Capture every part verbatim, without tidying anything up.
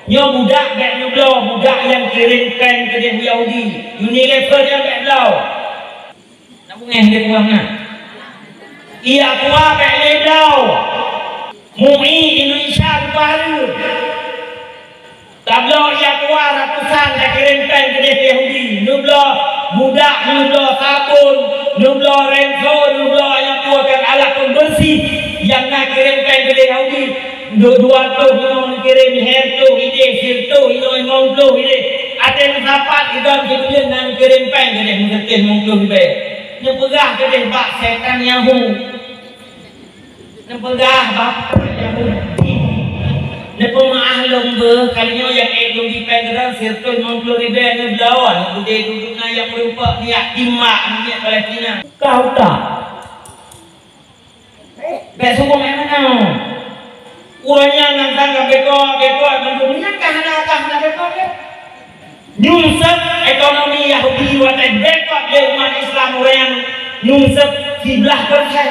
Nyoe budak bèk neubloe, budak nyang kirém péng keudéh Yahudi. Unilever nyan bèk bloe. Na beungéh lé kuah na. Ie Aqua bèk lé bloe. MUI Indonesia lupa lé. Tabloe ie Aqua ratusan takirém péng keudéh Yahudi. Neubloe budak, neubloe sabon, neubloe rinso, neubloe nyang peue kan alat pembersih nyang na kirém péng keudéh Yahudi. Dua, dua reutôh limong neukirém, lhèe reutôh idéh, sireutôh inoe, limong ploh idéh. Até meusapat idong sibuleuen na neukirém péng keudéh meuseutôt limong ploh ribèe. Neupeugah keudéh bak setan Yahudi. Neupeugah bak Yahudi. Neupeumeu'ah lôn beuh, kali nyoe nyang ék lôn bi péng keudéh sireutôh limong ploh ribèe neubloe, neubudé dudoe na nyang meureumpok di Yatimah, di Palestina. Kau tak? Bèk sukong meunan. Ureueng nyang nyan ka bekot, bekot mandum, nyan ka hana, ka hana bekot lé. Nyungsep ekonomi Yahudi watèe bekot lé umat Islam ureueng nyan nyungsep siblaih persen.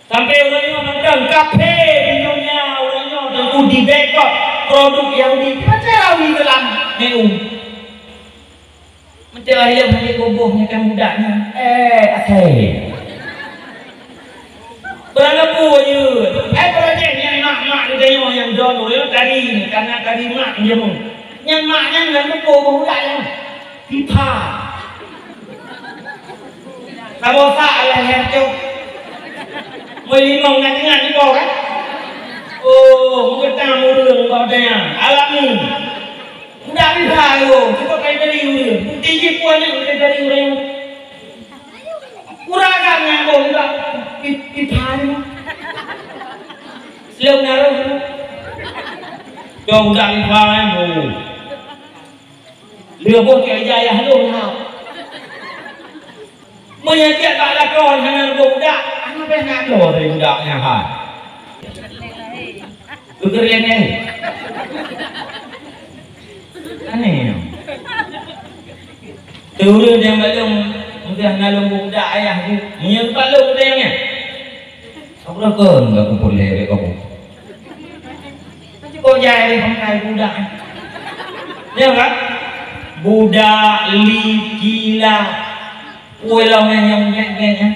Sampai ureueng nyoe mantong kaphé di donya, ureueng nyoe teungku dibekot produk Yahudi. Macam Yahudi dalam menu. Meuntèk ayam hana boboh nyan kan budak nyan. Eh, asai. Peurangkapeue jeuet. Eh, peurajéh nyan mak-mak geutanyoe nyang don ureueng tari nyan, karena tari mak jameun. Nyan mak nyan ngon boboh budak nyan. Pipa. Saboh sa ayah nyan cok. Moi limong na teungoh nyan boh kan? Oh, meugeutang ureueng bak nyan. Alami. Udah bisa yo, cukup kai dari ureueng. Bukti jih puan ni udah dari ureueng. Kurang kan nyambung udah pi-, pipan. Siap naruh. Dong udah pipan, bu. Dia boh kayak jaya lu ha. Meunyoe tiep bak lakoe hana leuboh budak, hana payah ngadôh dari budak nyan hai. Geukheun lé nyan. Aneh nyoe. Teuh ureueng nyang balong, mudah na leuboh budak ayah jih. Meunyoe balong ureueng nyan. Apa kön enggak kumpul lé kamu? Kok jai lé pangkai budak. Ya kan? Budak li kila. Ulôn nyang nyang nyang nyang.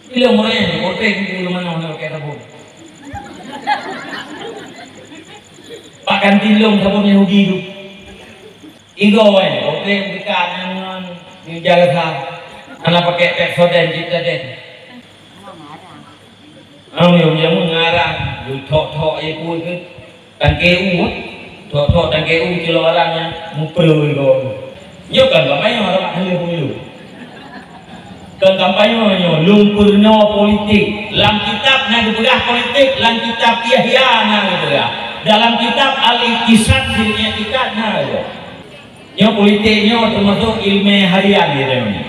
Ilôn mulai ni, kote ni ulôn mana nak pakai sabun. Pakai tilong sabun Yahudi tu. Igo eh, kote bukan ngon ni jalasa. Anak pakai Pepsodent cit tadi. Am, nyang, nyang meungarang, geuthok-thok ie kue keuh. Tangke u, thok-thok tangke u cilo arang nyan, mupreu ie kue. Nyoe kan kampanye, orang tak boleh pemilu. Kan kampanye nyoe, lôn peurunoe politik. Lam kitab na geupeugah politik, lam kitab Yahya na geupeugah. Dalam kitab Al-Iqtisad, sirnya ikat na geupeugah. Nyoe politik nyoe teumasok ileumèe harian di dalam nyoe.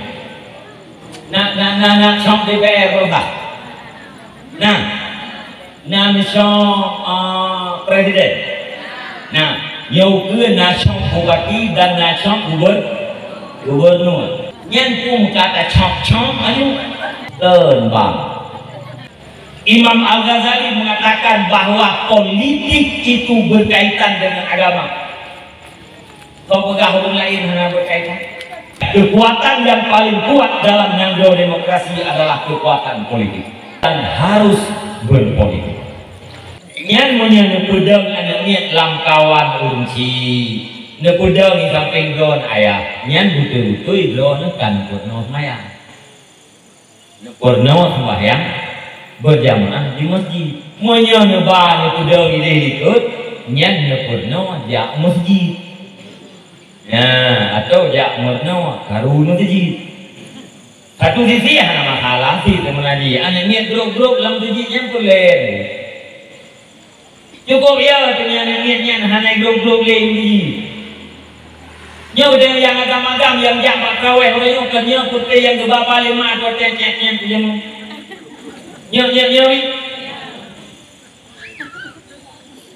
Na, na, na, na cong D P R peurintah. Na, na cong, eh, presiden. Na, nyoe keuh na cong bupati dan na cong guber-, gubernur. Nyan pun kata cong-cong anu. Kön bang. Imam Al-Ghazali mengatakan bahwa politik itu berkaitan dengan agama. Kau peugah ureueng laén hana berkaitan. Kekuatan yang paling kuat dalam nanggroe demokrasi adalah kekuatan politik dan harus berpolitik. Nyan meunyoe neupeudong aneuk miet lam kawan ureueng chik, neupeudong di sampéng droe ayah, nyan beutôi-beutôi droe kan peurunoe seumayang. Peurunoe sembahyang berjamaah di masjid. Meunyoe neuba neupeudong idéh likot, nyan neupeurunoe jak masjid. Nah, atau jak meurunoe karu masjid. Satu sisi hana masalah sih sebenarnya. Aneuk miet grob-grob lam masjid nyan peulen. Cukup ya, teungian nyan, nyan, hana glok-glok lé inggih. Nyoe geutanyoe nyang agam-agam nyang jak bak traweh uroe nyoe, kon nyoe putri nyang geubaba lé mak atau cék-cék nyan, nyan. Nyoe, nyoe, nyoe.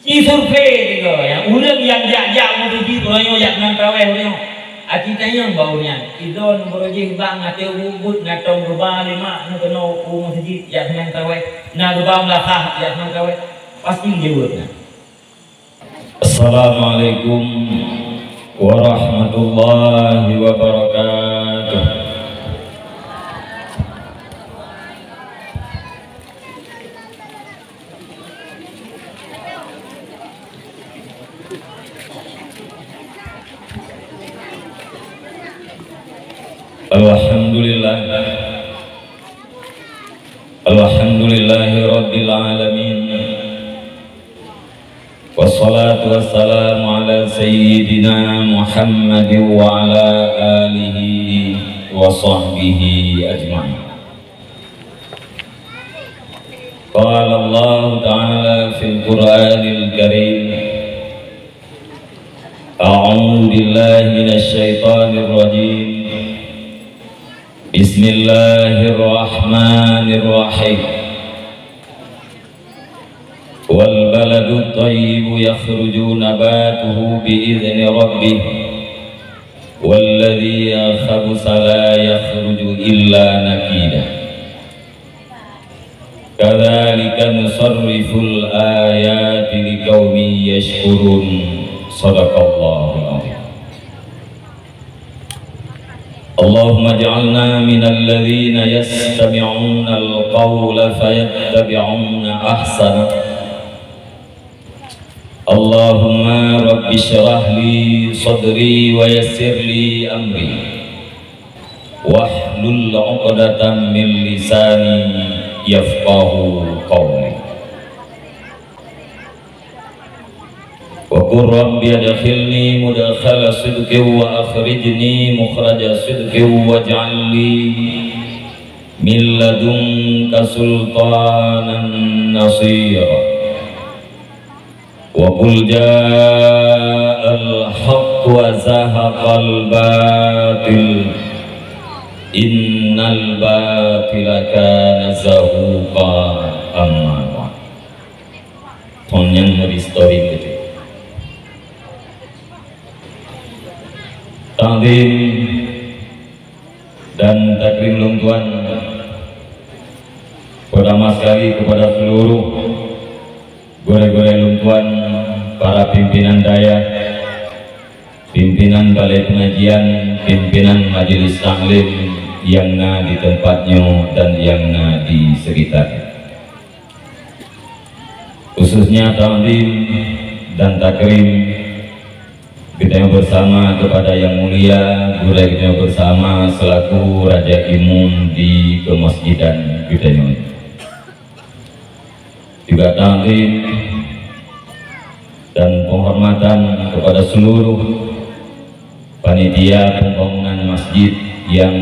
Ci survei tiga, ya, ureueng nyang jak-jak meutuju uroe nyoe jak nang traweh uroe nyoe. Aci tanyong bak ureueng nyan, "Idon beurojih bang, até ubit-ubit na tong geuba lé mak, na keunoe u meuseujid jak nang traweh, na geuba meulasah jak nang traweh." Pasti jaweueb nyan. Assalamualaikum warahmatullahi wabarakatuh. Alhamdulillah. Alhamdulillahirabbil alamin. Wassalatu wassalamu ala sayyidina Muhammadin wa ala alihi wa sahbihi ajma'in. Qala Allahu ta'ala fil Qur'anil Karim, a'udzu billahi minasy syaithanir rajim. Bismillahirrahmanirrahim. Wal baladut thayyibu yakhruju nabatuhu bi idzni rabbih, walladzi khabutha la yakhruju illa nakida. Kadzalika nusarriful ayati liqaumin yashkurun. Shadaqallahul adzim. Allahumma ij'alna minal ladzina yastami'unal qaula fayattabi'una ahsana. Allahumma rabbi syrah li sadri wa yassir li amri. Wahlul 'uqdatam min lisani yafqahu qawli. Wa qur rabbi adkhilni mudkhala sidqin wa akhrijni mukhraja sidqin waj'al li min ladunka sultanan nasira. Wa qul ja'al haqq wa zahaqal batil, innal batila kana zahuqa. Amma ba'd. Thôn nyang meuhistori beutôi. Takzim dan takrim lôn tuan, pertama sekali kepada seluruh gurée-gurée lôn tuan, para pimpinan dayah, pimpinan balai pengajian, pimpinan majelis taklim nyang na di teumpat nyoe dan nyang na di sekitar. Khususnya takzim dan takrim geutanyoe bersama kepada Yang Mulia Gurée geutanyoe bersama selaku Raja Imum di kemasjidan geutanyoe. Juga takzim dan penghormatan kepada seluruh panitia pembangunan masjid yang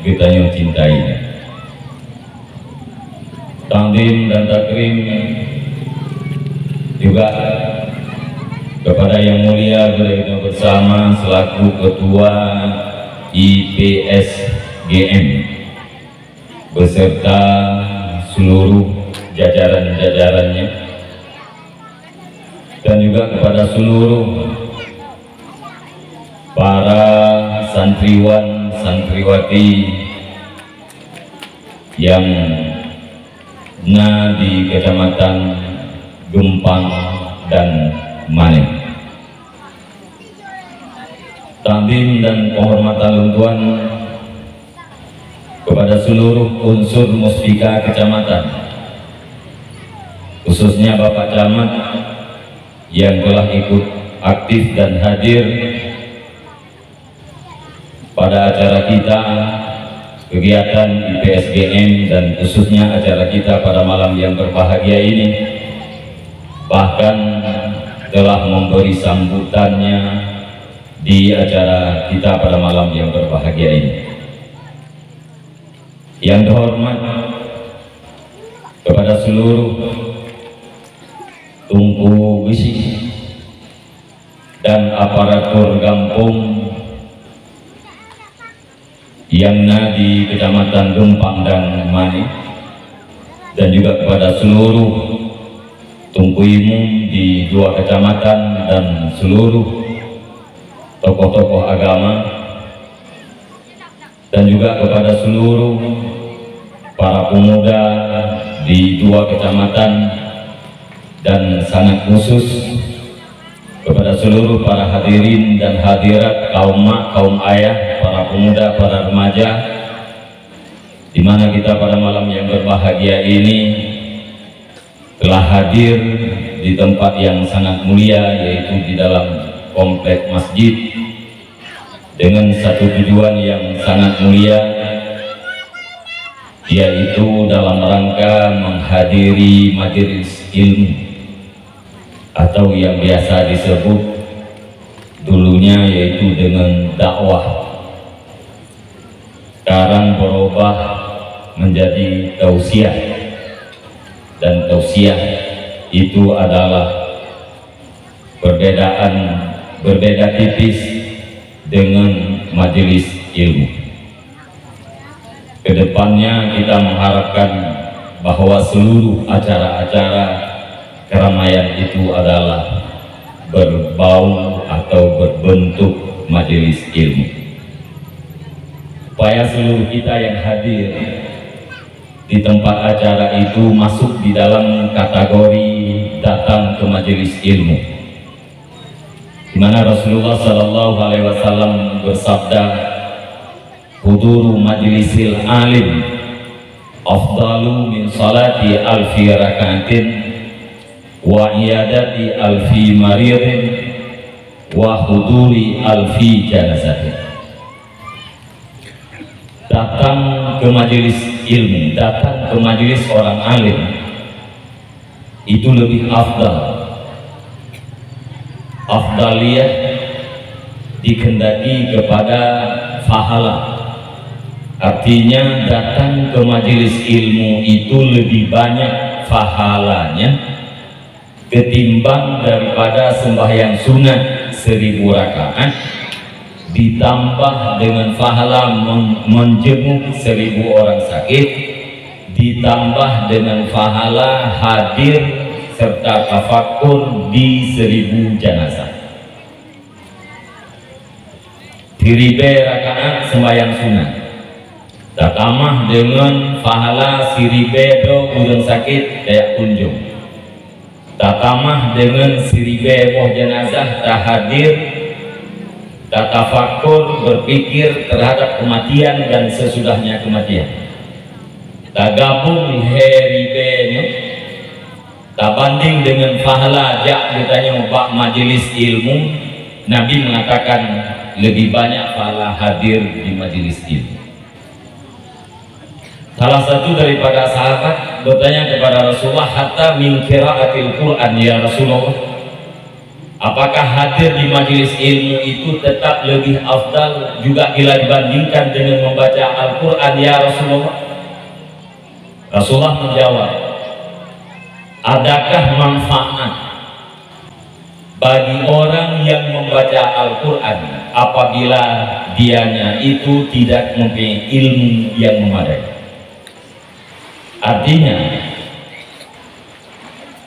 geutanyoe cintai. Takzim dan takrim juga kepada Yang Mulia Gurée geutanyoe bersama selaku Ketua I P S G M beserta seluruh jajaran-jajarannya, dan juga kepada seluruh para santriwan, santriwati yang na di Kecamatan Geumpang dan Mané. Takzim dan penghormatan lôn tuan kepada seluruh unsur muspika kecamatan, khususnya Bapak Camat yang telah ikut aktif dan hadir pada acara kita, kegiatan I P S G M, dan khususnya acara kita pada malam yang berbahagia ini, bahkan telah memberi sambutannya di acara kita pada malam yang berbahagia ini. Yang terhormat kepada seluruh Teungku Geuchik dan aparatur gampông yang na di Kecamatan Geumpang dan Mané, dan juga kepada seluruh Teungku Imum di dua kecamatan dan seluruh tokoh-tokoh agama, dan juga kepada seluruh para pemuda di dua kecamatan, dan sangat khusus Seluruh para hadirin dan hadirat, kaum mak, kaum ayah, para pemuda, para remaja, di mana kita pada malam yang berbahagia ini telah hadir di tempat yang sangat mulia, yaitu di dalam komplek masjid, dengan satu tujuan yang sangat mulia, yaitu dalam rangka menghadiri majelis ilmu atau yang biasa disebut dulunya yaitu dengan dakwah. Sekarang berubah menjadi tausiah, dan tausiah itu adalah perbedaan, berbeda tipis dengan majelis ilmu. Kedepannya kita mengharapkan bahwa seluruh acara-acara keramaian itu adalah berbau atau berbentuk majelis ilmu. Supaya seluruh kita yang hadir di tempat acara itu masuk di dalam kategori datang ke majelis ilmu, di mana Rasulullah sallallahu alaihi wasallam bersabda, "Huduru majlisil alim afdalu min salati alfi rakaatin, wa iyadati alfi maridin, wa huduri alfi janazatin." Datang ke majelis ilmu, datang ke majelis orang alim, itu lebih afdal. Afdaliyah dikehendaki kepada pahala. Artinya, datang ke majelis ilmu itu lebih banyak pahalanya ketimbang daripada sembahyang sunat seribu rakaat, ditambah dengan pahala men-, menjenguk seribu orang sakit, ditambah dengan pahala hadir serta tafakur di seribu jenazah. Siribée rakaat sembahyang sunat, tatamah deungon pahala siribée droe ureuëng sakét tajak kunjong, tatamah deungon siribée boh jeunazah tahadir, tatafakur, berpikir terhadap kematian dan sesudahnya kematian. Tagabung lhée ribée nyoe, tabanding deungon pahala jak geutanyoe bak majelis ilmu, Nabi mengatakan lebih banyak pahala hadir di majelis ilmu. Salah satu daripada sahabat bertanya kepada Rasulullah, "Hatta min qiraatil Qur'an, ya Rasulullah? Apakah hadir di majelis ilmu itu tetap lebih afdal juga bila dibandingkan dengan membaca Al-Quran, ya Rasulullah?" Rasulullah menjawab, "Adakah manfaat bagi orang yang membaca Al-Quran apabila dianya itu tidak mempunyai ilmu yang memadai?" Artinya,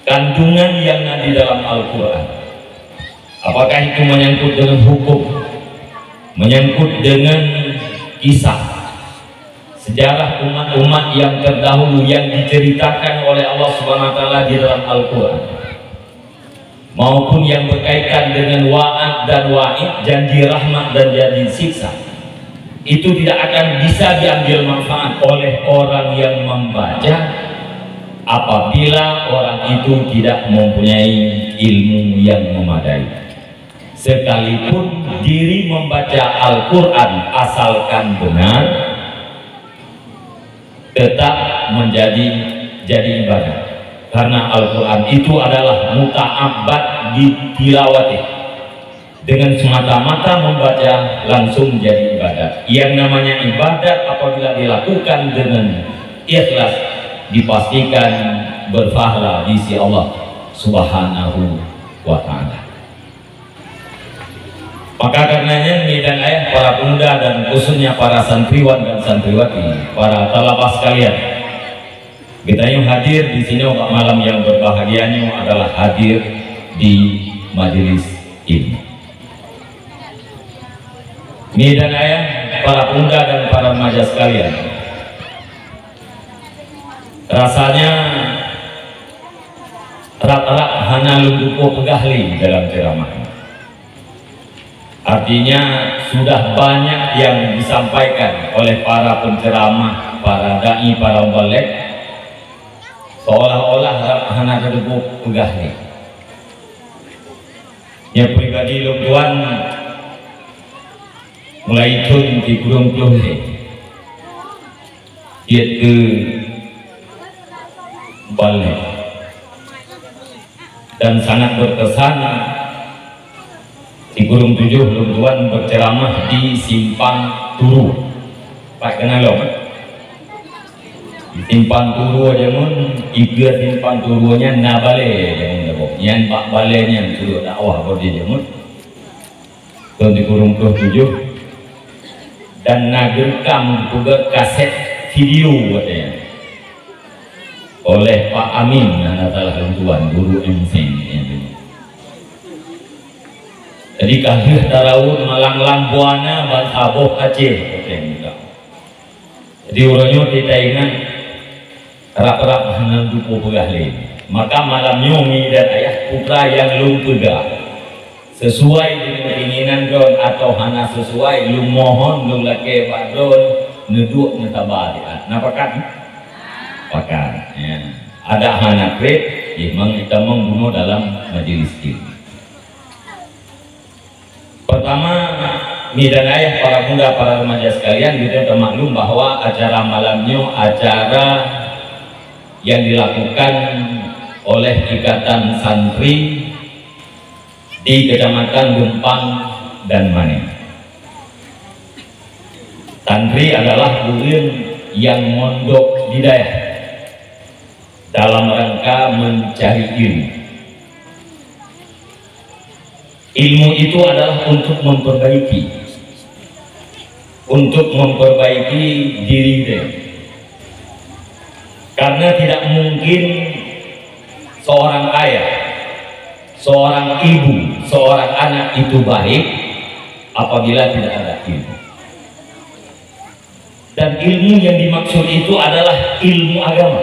kandungan yang ada di dalam Al-Quran, apakah itu menyangkut dengan hukum, menyangkut dengan kisah, sejarah umat-umat yang terdahulu yang diceritakan oleh Allah Subhanahu wa Taala di dalam Al-Quran, maupun yang berkaitan dengan wa'ad dan wa'id, janji rahmat dan janji siksa, itu tidak akan bisa diambil manfaat oleh orang yang membaca apabila orang itu tidak mempunyai ilmu yang memadai. Sekalipun diri membaca Al-Quran asalkan benar, tetap menjadi, jadi ibadah. Karena Al-Quran itu adalah muta'abbad bitilawatih. Dengan semata-mata membaca langsung jadi ibadat. Yang namanya ibadat apabila dilakukan dengan ikhlas, dipastikan berpahala di sisi Allah Subhanahu wa Ta'ala. Maka karenanya, mi dan ayah, para pemuda dan khususnya para santriwan dan santriwati, para talabah sekalian, geutanyoe hadir di sinoe bak malam yang berbahagia nyoe adalah hadir di majelis ilmu. Mi dan ayah, para pemuda dan para remaja sekalian, rasanya rab-rab hana lôn tupeue peugah lé dalam ceramah nyoe. Artinya, sudah banyak yang disampaikan oleh para penceramah, para dai, para mubalek, seolah-olah hana teudeungoe peugah lé. Nyoe pribadi lôn tuan mulai thon di kurung ploh lé. Tieb keu balek. Dan sangat berkesan, di kurung tujoh lôn tuan berceramah di Simpang Turu. Pat keunan lom? Di Simpang Turu jameun, iga Simpang Turu nyan na balè jameun, nyan bak balè nyan sudok dakwah bak di jameun. Thon di kurung ploh tujoh, dan na geurekam dipeugah kaset video watèe nyan oleh Pak Amin, hana salah lôn tuan, guru M C nyan. Jadi, ka lheueh taraun malang-lang buana ban saboh Aceh watèe nyan. Jadi, uroe nyoe kita ingat, rab-rab hana lupa peugah lé. Maka malam nyoe, mi dan ayah, putra nyang lôn peugah, sesuai dengan keinginan droen atau hana sesuai, lôn mohon, lôn lakèe bak droen neuduek neusaba siat. Na pakat? Pakat. Ya. Ada hana kreb, jih mang itamong bunoe dalam majelis ilmu. Pertama, mi dan ayah, para muda, para remaja sekalian, kita tamaklum bahwa acara malam nyoe acara yang dilakukan oleh Ikatan Santri di Kecamatan Lumpang dan Mané. Santri adalah ureueng yang mondok di dayah dalam rangka mencari ilmu. Ilmu itu adalah untuk memperbaiki, untuk memperbaiki diri dia. Karena tidak mungkin seorang ayah, seorang ibu, seorang anak itu baik apabila tidak ada ilmu. Dan ilmu yang dimaksud itu adalah ilmu agama.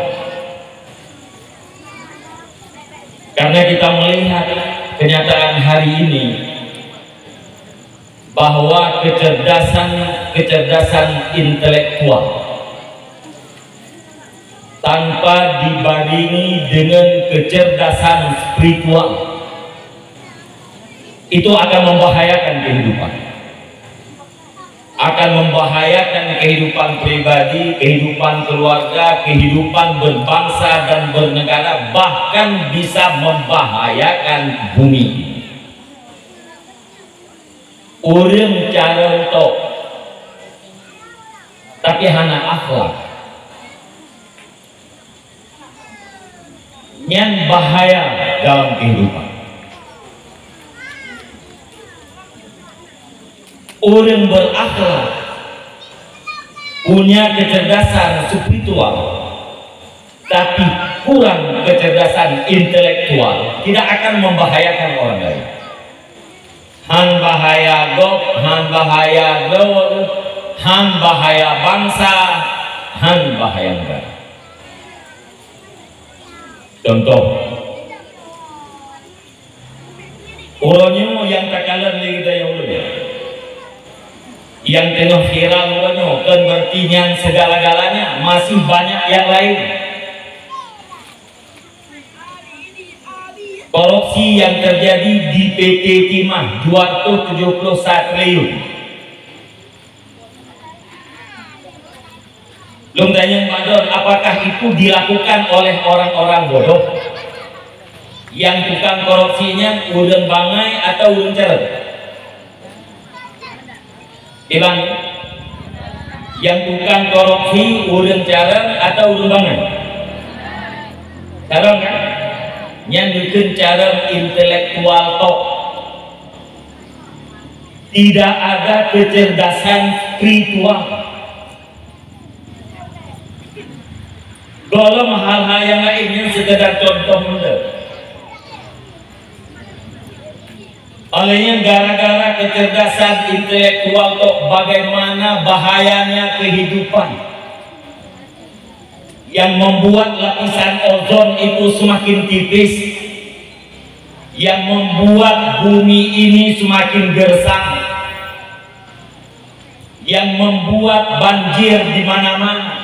Karena kita melihat kenyataan hari ini, bahwa kecerdasan, kecerdasan intelektual tanpa dibarengi dengan kecerdasan spiritual, itu akan membahayakan kehidupan. Akan membahayakan kehidupan pribadi, kehidupan keluarga, kehidupan berbangsa dan bernegara, bahkan bisa membahayakan bumi. Ureueng carông tok, tapi hana akhlak, nyan bahaya dalam kehidupan. Ureueng berakhlak, punya kecerdasan spiritual, tapi kurang kecerdasan intelektual, tidak akan membahayakan orang lain. Han bahaya gob, han bahaya droe, han bahaya bansa, han bahaya negara. Contoh, uroe nyoe nyang takalon lé geutanyoe ulôn, nyang teungoh viral uroe nyoe, kon berarti nyan segala-galanya, masih banyak yang lain. Korupsi yang terjadi di P T Timah dua ratus tujuh puluh satu triliun. Lôn tanyong bak droen, apakah itu dilakukan oleh orang-orang bodoh? Nyang tukang korupsi nyan ureueng bangai atau ureueng carông? Iban, nyang tukang korupsi ureueng carông atau ureueng bangai? Carông, kan? Nyan geukheun carông intelektual tok. Tidak ada kecerdasan spiritual. Gohlom hal-hal nyang laén nyan sekedar contoh meunan. Oleh nyan, gara-gara kecerdasan intelektual tok, bagaimana bahayanya kehidupan yang membuat lapisan ozon itu semakin tipis, yang membuat bumi ini semakin gersang, membuat banjir di mana-mana,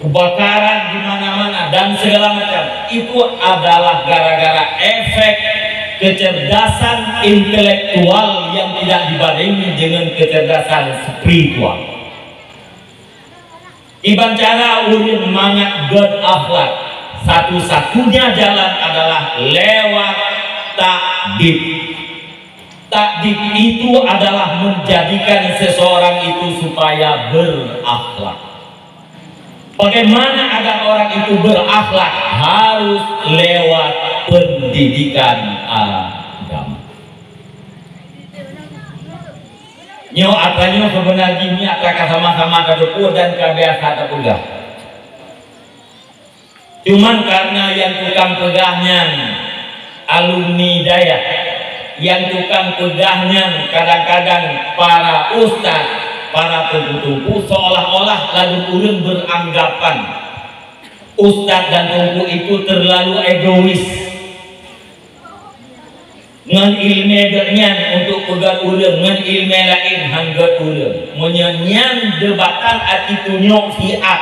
kebakaran di mana-mana, dan segala macam, itu adalah gara-gara efek kecerdasan intelektual yang tidak dibarengi dengan kecerdasan spiritual. Kiban cara ureuëng mangat gét akhlak, satu-satunya jalan adalah lewat takdib. Takdib itu adalah menjadikan seseorang itu supaya berakhlak. Bagaimana agar orang itu berakhlak? Harus lewat pendidikan agama. Nyoe atra nyoe seubeuna jih nyoe atra ka sama-sama tateupeue dan ka biasa tapeugah. Cuman karena nyang tukang peugah nyan alumni dayah, nyang tukang peugah nyan kadang-kadang para ustaz, para teungku-teungku, seolah-olah lalu ureuëng beranggapan ustaz dan teungku itu terlalu egois. Ngon iéleumé geuh nyan untuk peugét ureuëng, ngon iéleumé laén han gét ureuëng. Meunyoe nyan jeuebatan até tunyok siat.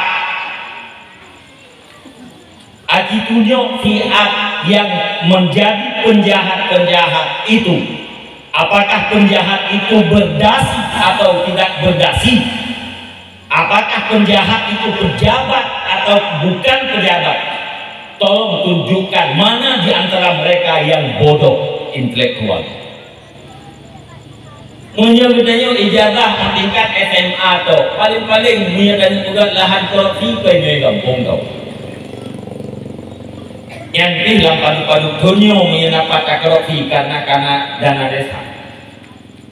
Até tunyok siat yang menjadi penjahat-penjahat itu. Apakah penjahat itu berdasi atau tidak berdasi? Apakah penjahat itu pejabat atau bukan pejabat? Tolong tunjukkan mana di antara mereka yang bodoh intelektual. Meunyoe geutanyoe ijazah tingkat S M A tu, paling-paling meunyoe tanyoe peugah lahan korupsi, peunyoe gampông tu. Nyan pih lam padub-padub donya meunyoe na pat takorupsi karena, karena dana desa.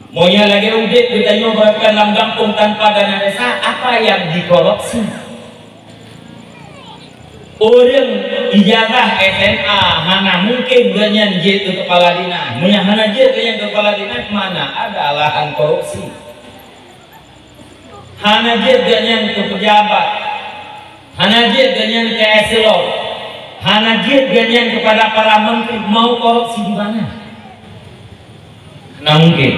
Meunyoe lagée udeb geutanyoe beurakan lam gampông tanpa dana desa, apa yang dikorupsi? Ureuëng ijazah S M A hana mungkin geuhnyan jeuet keu kepala dinas. Meunyoe hana jeuet geuhnyan keu kepala dinas, mana ada lahan korupsi. Hana jeuet geuhnyan keu pejabat. Hana jeuet geuhnyan keu eselon. Hana jeuet geuhnyan kepada para menteri. Mau korupsi di mana? Hana mungkin.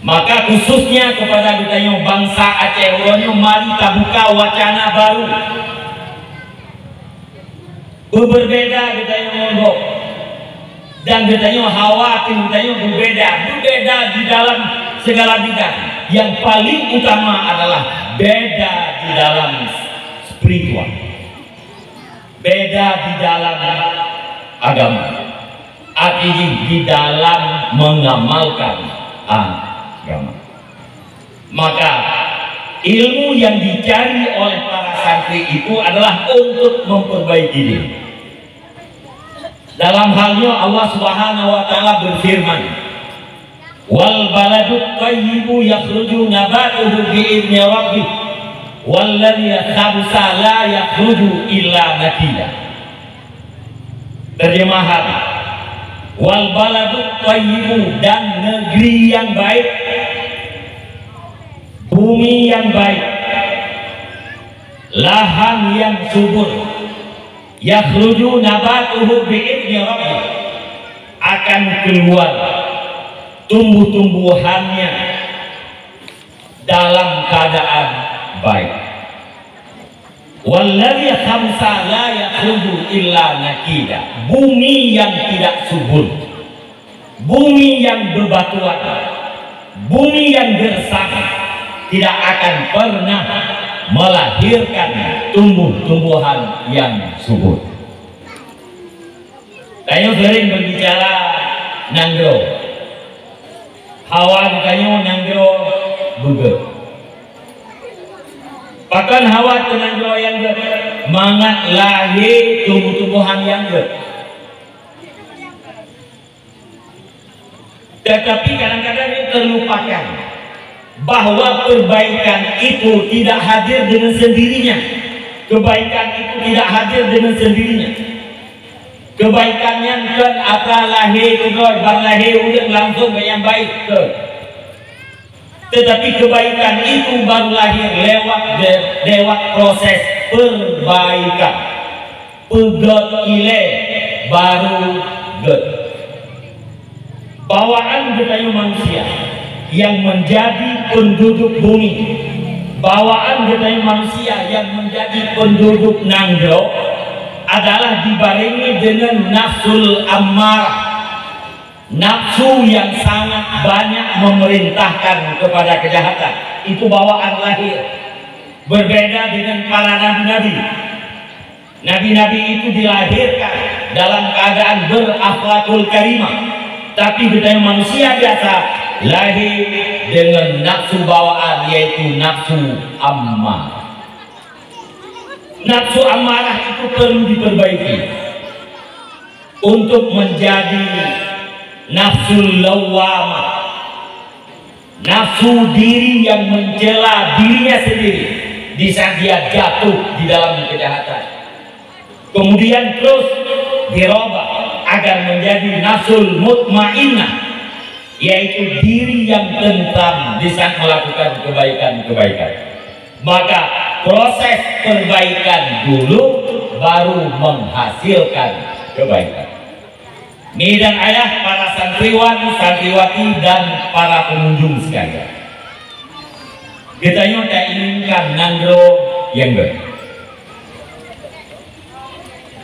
Maka khususnya kepada geutanyoe bansa Aceh uroe nyoe, mari tabuka wacana baru. Beubeda geutanyoe ngon gob. Dan geutanyoe hawa ateueh geutanyoe beubeda. Beubeda di dalam segala bidang. Yang paling utama adalah beda di dalam spiritual. Beda di dalam agama. Artinya di dalam mengamalkan agama. Maka ilmu yang dicari oleh para santri itu adalah untuk memperbaiki diri. Dalam hal nyoe Allah Subhanahu wa taala berfirman, "Wal baladut thayyibu yakhruju nabatuhu bi idzni rabbih, walladzi khabutha la yakhruju illa nakida." Terjemahan, "Wal baladut thayyibu," dan negeri yang baik, bumi yang baik, lahan yang subur, "yakhruju nabatuhu bi idzni rabbih," akan keluar tumbuh-tumbuhannya dalam keadaan baik. "Walladzi khabutha la yakhruju illa nakida." Bumi yang tidak subur, bumi yang bebatuan, bumi yang gersang tidak akan pernah melahirkan tumbuh-tumbuhan yang subur. Tanyoe sering berbicara nanggroe. Hawa tanyoe nanggroe beugét. Pakon hawa teu nanggroe nyang gét? Mangat lahé tumbuh-tumbuhan nyang gét. Tetapi kadang-kadang ini terlupakan bahwa perbaikan itu tidak hadir dengan sendirinya. Kebaikan itu tidak hadir dengan sendirinya. Kebaikan nyan kon atra lahé keudroe, ban lahé ureuëng langsung nyang baik, kon. Tetapi kebaikan itu baru lahir lewat de-, lewat proses perbaikan. Peugét ilée baru gét. Bawaan geutanyoe manusia. yang menjadi penduduk bumi. Bawaan geutanyoe manusia yang menjadi penduduk nanggroe adalah dibarengi dengan nafsul ammarah, nafsu yang sangat banyak memerintahkan kepada kejahatan. Itu bawaan lahir. Berbeda dengan para nabi-nabi. Nabi-nabi itu dilahirkan dalam keadaan berakhlakul karimah. Tapi geutanyoe manusia biasa lahir dengan nafsu bawaan, yaitu nafsu ammarah. Nafsu ammarah itu perlu diperbaiki untuk menjadi nafsu lawwamah. Nafsu diri yang mencela dirinya sendiri di saat dia jatuh di dalam kejahatan. Kemudian terus dirubah agar menjadi nafsul mutmainnah, yaitu diri yang tentram di saat melakukan kebaikan-kebaikan. Maka proses perbaikan dulu baru menghasilkan kebaikan. Mi dan ayah, para santriwan, santriwati, dan para pengunjung sekalian. Geutanyoe tainginkan nanggroe nyang gét.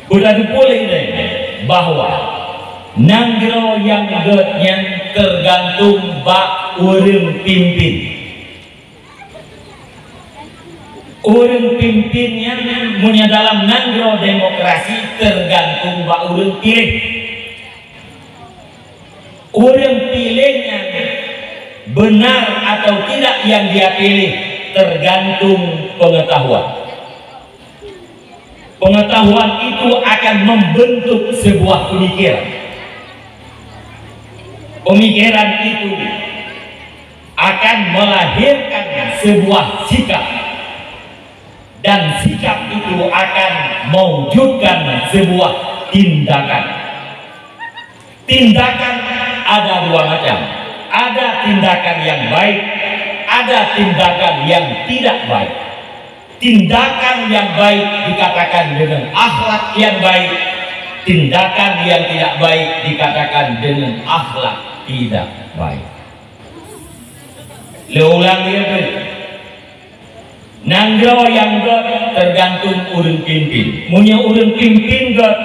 Buta teupeu lé bahwa nanggroe nyang gét nyan tergantung bak ureuëng pimpin. Ureuëng pimpin nyan meunyoe dalam nanggroe demokrasi tergantung bak ureuëng piléh. Ureuëng piléh nyan benar atau tidak yang dia pilih tergantung pengetahuan. Pengetahuan itu akan membentuk sebuah pemikiran. Pemikiran itu akan melahirkan sebuah sikap, dan sikap itu akan mewujudkan sebuah tindakan. Tindakan ada dua macam. Ada tindakan yang baik, ada tindakan yang tidak baik. Tindakan yang baik dikatakan dengan akhlak yang baik, tindakan yang tidak baik dikatakan dengan akhlak tidak baik. Lé ulang dia tu. Nanggroe nyang gét tergantung ureuëng pimpin. Meunyoe ureuëng pimpin gét,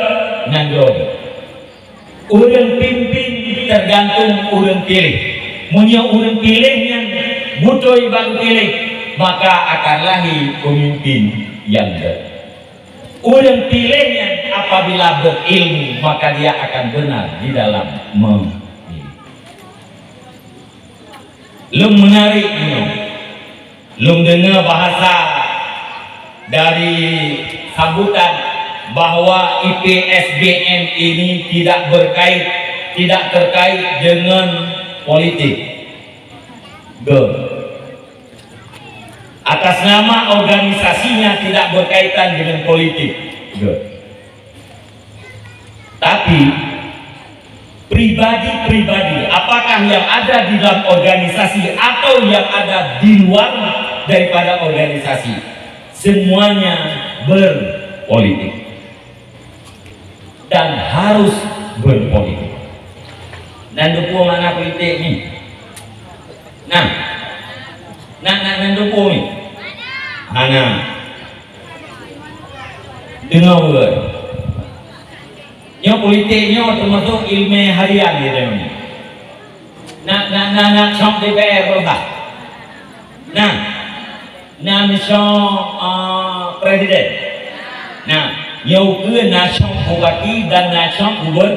nanggroe gét. Ureuëng pimpin tergantung ureuëng piléh. Meunyoe ureuëng piléh nyan beutôi bak piléh, maka akan lahé pemimpin nyang gét. Ureuëng piléh nyan apabila berilmu, maka dia akan benar di dalam memilih. Lôn menarik nyoe. Lôn deungoe bahasa dari sambutan bahwa I P S B M ini tidak berkait, tidak terkait dengan politik. Gét. Atas nama organisasinya tidak berkaitan dengan politik. Gét. Tapi pribadi-pribadi, apakah yang ada di dalam organisasi atau yang ada di luar daripada organisasi, semuanya berpolitik dan harus berpolitik. Dan dukung mana politik ni? Nah, nak nak nan dukung ni? Hana. Dengar bukan? Nyoe politik nyoe termasuk ilmu harian dia tengok ni. Nak nak nak nak cok D P R peurintah. Nah, nah cok uh, presiden. Nah, nyoe ke na cok bupati dan na cok gubern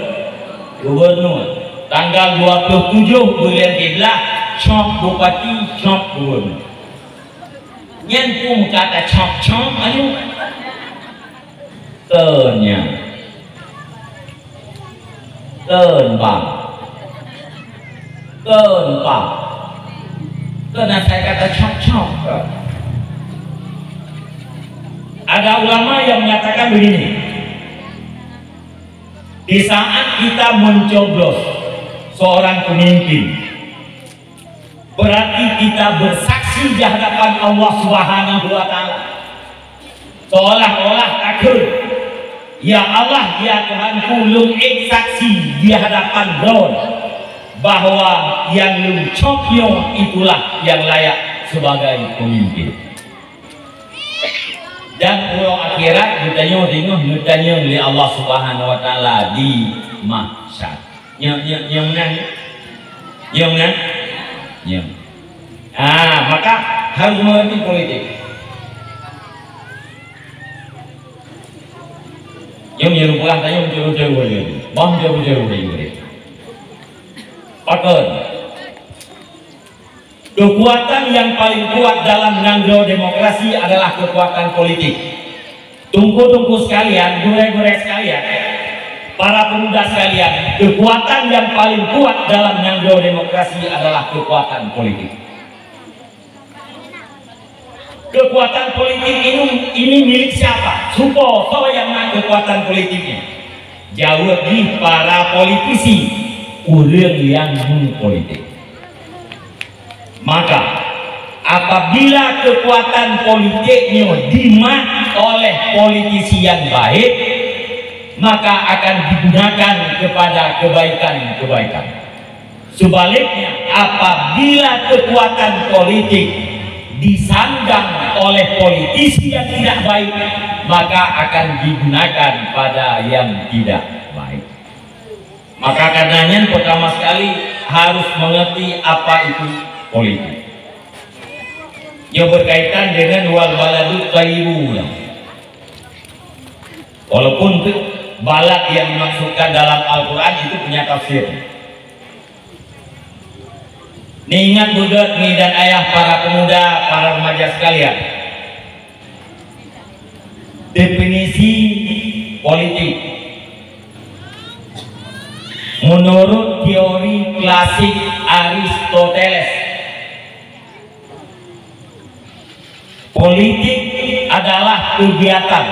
gubernur. Tanggal dua puluh tujuh bulan tiga belas cok bupati, cok gubernur. Nyan pun kata cok-cok ayu. Teunya. Teun bang. Teun pang. Teun asai kata cok-cok. Ada ulama yang mengatakan begini, di saat kita mencoblos seorang pemimpin, berarti kita bersaksi di hadapan Allah Subhanahu wa Ta'ala, seolah-olah takheun, "Ya Allah, ya Tuhanku, lôn ék saksi di hadapan Droe." bahwa nyang lôn cok nyoe itulah nyang layak sebagai pemimpin. Dan uroe akhirat geutanyoe singoh geutanyong lé Allah Subhanahu wa Taala di mahsyar. Nyoe, nyoe, nyoe meunan? Nyoe meunan? Nyoe. Ah, maka harus mengerti politik. Nyoe meunyoe peugah tanyoe meuteupeue-teue lé. Bah meuteupeue-teue lé. Pakon? Kekuatan yang paling kuat dalam nanggroe demokrasi adalah kekuatan politik. Teungku-teungku sekalian, gurée-gurée sekalian, para pemuda sekalian, kekuatan yang paling kuat dalam nanggroe demokrasi adalah kekuatan politik. Kekuatan politik ini, ini milik siapa? Soe po, soe nyang na kekuatan politiknya? Jaweueb jih para politisi, ureuëng nyang meupolitik. Maka, apabila kekuatan politik nyoe dimat oleh politisi yang baik, maka akan digunakan kepada kebaikan-kebaikan. Sebaliknya, apabila kekuatan politik disandang oleh politisi yang tidak baik, maka akan digunakan pada yang tidak baik. Maka karena nyan, pertama sekali harus mengerti apa itu politik. Ia berkaitan dengan wal baladu thayyibu. Walaupun tu balad yang dimaksudkan dalam Al-Quran itu punya tafsir. Ni ingat beugét ni dan ayah, para pemuda, para remaja sekalian. Definisi politik menurut teori klasik Aristoteles. Politik adalah kegiatan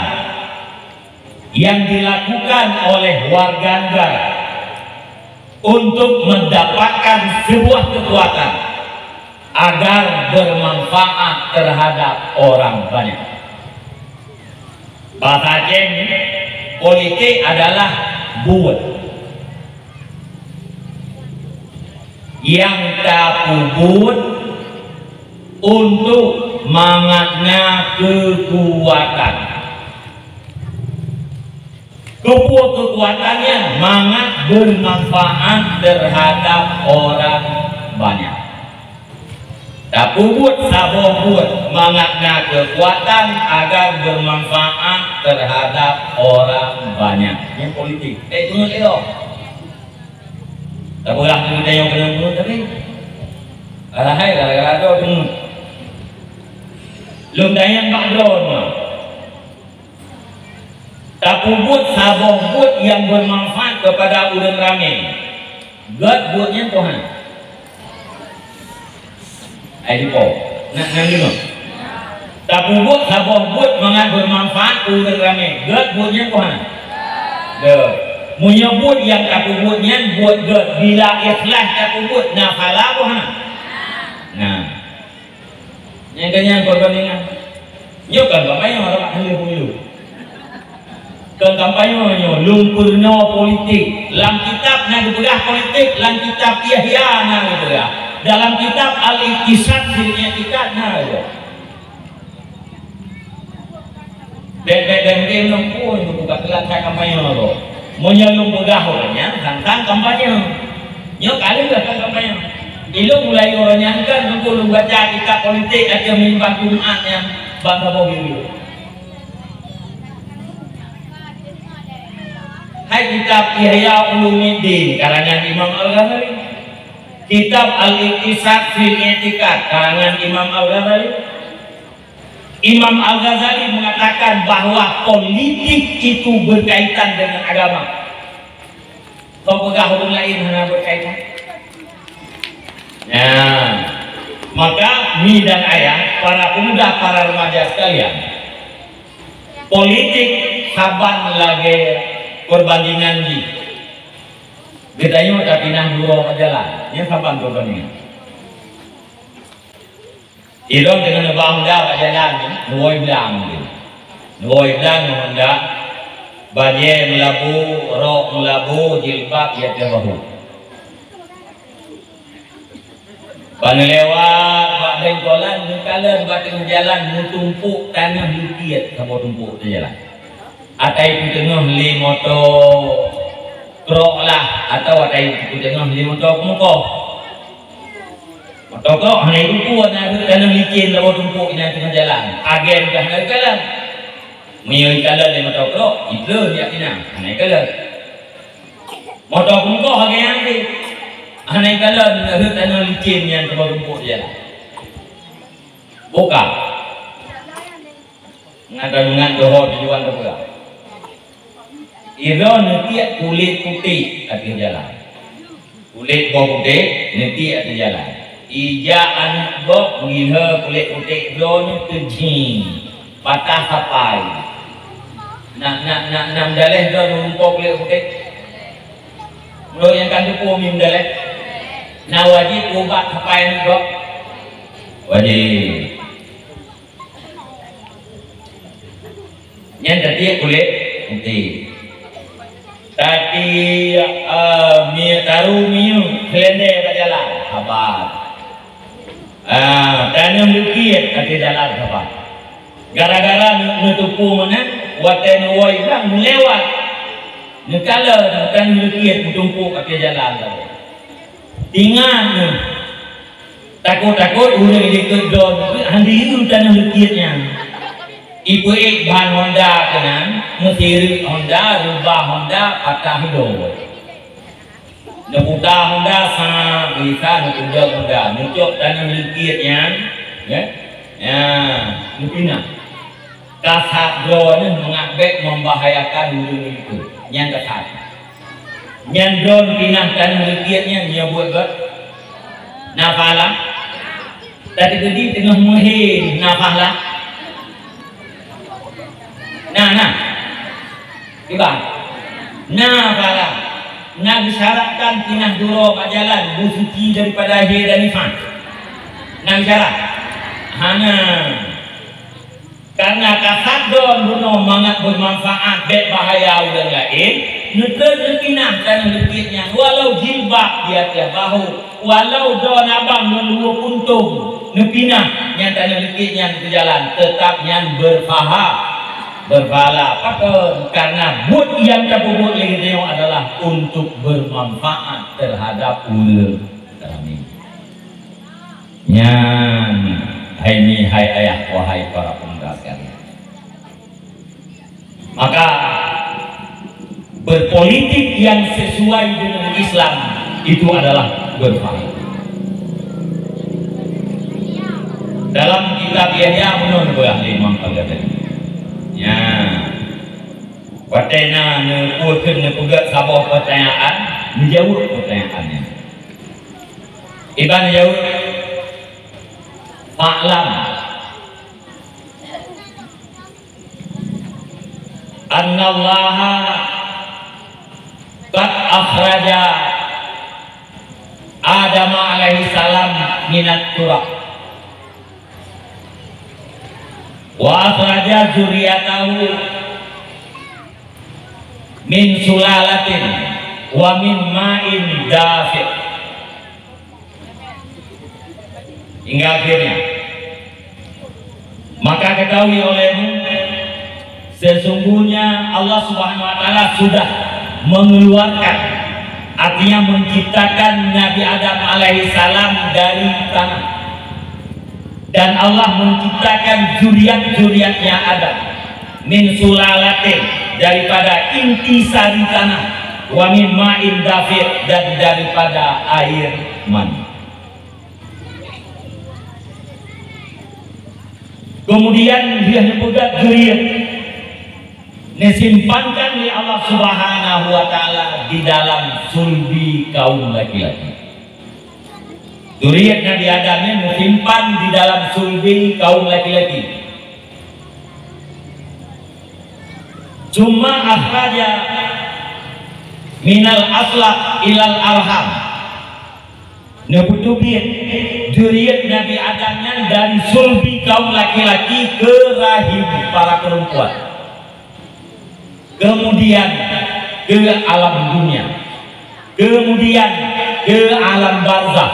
yang dilakukan oleh warga negara untuk mendapatkan sebuah kekuatan agar bermanfaat terhadap orang banyak. Bahasa Aceh, politik adalah buet. Nyang tapeubuet untuk mangat na keukuatan. Keupeue keukuatan nyan? Mangat bermanfaat terhadap orang banyak. Tapeubuet saboh buet mangat na keukuatan agar bermanfaat terhadap orang banyak. Nyan politik. Eh, tunggu dulu. Tapeugah keu geutanyoe keuneuk meunurot tadi. Alahai gara-gara droe deungoe. Lôn tanyong bak droe nyoe. Tapeubuet saboh buet nyang bermanfaat kepada ureuëng ramé. Gét buet nyan, Tuhan? Ai dipo. Nak nang lima. Tapeubuet saboh buet mangat bermanfaat keu ureuëng ramé. Gét buet nyan, Tuhan? Gét. Meunyoe buet nyang tapeubuet nyan buet gét, bila ikhlas tapeubuet, na pahala boh na? Na. Nyang keunyan peubandingan. Nyoe kan kampanye, orang hana pemilu. Kon kampanye nyoe, lôn peurunoe politik. Lam kitab na geupeugah politik, lam kitab Yahya na geupeugah. Dalam kitab Al-Iqtisad fil I'tiqad na geupeugah. Bèk, bèk, bèk, bèk, lôn pun buka telat that kampanye lom. Meunyoe lôn peugah ureuëng nyan, sang-sang kampanye. Nyoe ka lheueh that kampanye. Ilôn mulai uroe nyan kan teungku lôn baca kitab politik ateueh mimbar Jumat nyan ban saboh biru. Hai kitab Ihya Ulumuddin karangan Imam Al-Ghazali. Kitab Al-Iqtisad fil I'tiqad karangan Imam Al-Ghazali. Imam Al-Ghazali mengatakan bahwa politik itu berkaitan dengan agama. Kau peugah ureuëng laén hana berkaitan. Nah, maka mi dan ayah, para pemuda, para remaja sekalian, politik saban lagèe perbandingan jih. Geutanyoe tapinah duroe bak jalan, nyan saban perbandingan. Ilôn deungon neuba Honda bak jalan, neuwoe blang. Neuwoe blang ngon Honda, bajèe meulabu, rok meulabu, jilbab di ateueh bahu. Ban lewat bak bengkolan, neukalon bak teungoh jalan, meutumpôk tanoh leukiet saboh tumpôk di jalan. Ata ipeuteungoh lé moto trok lah, atawa ata ipeuteungoh lé moto keumeukoh. Moto trok hana itumpôk, na rhot tanoh licén saboh tumpôk inan teungoh jalan. Agen ka hana ikalon. Meunyoe ikalon lé moto trok, ibleun jak inan, hana ikalon. Moto keumeukoh lagèe nyan pih. Hana ikalon, rhot tanoh licén nyan teuma tumpôk di jalan. Buka. Ngat, ngat doho tujuan teupeugah. Idroe neutiek kulét putéh ateueh jalan. Kulét boh putéh neutiek ateueh jalan. Ijak aneuk gob ngihe kulét putéh droeneuh teujing, patah sapai. Na, na, na, na meudaleh droe neumeurumpok kulét putéh? Meunurot nyang ka neuteupeue mi meudaleh, na wajéb ubat sapai aneuk gob? Wajéb. Nyan tatiek kulét putéh. Tatiek, eh, mi-, taru minyeuk seulendé bak jalan, sapat. Ah, tanoh leukiet ateueh jalan, sapat. Gara-gara neu-, neuteupeue meunan, watèe neuwoe bang meulewat, neukalon tanoh leukiet meutumpôk ateueh jalan, sapat. Ingat neuh, takot-takot ureueng likot droe nyan hana jiyue tanoh leukiet nyan. Ipeuék ban honda keunan, meusireuk honda, reubah honda, patah droe. Neuputa honda, sa geulisa neupeudong honda, neucok tanoh leukiet nyan, ya, ya, neupinah. Kasat droeneuh mangat bèk membahayakan ureueng likot. Nyan kasat. Nyan droeneuh pinah tanoh leukiet nyan, nyoe buet gét. Na pahala? Tadi-tadi teungoh meuhé, na pahala? Na, na. Cuba. Na pahala. Na geusyaratkan pinah duroe bak jalan, beusuci daripada hé dan nifas. Na geusyarat? Hana. Karena kasat droeneuh bunoe mangat beumanfaat, bèk bahaya ureueng laén, neutreun neupinah tanoh leukiet nyan, walau jilbab di ateueh bahu, walau droeneuh abang ngon luweue puntông neupinah nyan tanoh leukiet nyan keu jalan, teutap nyan beurpaha-, beurpahala. Pakon? Karena buet nyang tapeubuet lé geutanyoe adalah untuk bermanfaat terhadap ureueng ramé. Nyan, hai mi, hai ayah, wahai para pemuda sekalian. Maka, berpolitik yang sesuai dengan Islam itu adalah berpahala. Dalam kitab Yahya meunan beurah lé Imam Al-Ghazali. Ya. Watèe na neupeue kheun neupeugah saboh peutanyaan, neujaweueb peutanyaan nyan. Iban jaweueb, "Fa'lam annallaha qad akhraja Adam alaihi salam minat turab, wa akhraja dzurriyyatahu min sulalatin wa min ma'in dafiq." Hingga akhirnya. Maka ketahui olehmu, sesungguhnya Allah Subhanahu wa Ta'ala sudah mengeluarkan, artinya menciptakan Nabi Adam alaihi salam dari tanah. Dan Allah menciptakan zuriat-zuriatnya Adam min sulalatin, daripada intisari tanah, wa min ma'in dafiq, dan daripada air mani. Kemudian dia neupeugah zuriat, neusimpankan lé Allah Subhanahu wa Ta'ala di dalam sulbi kaum laki-laki. Zuriat Nabi Adam nyan neusimpan di dalam sulbi kaum laki-laki. Tsumma akhraja minal aslab ilal arham. Neupeuteubiet zuriat Nabi Adam nyan dari sulbi kaum laki-laki keu rahim para perempuan. Kemudian keu alam dunia. Kemudian keu alam barzakh.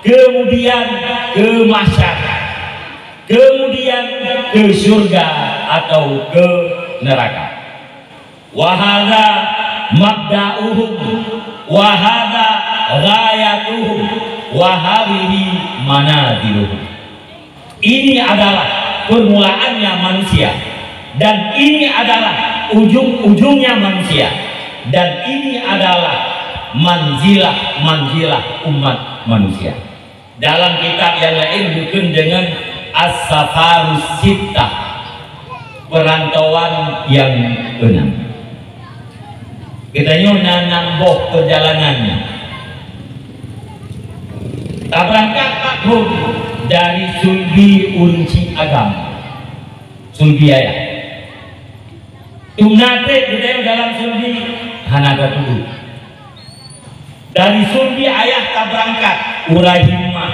kemudian ke mahsyar, kemudian ke syurga atau ke neraka. Wa hadza mabda'uhum, wa hadza ghayatuhum, wa hadhihi manaziluhum. Ini adalah permulaannya manusia, dan ini adalah ujung-ujungnya manusia, dan ini adalah manzilah-manzilah umat manusia. Dalam kitab yang lain dikheun dengan As-Safarus Sittah, perantauan yang enam. Geutanyoe na nam boh perjalanan nyan. Tabeurangkat pat phon dari Sulbi ureueng chik agam. Sulbi ayah. Dum na treb geutanyoe dalam Sulbi, hana tatuduh. Dari Sulbi ayah tabeurangkat u rahim ma.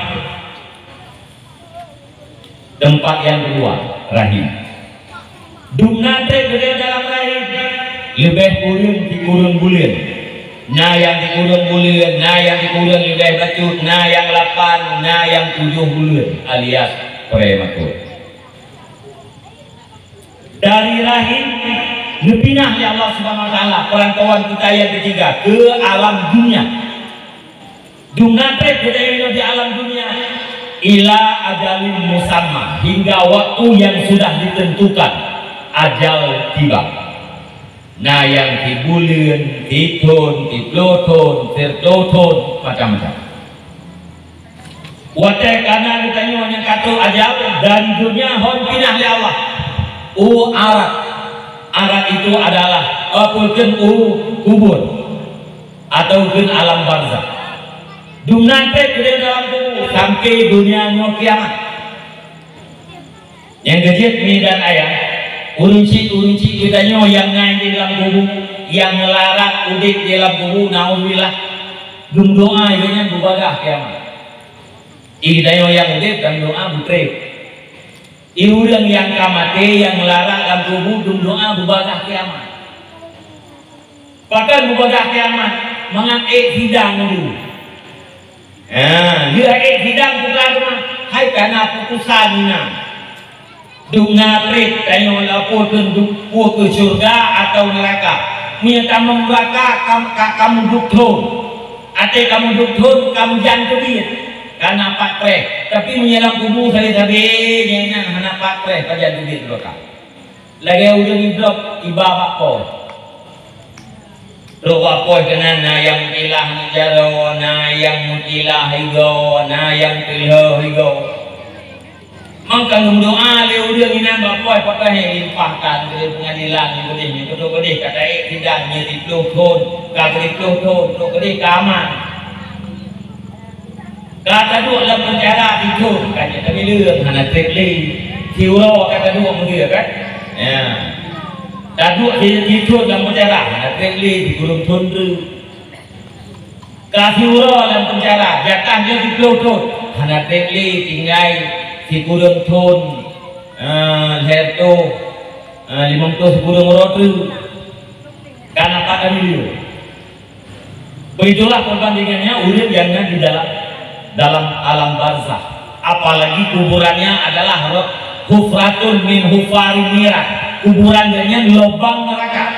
Teumpat nyang keudua, rahim. Dum na treb geutanyoe dalam rahim, leubeh kureueng sikureueng buleuen. Na nyang sikureueng buleuen, na nyang sikureueng leubeh bacut, na nyang lapan, na nyang tujoh buleuen alias prematur. Dari rahim, neupinah lé Allah Subhanahu wa Taala perantauan kita nyang keutiga keu alam dunia. Dum na treb geutanyoe di alam dunia, ila ajalin musamma, hingga waktu yang sudah ditentukan, ajal tiba. Na nyang sibuleuen, sithon, siploh thon, siratoh thon, macam-macam. Watée kana geutanyoe nyang ka trok ajal dari dunia hon pinah lé Allah u arat. Arat itu adalah, eh, peue kheun, u kubur. Atau kheun alam barzakh. Dum na treb geutanyoe dalam kubu sampai dunia nyoe kiamat. Nyang keujeuet mi dan ayah, ureueng chik-ureueng chik geutanyoe nyang na di dalam kubu, nyang meularat udeb di dalam kubu, naudzubillah, dum doa geuhnyan beubagaih kiamat. Di geutanyoe nyang udeb dan doa beutreb. Di ureueng nyang ka maté nyang meularat lam kubu dum doa beubagaih kiamat. Pakon beubagaih kiamat? Mangat ék sidang dulu. Ha, lheueh ék sidang buka teuma, hai kana putusan na. Dum na treb tanyoe lapor keu du-, peue keu syurga atau neuraka. Meunyoe tamong neuraka, kam-, ka-, kamoe duek thon. Até kamoe duek thon, kamoe jan teubiet. Kana pat preh. Tapi meunyoe lam kubu sabe-sabe, nyan hana pat preh, pajan teubiet neuraka. Lagée ureueng idrop iba bak po. Trok bak po keunan na nyang meukilah jaroe, na nyang meukilah igoe, na nyang peulheueh igoe. Mangka geumeudoa lé ureueng inan bak po, pakon hé limpahkan keu peungadilan nyoe keudeh, nyoe keudeh, keudeh ka taék sidang nyoe siploh thon, ka siploh thon, trok keudeh ka aman. Ka taduek lam penjara sithon, ka jeuet tabileung hana treb lé. Siuroe ka taduek meungeue kan? Ya. Taduek si-, sithon lam penjara hana treb lé, sikureueng thon treuk. Ka siuroe lam penjara, jatah nyoe siploh thon, hana treb lé, tinggai sikureueng thon, eh, lhèe reutôh, eh, limong reutôh sikureueng uroe treuk. Ka na pat tabileung. Begitulah perbandingannya ureueng nyang na di dalam, dalam alam barzakh. Apalagi kuburannya adalah ro-, hufratun min hufarin niran. Kuburan geuhnyan lubang neuraka.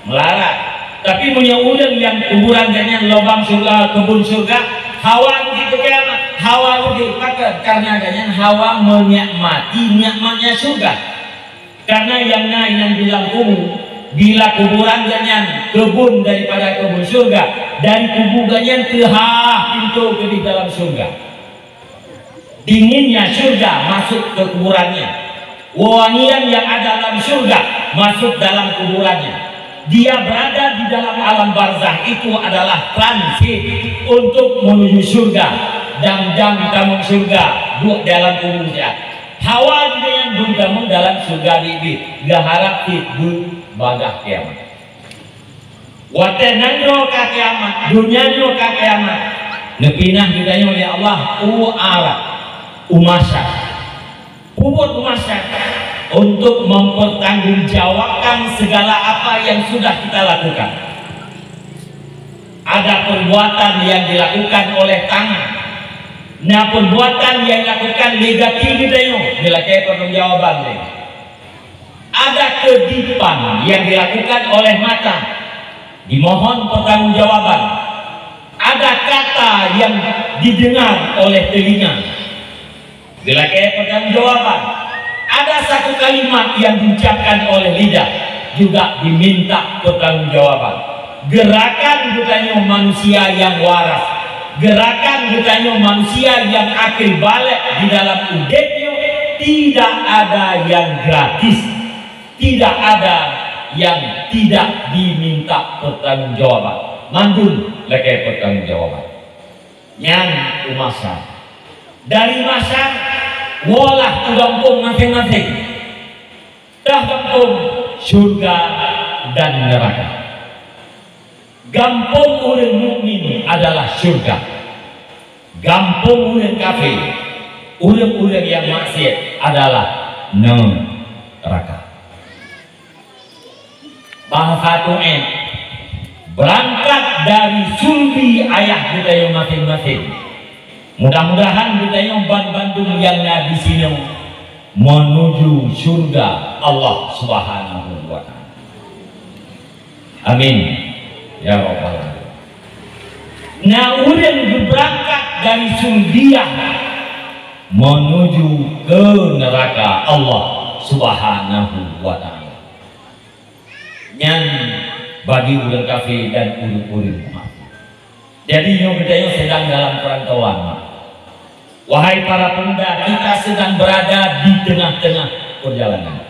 Meularat. Tapi meunyoe ureueng nyang kuburan geuhnyan lubang syurga, keubun syurga, hawa rugi keu kiamat, hawa rugi. Pakon? Karena geuhnyan hawa menikmati nikmatnya syurga. Karena nyang na inan bilang kubu, bila kuburan geuhnyan keubun daripada keubun syurga, dari kubu geuhnyan teuhah pintoe keudeh dalam syurga. Dinginnya syurga masuk ke kuburannya. Wewangian yang ada dalam syurga masuk dalam kuburannya. Dia berada di dalam alam barzakh itu adalah transit untuk menuju syurga. Dang-dang tamong syurga, duek dalam kubu siat. Hawa jih nyan dum tamong dalam syurga biet-biet, geuharab cit beubagaih kiamat. Watée nanggroe ka kiamat, donya nyoe ka kiamat, neupinah geutanyoe lé Allah u arat, u mahsyar. Peubuet u mahsyar untuk mempertanggungjawabkan segala apa yang sudah kita lakukan. Ada perbuatan yang dilakukan oleh tangan, Na perbuatan nyang dilakukan lé gaki geutanyoe, geulakée pertanggungjawaban lé. Ada kedipan yang dilakukan oleh mata, dimohon pertanggungjawaban. Ada kata yang didengar oleh telinga, geulakée pertanggungjawaban. Ada satu kalimat yang diucapkan oleh lidah, juga diminta pertanggungjawaban. Geurakan geutanyoe manusia nyang waras, geurakan geutanyoe manusia nyang akhé balek di dalam udeb nyoe, tidak ada yang gratis, tidak ada yang tidak diminta pertanggungjawaban. Mandum lakée pertanggungjawaban. Nyan u mahsyar. Dari mahsyar, woe lah u gampông maséng-maséng. Teuh gampông syurga dan neuraka. Gampông ureuëng mukmin adalah syurga. Gampông ureuëng kafé, ureuëng-ureuëng nyang maksiat adalah neuraka. Bahasa tu'en, beurangkat dari sulbi ayah geutanyoe maséng-maséng. Mudah-mudahan geutanyoe banmandum nyang na disinoe meunuju syurga Allah Subhanahu wa Ta'ala. Amin, ya Rabbal Alamin. Na ureuëng geubeurangkat dari sulbiah meunuju keu neuraka Allah Subhanahu wa Ta'ala. Nyan bagi ureuëng kafé dan ureuëng-ureuëng munafék. Jadi, nyoe geutanyoe sedang dalam perantauan. Wahai para pemuda, kita sedang berada di tengah-tengah perjalanan.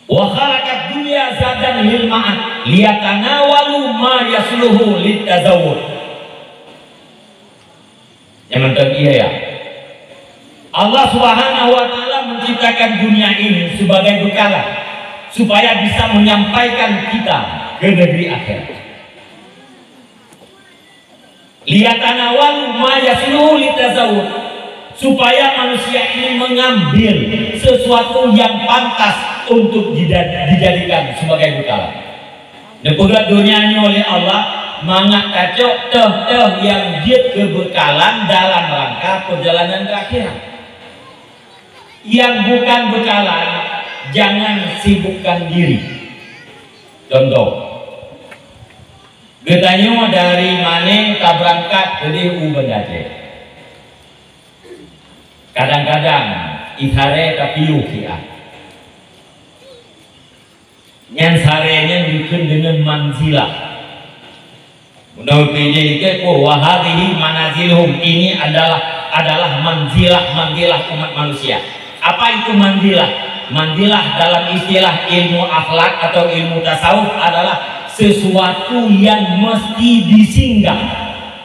Wa khalaqad dunya zadan lil ma'ad, liyatanawalu ma yasluhu litazawwud. Nyang mantong iya, ya. Allah Subhanahu wa Ta'ala menciptakan dunia ini sebagai bekalan supaya bisa menyampaikan kita ke negeri akhirat. Liyatanawalu ma yasluhu litazawwud, supaya manusia ini mengambil sesuatu yang pantas untuk dida-, dijadikan sebagai bekalan. Neupeugét donya nyoe lé Allah mangat tacok teuh-teuh nyang jeuet keu beukalan dalam rangka peurjalanan keu akhirat. Nyang bukan beukalan, jangan sibukkan diri. Contoh, geutanyoe dari Mané tabeurangkat keudeh u Banda Aceh. Kadang-kadang, isaré tapiôh siat. Nyan saré nyan dikheun deungon manzilah. Meunurot P J I T, "Wa hadhihi manaziluhum," ini adalah, adalah manzilah-manzilah umat manusia. Apa itu manzilah? Manzilah dalam istilah ilmu akhlak atau ilmu tasawuf adalah sesuatu yang mesti disinggah,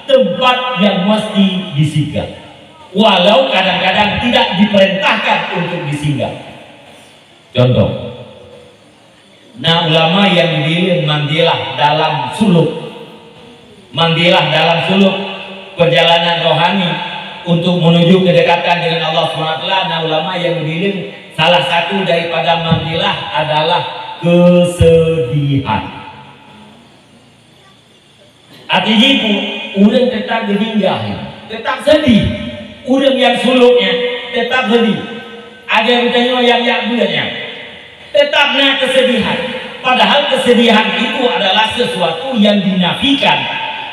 tempat yang mesti disinggah. Walau kadang-kadang tidak diperintahkan untuk disinggah. Contoh, na ulama nyang geubiléng manzilah dalam suluk. Manzilah dalam suluk, perjalanan rohani untuk menuju kedekatan dengan Allah Subhanahu wa Taala, na ulama nyang geubiléng salah satu daripada manzilah adalah kesedihan. Arti jih peue? Ureuëng teutab geusinggah nyan, teutab seudeh. Ureuëng nyang sulok nyan teutab seudeh. Agai geutanyoe nyang jak beuet nyan, teutab na keusedihan. Padahal keusedihan itu adalah sesuatu nyang dinafikan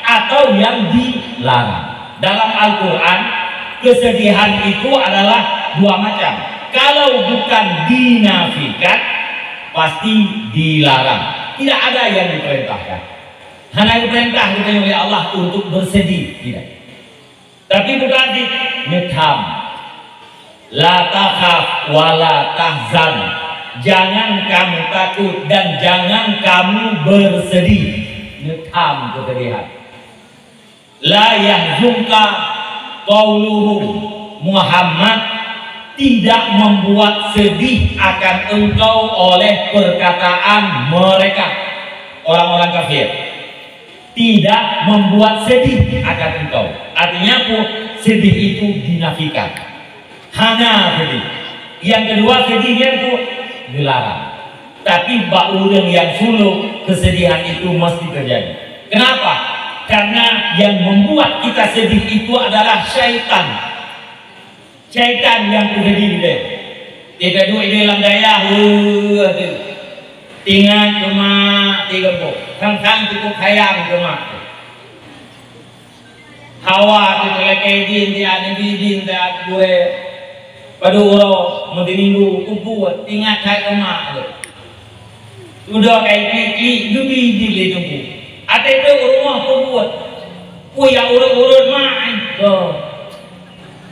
atau nyang dilarang. Dalam Al-Quran, keusedihan itu adalah dua macam. Kalau bukan dinafikan, pasti dilarang. Tidak ada yang diperintahkan. Hana geupeurintah geutanyoe lé Allah untuk beuseudeh, tidak. Tapi bukan di neutham. "La takhaf wa la tahzan." Jangan kamu takut dan jangan kamu bersedih. Neutham keusedihan. "La yahzunka qauluhum." Muhammad, tidak membuat sedih akan engkau oleh perkataan mereka, orang-orang kafir. Tidak membuat sedih akan engkau. Artinya apa? Sedih itu dinafikan. Hana sedih. Yang kedua, sedih nyan tu dilarang. Tapi bak ureuëng nyang sulok, keusedihan itu mesti terjadi. Kenapa? Karena yang membuat kita sedih itu adalah syaitan. Syaitan nyang peuseudeh teuh. Teuka duek di lam dayah, weueh, teuh. Tingat keu mak, teuh geumbok. Sang-sang cukup sayang keu mak. Hawa teuh teulakée idin, teuh aneuk idin, teuh aneuk gurée. Padub uroe, meutiminggu, kubuet, tingat that keu mak teuh. Udah kai klik-klik, geubri idin lé teungku. Até teuh u rumoh kubuet. Ku ya urut-urut mak, eh. Tuh.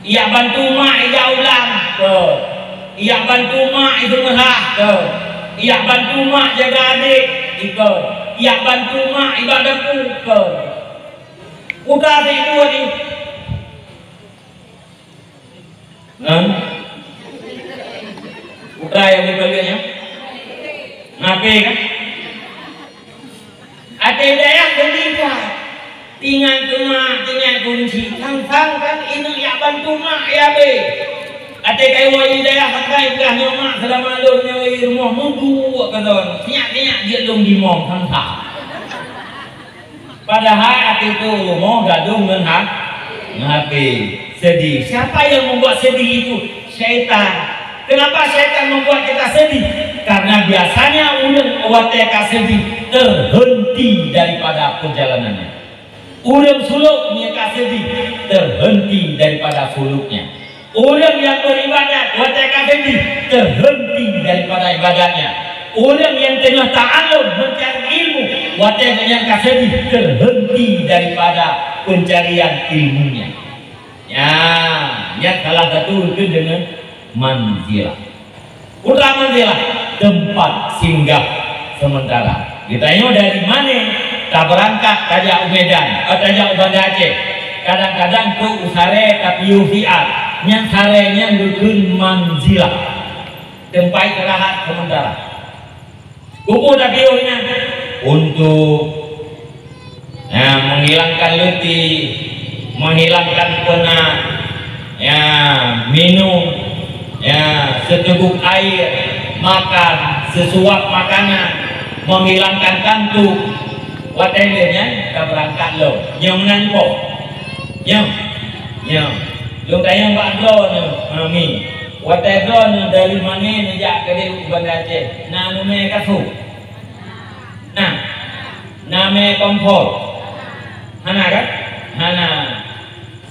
Ijak bantu mak ijak u blang, keu. Ijak bantu mak ijak meurah, keu. Ijak bantu mak jaga adék, ikeu. Ijak bantu mak iba dapu, keu. Udah sibuk ni. Hah? Udah yang ni balik ya? Ngapain kan? Até dayah geuligat. Tingat keu mak, tingat keu cicit. Sang-sang kan inong jak bantu mak ya be. Até kayue di dayah pakai peugah nyoe mak, seulama lôn nyoe i rumoh meuduek keu lôn. Sinyak-sinyak jeuet lôn dimong sang-sang. Padahai até teuh rumoh gadôh ngon ha-, ngon H P. Sedih. Siapa yang membuat sedih itu? Syaitan. Kenapa syaitan membuat kita sedih? Karena biasanya ureuëng watée ka sedih terhenti daripada perjalanannya. Ureuëng sulok nyang ka sedih terhenti daripada suloknya. Ureuëng nyang beribadat watée ka sedih terhenti daripada ibadatnya. Ureuëng nyang teungoh ta'alum mencari ilmu watée nyan ka sedih terhenti daripada pencarian ilmunya. Ya, nyan salah satu rukun deungon manzilah. Peue manzilah? Tempat singgah sementara. Geutanyoe dari mané tabeurangkat tajak u Medan, eh, tajak u Banda Aceh. Kadang-kadang trok u Sarée tapiôh siat. Nyan Sarée nyan rukun manzilah. Tempat istirahat sementara. Kubu tapiôh nyan untuk, ya, menghilangkan letih, menghilangkan penat, ya, minum, ya, seteguk air, makan sesuap makanan, menghilangkan kantuk. Watée lheueh nyan ka beurangkat lom. Nyoe meunan po. Nyoe. Nyoe. Lôn tanyong bak droeneuh, ha, mi. Watée droeneuh dari mané neujak keudeh u Banda Aceh, na neumé kasô? Na. Na mé kompor? Hana kan? Hana.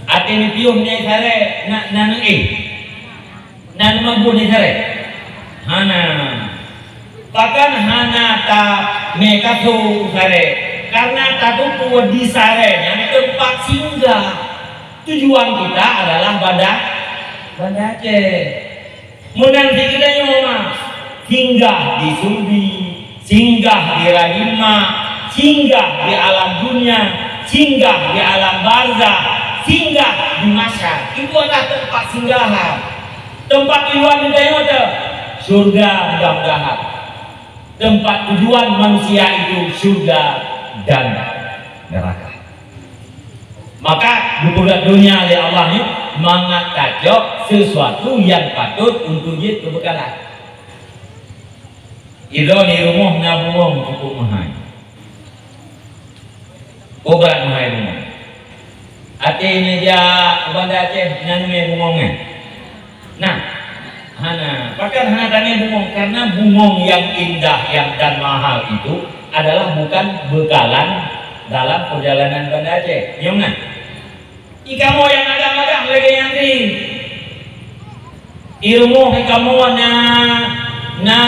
Até neupiôh nyang saré na, na neuéh? Na neumabôh nyang saré? Hana. Pakon hana tamé kasô u Sarée? Karena tateupeue di Sarée nyan teumpat singgah. Tujuan kita adalah Banda, Banda Aceh. Meunan cit geutanyoe mah, singgah di Sulbi, singgah di rahim mak, singgah di alam dunia, singgah di alam barzah, singgah di mahsyar. Itu adalah tempat singgahan. Tempat tujuan geutanyoe teuh syurga, mudah-mudahan. Tempat tujuan manusia itu syurga dan neraka. Maka geupeugah dunia lé Allah ni mangat tacok sesuatu yang patut untuk jeuet keubeukalan. Idroe di rumoh na bungong cukup meuhai. Ubat meuhai bungong. Até neujak u Banda Aceh na neumé bungong nyan? Nah, hana. Pakon hana tamé bungong? Karena bungong yang indah yang dan mahal itu adalah bukan bekalan dalam perjalanan Banda Aceh. Nyoe na. Ikamoe nyang agam-agam lagée nyan teuh. Di rumoh ikamoe na, na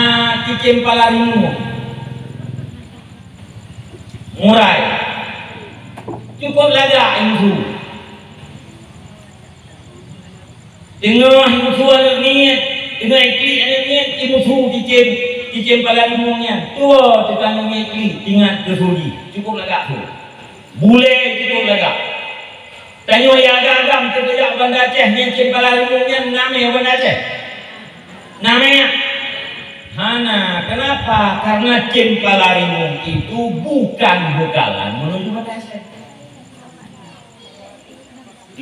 cicém pala rimueng. Murai. Cukup lagak imusu. Teungoh imusu aneuk miet, teungoh iklik aneuk miet, imusu cicém, cicém pala rimueng nyan. Tuwoe teuka aneuk miet klik, ingat keu Sulbi. Cukup lagak su. Bulée cukup lagak. Tanyoe nyang agam-agam teuh tajak u Banda Aceh, nyan cicém pala rimueng nyan namé u Banda Aceh? Namé nyan? Hana. Kenapa? Karena cicém pala rimueng itu bukan bekalan menuju Banda Aceh.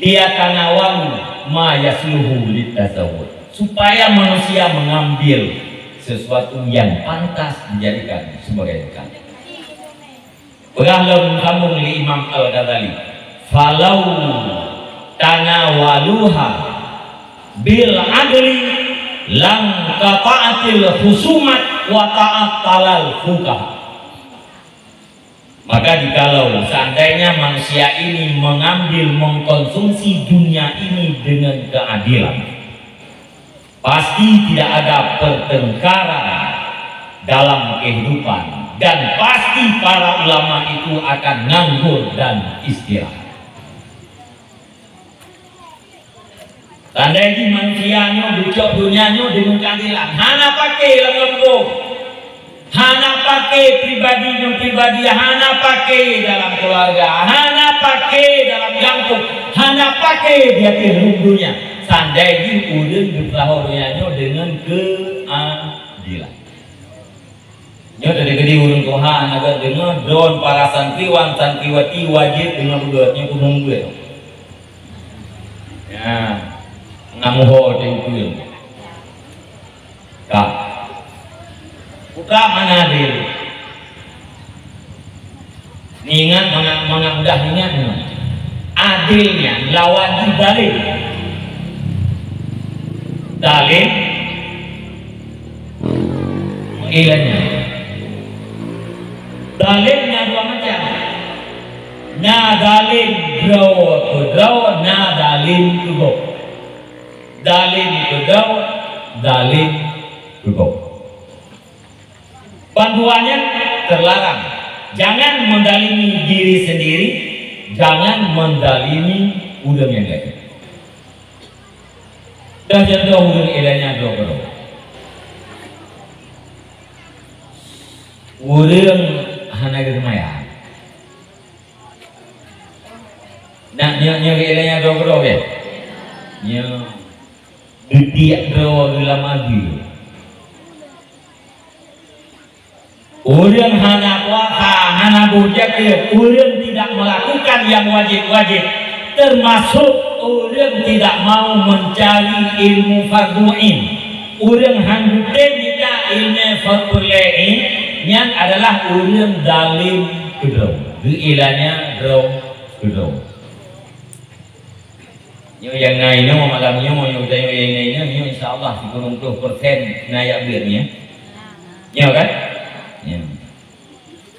Liyatanawalu ma yasluhu litazawwud. Supaya manusia mengambil sesuatu yang pantas dijadikan sebagai bekal. Peugah lom sambung lé Imam Al-Ghazali, "Falau tanawaluha bil adli lanqata'atil khusumat wa ta'attalal fuqaha." Maka jikalau seandainya manusia ini mengambil, mengkonsumsi dunia ini dengan keadilan, pasti tidak ada pertengkaran dalam kehidupan, dan pasti para ulama itu akan nganggur dan istirahat. Tandai jih manusia nyoe geucok donya nyoe deungon keuadilan. Hana paké lam gampông. Hana paké pribadi ngon pribadi, hana paké dalam keluarga, hana paké dalam gampông, hana paké di ateueh rhueng donya. Tandai jih ureuëng geupeulahô donya nyoe deungon keuadilan. Nyoe tadi geude ureuëng tuha, hana geudeungoe, droe para santriwan, santriwati wajéb deungoe beugét, nyoe keuhong beugét. Ya, ngamuho teuh ureuëng. Ka. Putra mana adil? Ingat, mangat, mangat mudah ingat nyoe. Adil nyan lawan jih zalim. Zalim, ilanya. Zalim na dua macam. Na zalim droe keu droe, na zalim keu gob. Zalim keu droe, zalim keu gob. Bantuannya terlarang. Jangan mendalimi diri sendiri, jangan mendalimi ureuëng nyang laén. Dah jatuh ureuëng ilanya droe keudroe. Ureuëng hana geuseumayang. Nak nyoe-nyoe ilanya droe keudroe, ya? Nyoe. Geutiek droe geulam abu. Ureuëng hana puasa, hana boh jakeuet, ureuëng tidak melakukan yang wajib-wajib, termasuk ureuëng tidak mau mencari ilmu fardhu ain. Ureuëng han geutem mita ilmu fardhu ain, nyan adalah ureuëng zalim keudroe. Geuilanya droe keudroe. Nyoe nyang na inoe malam nyoe, nyoe tanyoe nyang na inoe, nyoe insya Allah sikureueng ploh persen na jak beuet nyoe. Nyoe kan? Nyoe.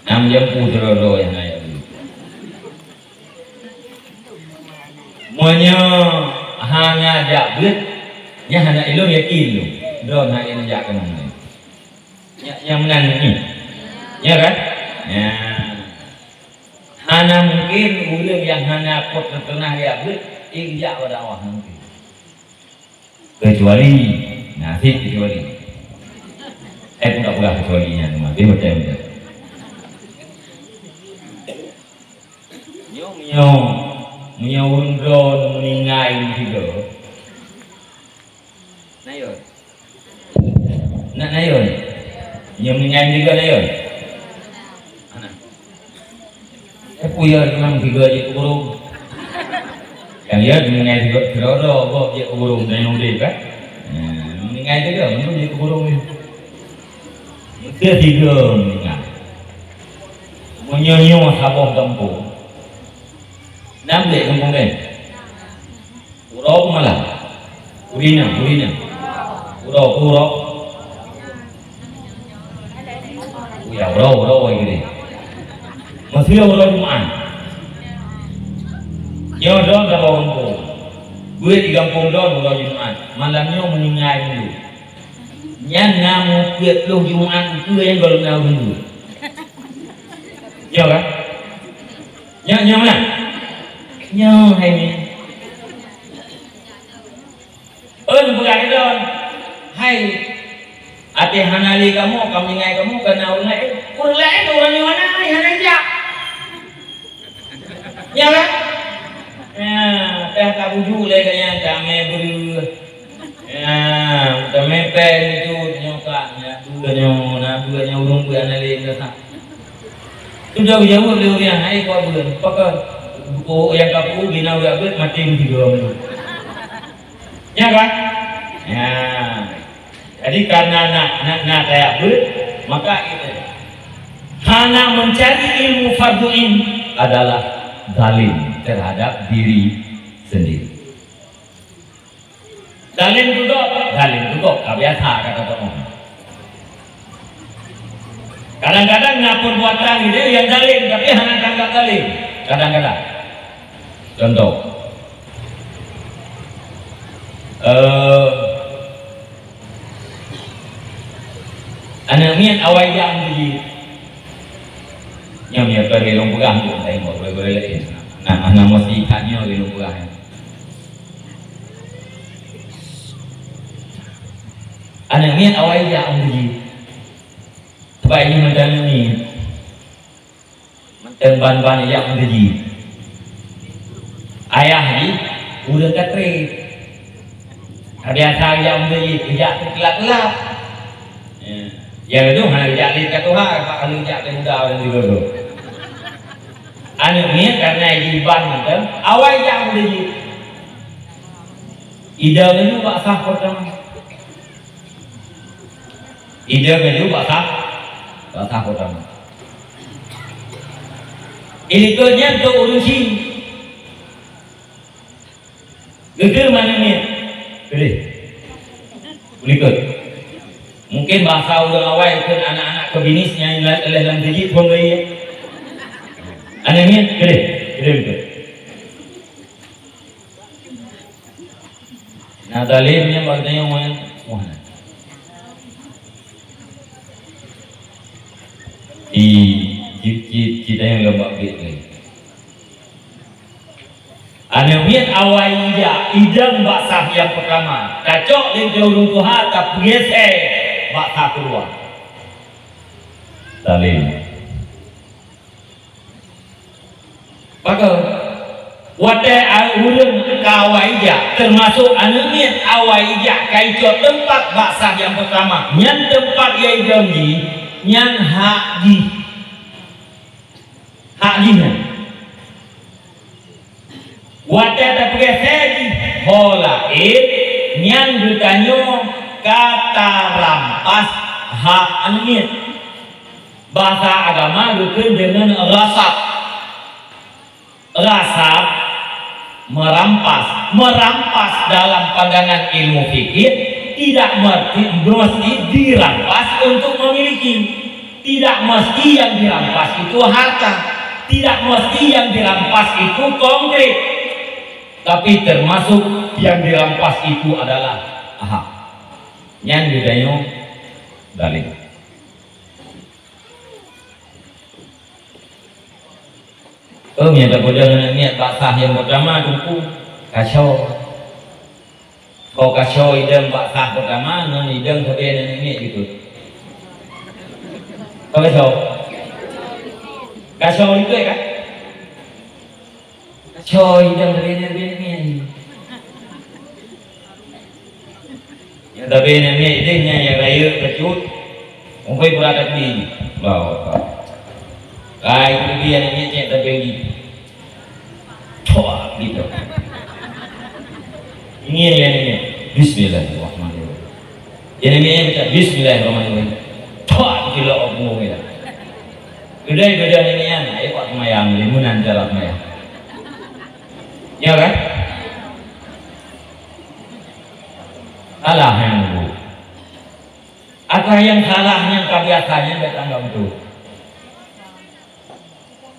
Nam jampu sidroe-droe nyang na jak beuet. Meunyoe hana jak beuet, nyan hana ilôn yakin lôn. Droe hana ilôn jak keunoe. Nyan, nyang meunan nyoe. Ya kan? Ya. Hana mungkin ureuëng nyang hana pot teupeunah jak beuet, injak bak dakwah, hana mungkin. Kecuali, nah, sit kecuali. Eh, pun tak peugah kecuali nyan, mati betul-betul. Nyoe, nyoe, nyoe ureuëng droe meuninggai meusigoe. Nayôn. Nak nayôn. Nyang meuninggai juga nayôn. Ana. Eh, puya memang tiga je kuburung. Kan ya, meuninggai juga keudroe-droe, boh je kuburung dan yang udeb, kan? Nah, meuninggai juga, mendung je kuburung ni. Mesti tiga meuninggai. Meunyoe-nyoe saboh gampông. Nam dek gampông lain. Uroe malam. Urina, urina. Uroe, uroe. Uya, uroe, uroe, uroe gede. Masih uroe Jumat. Nyoe droe saboh gampông. Beuet di gampông droe uroe Jumat. Malam nyoe meuninggai dulu. Nyan na mupiet ploh Jumat, peue nyang gohlom na ureuëng dulu. Nyoe kan? Nyoe, nyoe meunan? Nyoe hai ni. Ôn peugah lé droe, "Hai, até hana lé kamoe, ka meuninggai kamoe, ka na ureuëng laén." Ureuëng laén, ureuëng nyoe hana, hana jak. Ya kan? Ya, dah ka bujuk lé gobnyan, ka mé breueh. Ya, ka mé péng itu, nyoe ka, ya, dua nyoe, na dua nyoe ureuëng buet hana lé, dah tak. Sudah geujaweueb lé ureuëng, "Hai, kuat buleuen, pakon?" "Oh, nyang ka peubuet, bina udah buet, maté meusigoe meunan." Ya kan? Ya. Jadi, karena na, na, na kaya beuet, maka itu. Hana mencari ilmu fardhu ain adalah zalim terhadap diri sendiri. Zalim tu gob, zalim tu gob, ka biasa kata orang. Kadang-kadang na perbuatan dia yang zalim, tapi hana tanggap zalim. Kadang-kadang. Contoh. Eh, aneuk miet awai jak meusjid. Nyoe, nyoe, lôn peugah tu, lain, lain. Nah, nah, mesti tanya lôn peugah. Aneuk miet awai jak meusjid. Sebab ini macam ni. Mantong ban-ban jak meusjid. Ayah jih ureueng ka trép. Ka biasa jak meusjid, jak teulat-teulat. Ya. Nyang leueh hana jak lé ka tuha, bak lheueh jak lé muda ureueng di dulu. Aneuk miet karena jiban mantong, awai jak meusjid. Idong laju bak saf peurtama. Idong laju bak saf, bak saf peurtama. Ilikot nyan trok ureueng chik. Geukheun aneuk miet. Keudeh. Ilikot. Mungkin bahasa ureueng awai kheun anak-anak keubinis nyang lheueh lam teujit phon lagèe nyan. Aneuk miet, keudeh. Keudeh ilikot. Nah, zalim nyan bak geutanyoe nyan. Wah. Di, di, di, di tanyoe lom bak biet lé. Aneuk miet awai jak, idong bak saf nyang peurtama. Tacok lé ureueng tuha, tapeugeusé bak saf keudua. Zalim. Pakon? Watèe a-, ureueng ka awai jak, teumasok aneuk miet awai jak, ka icok teumpat bak saf nyang peurtama. Nyan teumpat nyang idong jih, nyan hak jih. Hak jih nyan. Watèe tapeugeusé jih ho laén, nyan geutanyoe ka tarampas hak aneuk miet. Bahasa agama geukheun deungon ghasab. Ghasab, merampas. Merampas dalam pandangan ilmu fikih tidak merti, mesti dirampas untuk memiliki. Tidak mesti yang dirampas itu harta. Tidak mesti yang dirampas itu konkret. Tapi termasuk yang dirampas itu adalah hak. Nyan geutanyoe zalim. Oh, meunyo tapeudong aneuk miet bak saf nyang peurtama, Teungku, kaco. Ho kaco idong bak saf peurtama, ngon idong sabe aneuk miet gitu. Ho kaco. Kaco itu ya kan? Coy, idong sabe nyan, sabe nyan. Nyang sabe nyan, nyan ideh nyan, nyang rayeuk bacut. Muphom pura takbir. Allahu Akbar. Kai takbir aneuk miet cek takbir lagi. Cok, gitu. Ingin ya, ini. Bismillahirrahmanirrahim. Jadi, ni baca, "Bismillahirrahmanirrahim." Thok, diceulok bak punggong dia. Keudeh beda ni, ni, ayo buat semayang, limunan cara semayang. Ya kan? Salah yang dulu. Apa yang salah yang kebiasaannya datang dalam tu?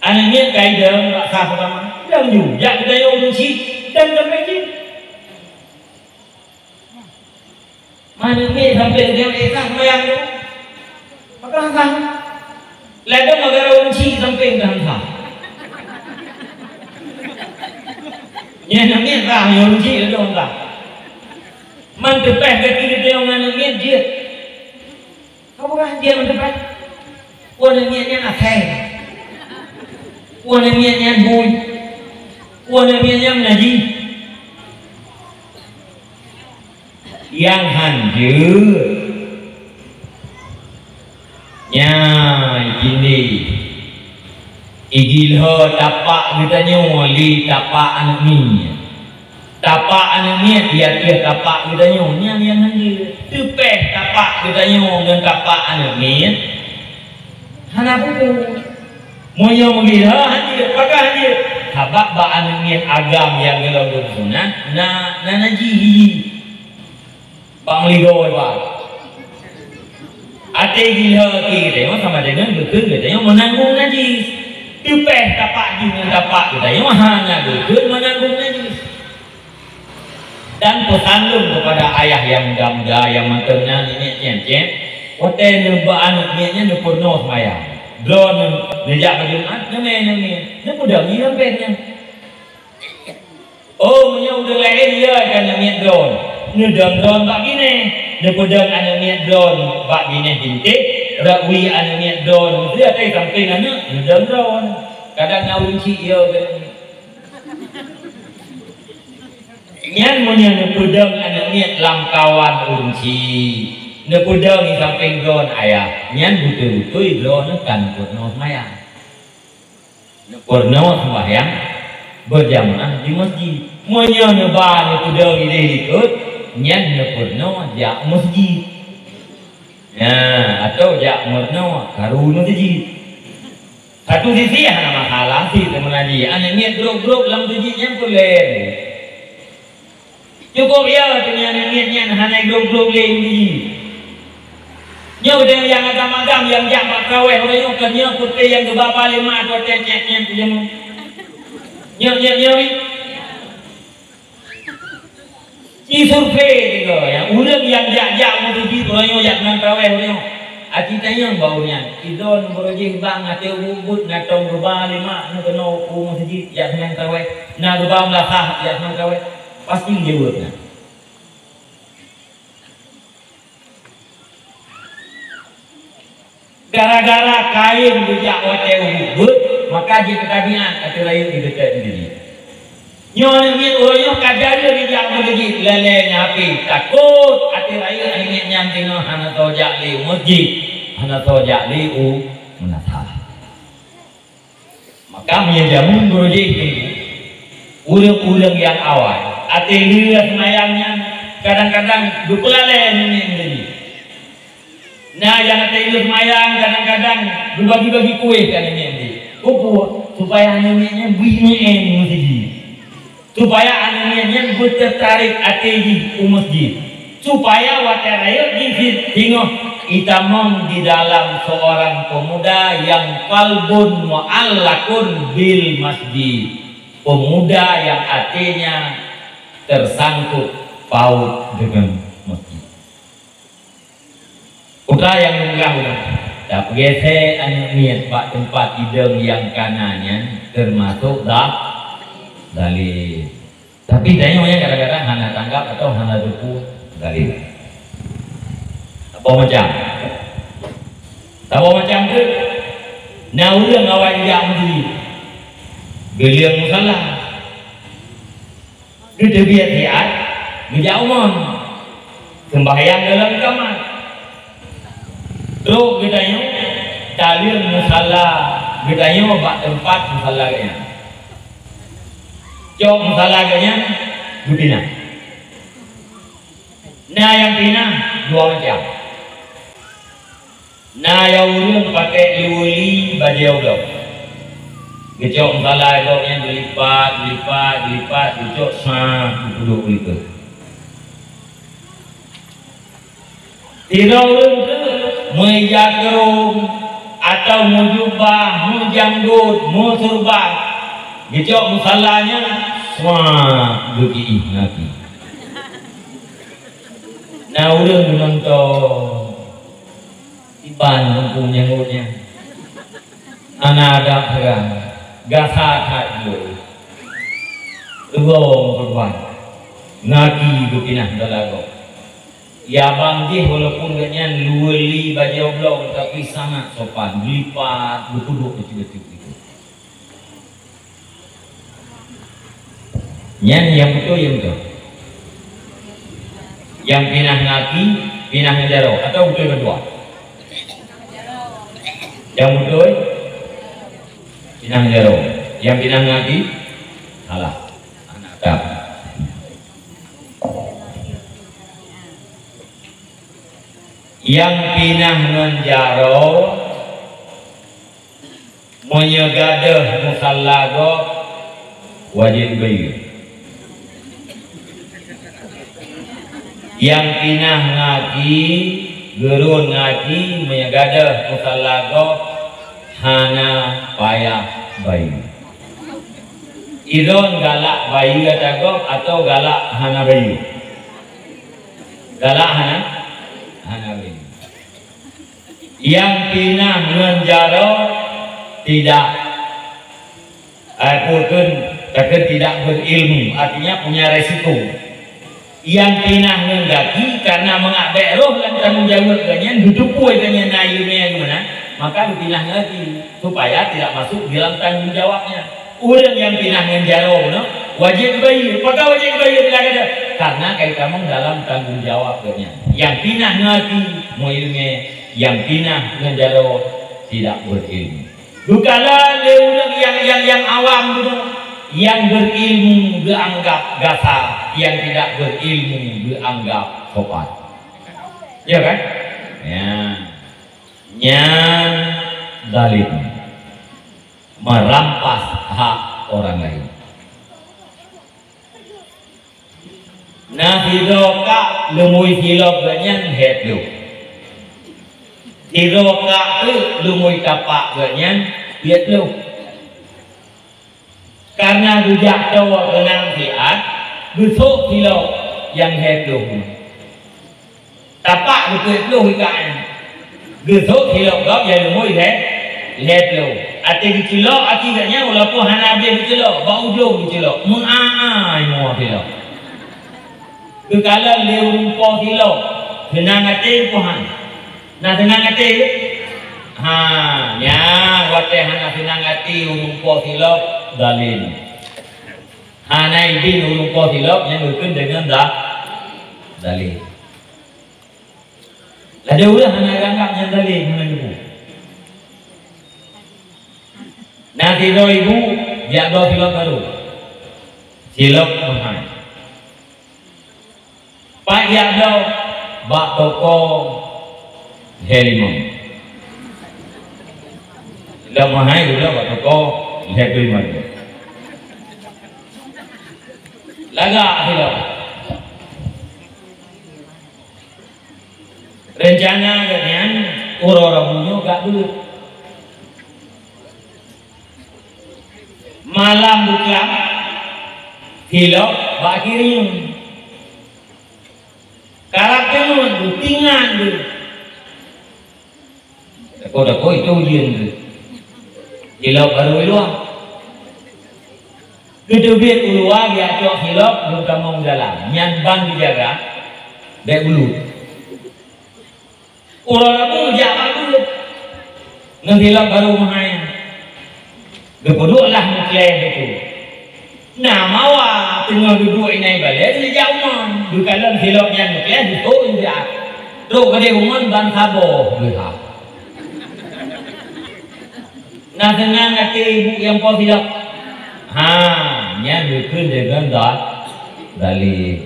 Aneuk miet ka idong bak saf peurtama, idong ju, jak geutanyoe ureueng chik, dan sampai jih. Aneuk miet sampai geutanyoe ék sah seumayang tu. Maka sah. Ladôm gara ureueng chik sampai dah sah. Nyan aneuk miet sah, nyan ureueng chik ladôm sah. Man teupeh gaki geutanyoe ngon aneuk miet jeuet. Ka peugah dia meuteupah. Wan miet nyan asai. Wan miet nyan bui. Wan miet nyan najih. Nyang han jeuet. Nyan jini. Igilho tapak geutanyoe lé tapak aneuk miet. Tapak aneuk miet di ateueh tapak geutanyoe, nyan nyang han jeuet. Teupeh tapak geutanyoe ngon tapak aneuk miet. Hana peue-peue. Meunyoe meugira, hanjeuet, pakon hanjeuet? Sabab bak aneuk miet agam nyang golom sunat, na, na najih. Bak meuligoe bak. Até jih lheueh geutanyoe sama deungon geukeue geutanyoe meunanggong najih. Teupeh tapak jih ngon tapak geutanyoe hana geukeue meunanggong najih. Dan peusan lôn keupada ayah nyang muda-muda nyang mantong na niniek cem-cem, watée neuba aneuk miet nyan neupeurunoe seumayang. Droeneuh neujak bak Jumat, neumé-neumé, neupeudong ie rompéh nyan. Oh, meunyoe ureuëng laén ya ka neumiyueb droeneuh, neudong droeneuh bak binéh, neupeudong aneuk miet droeneuh bak binéh bintéh, rot wie aneuk miet droeneuh, meuseuti sampéng aneuk, neudong droeneuh. Kadang na ureuëng cit ya keu aneuk miet. Nyan meunyoe neupeudong aneuk miet lam kawan ureuëng cit, neupeudong di sampéng droeneuh ayah, nyan beutôi-beutôi droeneuh ka neupeurunoe seumayang. Neupeurunoe seumbahyang beujamaah di masjid. Meunyoe neuba neupeudong idéh likot, nyan neupeurunoe jak masjid. Nah, atawa jak meurunoe karu masjid. Satu sisi hana masalah, si teumeunaji aneuk miet grok-grok lam masjid nyan peureulée. Cukup ya, teungoh aneuk miet nyan hana glok-glok lé inti. Nyoe geutanyoe nyang agam-agam nyang jak bak traweh uroe nyoe, kon nyoe putri nyang geuba-ba lé mak atau cek-cek nyan pih nyoe. Nyoe, nyoe, nyoe. Ci survei tiga ya, ureuëng nyang jak-jak meuseujid uroe nyoe jak seunang traweh uroe nyoe. Aci tanyong bak ureuëng nyan, idon beurojih bang até ubit-ubit na tong geuba lé mak nyoe keunoe u meuseujid jak seunang traweh, na geuba meulasah jak seunang traweh. Pasti jaweueb nyan. Gara-gara kayém geujak watée ubit-ubit, maka jih keutabiat até rayeuk geudeungoe sendiri. Nyoe aneuk miet uroe nyoe ka jadeuh geujak meuseujid lalée nyan hapé takot até rayeuk aneuk miet nyan deungoe hana soe jak lé u meuseujid, hana soe jak lé u meulasah. Maka meunyoe jameun beurojih teungku, ureuëng-ureuëng nyang awai até lheueh seumayang nyan kadang-kadang geupeulalée niniek nyan. Na nyang até lheueh seumayang kadang-kadang geubagi-bagi kueh keu niniek nyan. Peue? Supaya niniek nyan bri meu'en meuseujid. Supaya aneuk miet nyan beuteutarek até jih u meuseujid, supaya watée rayeuk jih singoh itamong di dalam seorang pemuda yang qalbun mu'allaqun bil masjid, pemuda yang aténya tersangkut paut dengan masjid. Putra nyang lôn peugah ulang, tapeugeusék aneuk miet bak teumpat idong nyang kana nyan teumasok za-, zalim. Tapi tanyoe nyan kadang-kadang hana tanggap atawa hana teupeue zalim. Saboh macam. Saboh macam tu, na ureuëng awai jak meuseujid, geuleueng musala. Geuteubiet siat geujak u mon, seumbahyang dalam kamar. Trok geutanyoe taleueng musala geutanyoe bak teumpat musala geuhnyan. Cok musala geuhnyan geupinah. Na nyang pinah dua macam. Na nyang ureuëng pakai luweuli bajée oblong. Geucok musala gobnyan geulipat, geulipat, geulipat, geucok sa geupeudok u likot. Sidroe ureuëng teuk meuija keurom atawa meujubah, meujanggot, meusurban. Geucok musala nyan, swa geukiih naki. Na ureuëng geunonton. Iban muphom nyang rhot nyan. Hana adab sagai, gasa that jeuet. Teugong keuluwa, naki geupinah dalam gob. Ya bang jih walaupun gobnyan luweuli bajée oblong, tapi sangat sopan, geulipat, geupeudok bacut-bacut. Nyan nyang beutôi, nyang beutôi. Nyang pinah ngon aki, pinah ngon jaroe, atawa beutôi keudua? Nyang beutôi, pinah ngon jaroe. Nyang pinah ngon aki, salah. Aneuk kap. Nyang pinah ngon jaroe, Meunyoe gadôh musalla gob, wajéb bayeue. Nyang pinah ngaki, geurôn ngaki, meunyoe gadôh musalla gob, hana payah bayeue. Idon galak bayeue ata gob atawa galak hana bayeue? Galak hana, hana bayeue. Nyang pinah ngon jaroe tidak, eh, bukan, bukan tidak berilmu, artinya punya resiko. Nyang pinah ngon gaki karena mangat bèk rôh lam tanggong jaweueb geuh nyan, geuteupeue geuh nyan na ileumèe geuh meunan, maka geupinah ngon gaki supaya tidak masuk dalam tanggung jawabnya. Ureueng nyang pinah ngon jaroe nyoe wajéb bayeue. Pakon wajéb bayeue bila gadôh? Karena ka itamong dalam tanggung jawab geuh nyan. Nyang pinah ngon gaki meuileumèe, nyang pinah ngon jaroe tidak berilmu. Bukanlah lé ureueng nyang, nyang, nyang awam dulu, nyang berilmu geuanggap gasa, nyang tidak berilmu geuanggap sopan. Ya kan? Ya. Nyan zalim. Merampas hak orang lain. Na sidroe kak leumui silop geuh nyan lhèe ploh. Sidroe kak teuk leumui tapak geuh nyan peuet ploh. Karena geujak toe keunang siat, geusôk silop nyang lhèe ploh. Tapak geupeuet ploh ikak nyan. Geusôk silop gob nyang leumui lhèe, lhèe ploh. Até geuculok aki geuh nyan walaupun hana habéh geuculok, bak ujong geuculok. Meu'ai-ai moe silop. Geukalon lé ureueng po silop, seunang até peu han? Na seunang até? Ha, nyan watèe hana seunang até ureueng po silop, zalim. Hana idin ureueng po silop nyan geukheun deungon za-, zalim. Lagèe ureueng hana geuanggap nyan zalim, hana geupeu. Na sidroe ibu jak bloe silop barô. Silop meuhai. Pat jak bloe? Bak toko lhèe limong. Silop meuhai geubloe bak toko lhèe ploh limong. Lagak silop. Reuncana geuh nyan uroe Rabu nyoe geubeuet. Malam buklam, silop bak kiri nyoe. Karab teungeut geuh, tingan geuh. Teuko-teuko itu ujeuen geuh. Silop barô i luwa. Geuteubiet u luwa, geujak cok silop, geutamong dalam. Nyan ban geujaga, bèk bulut. Uroe Rabu jak bak bulut. Ngon silop barô meuhai. Geupeuduek lah meuklèe situ. Na mawa teungoh duduek inan ié balèe geujak u ngon. Geukalon silop nyan meuklèe, geutôk geujak. Trok keudéh u ngon ban saboh geuh. Na seunang até ibu nyang po silop. Ha, nyan geukheun deungon za-, zalim.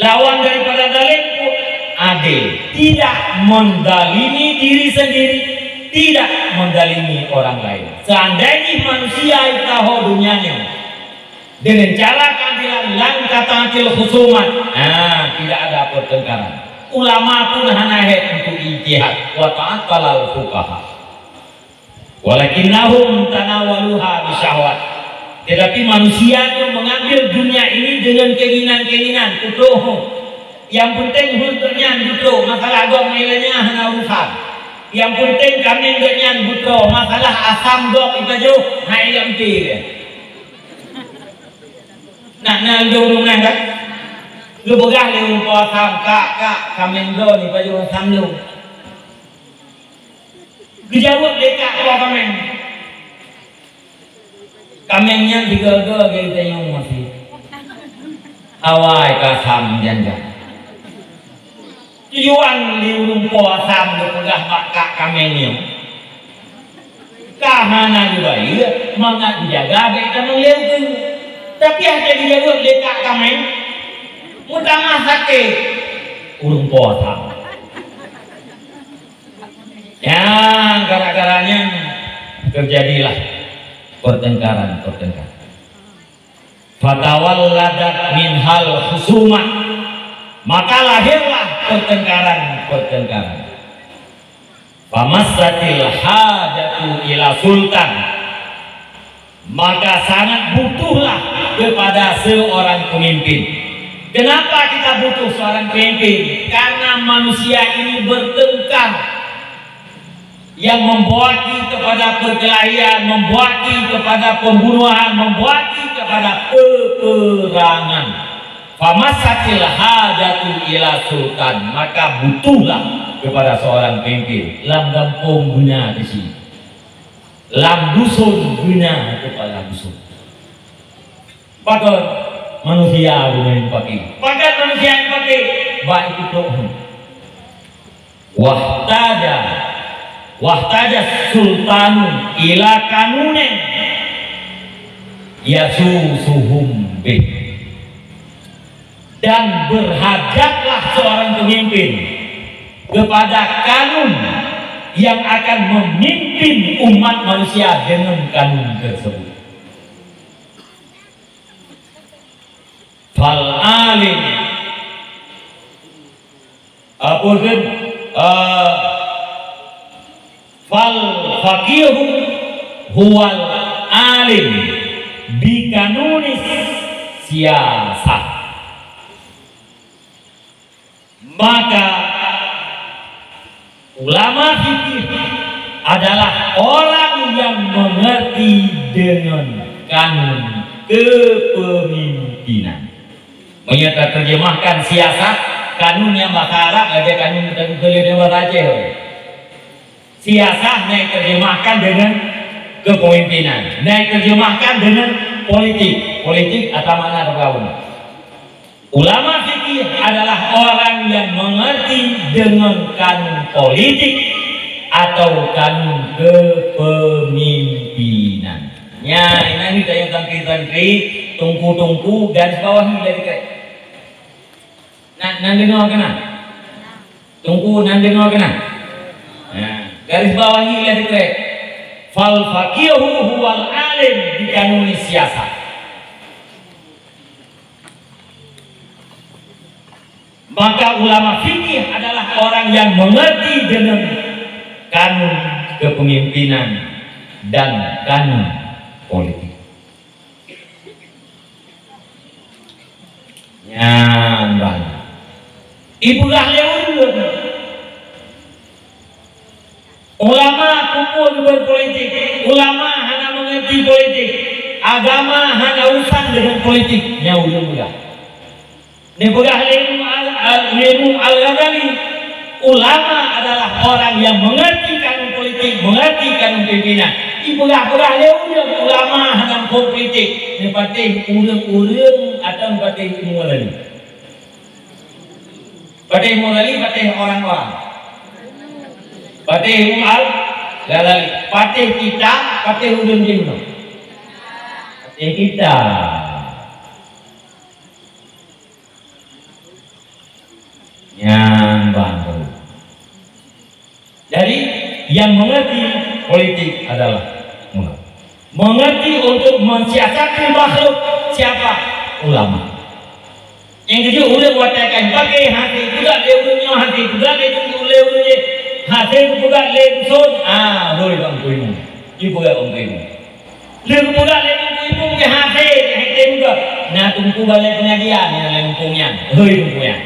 Lawan daripada zalim pun adil, tidak menzalimi diri sendiri, tidak menzalimi orang lain. Seandainya manusia itu ho dunia nyoe dengan cara keadilan lam kata hasil khusumat, nah, tidak ada pertengkaran. Ulama pun hana hèk untuk ijtihad, wa ta'attalal fuqaha. Walakinnahum tanawaluha bisyahwat. Tetapi manusia itu mengambil dunia ini dengan keinginan-keinginan, putôh. Yang penting hureueng geuh nyan beutôi, masalah gob ngon ileumèe hana urusan. Yang penting kaméng geuh nyan beutôi, masalah asam gob ipajoh, hai lam pie. Nak na lôn rumoh kan? Geupeugah lé ureueng po asam, "Kak, kak, kaméng droe nyoe ipajoh asam lôn." Geujaweueb lé kak po kaméng. Kaméng nyan sigoe-goe geutanyoe maséh. Awai ka asam janja. Tujuan lé ureueng po asam geupeugah bak kak kaméng nyoe, ka hana geubayeue mangat geujaga bèk tamong lé ukeue. Tapi até geujaweueb lé kak kaméng, meutamah sakét ureueng po asam. Nyang gara-gara nyan Terjadilah pertengkaran-pertengkaran. Fatawalladat minhal husumah, maka lahirlah pertengkaran-pertengkaran. Famassatil hajatu ila sultan, maka sangat butuhlah kepada seorang pemimpin. Kenapa kita butuh seorang pemimpin? Karena manusia ini bertengkar, yang membawaki kepada perkelahian, membawaki kepada pembunuhan, membawaki kepada peperangan. Famassatil hajatu ila sultan, maka butuhlah kepada seorang pemimpin. Lam gampông guna di sini, lam dusun guna kepada dusun. Pakon manusia guna nyang pakai? Pakon manusia nyang pakai? Baik itu. Wahtaja, wahtaja sultanu ila kanunin yasusuhum bih. Dan berhajatlah seorang pemimpin kepada kanun yang akan memimpin umat manusia dengan kanun tersebut. Fal alim, apa kan? Ah, fal faqihu huwal alim bikanunis siyasah. Maka ulama fikih adalah orang yang mengerti dengan kanun kepemimpinan. Meunyoe taterjemahkan siasah, kanun nyang bahasa Arab, lagèe kanun nyang teukeuleuh nyang bahasa Aceh. Siasah nyang terjemahkan dengan kepemimpinan, nyang terjemahkan dengan politik. Politik atau makna tergabung. Ulama fikih adalah orang yang mengerti dengan kanun politik atau kanun kepemimpinan. Nya, inan ni tanya santri-santri, tungku-tungku, garis bawahi dari krek. Nan, nan deungoe keunan? Tungku, nan deungoe keunan? Nah, garis bawahi lé dikrek. Fal faqihu huwal alim bikanuni siyasah. Maka ulama fikih adalah orang yang mengerti dengan kanun kepemimpinan dan kanun politik. Nyan ban. Ipeugah lé ureueng, ulama kumpul ngon politik, ulama hana mengerti politik, agama hana urusan dengan politik, nyan ureueng peugah. Neupeugah lé Imam Al-, Al-, lé Imam Al-Ghazali, ulama adalah orang yang mengerti kanun politik, mengerti kanun pimpinan. Ipeugah-peugah lé ureueng ulama hana muphom politik. Neupatéh ureueng-ureueng atau neupatéh Imam Ghazali? Patéh Imam Ghazali, patéh orang-orang. Patéh Imam Al-Ghazali, patéh kitab, patéh ureueng jinoe. Patéh kitab. Nyan ban. Jadi, yang mengerti politik adalah ulama. Mengerti untuk mensiasati makhluk siapa? Ulama. Nyang keujeuet ureueng watèe ka jipaké, hase peugah lé ureueng nyoe, hase peugah lé ureueng nyoe, hase peugah lé dusun, ah, lôn bak Teungku Imum. Ipeugah bak Teungku Imum. Lheueh geupeugah lé Teungku Imum, geuhase, geuhase juga. Na teungku balèe pengajian nyang lé muphom nyan. Hôi teungku nyan.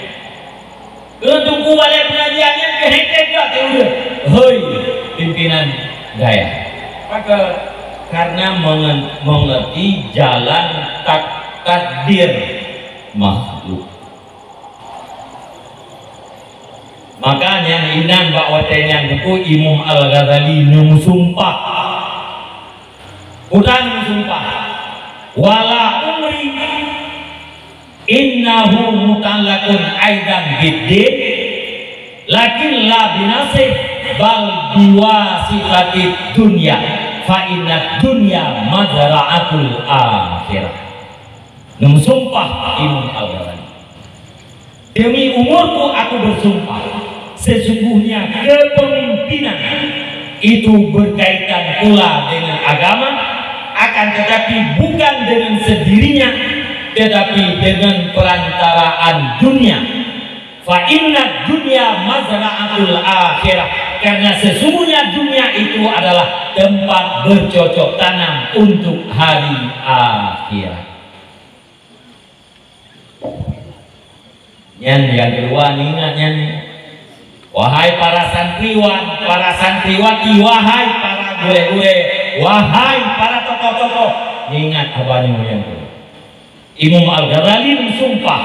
Keu teungku balèe pengajian nyan geuhase juga teuh. Hôi pimpinan dayah. Maka karena mengen-, mengerti jalan tak-, takdir makhluk. Maka nyan inan bak watèe nyan teungku Imam Al-Ghazali neumeusumpah. Utan sumpah, "Wala umri innahu mutallaqun aidan biddin, lakin la binasih bal biwasitati dunya, fa inna dunya mazra'atul akhirah." Neumeusumpah Imam Al-Ghazali. Demi umurku aku bersumpah, sesungguhnya kepemimpinan Itu berkaitan pula dengan agama, akan tetapi bukan dengan sendirinya, tetapi dengan perantaraan dunia. Fa inna dunya mazra'atul akhirah, karena sesungguhnya dunia itu adalah tempat bercocok tanam untuk hari akhirat. Nyan nyang keuluwa ingat nyan. Wahai para santriwan, para santriwati, wahai para gurée-gurée, wahai para tokoh-tokoh, ingat haba nyoe nyang keuluwa. Imam Al-Ghazali meusumpah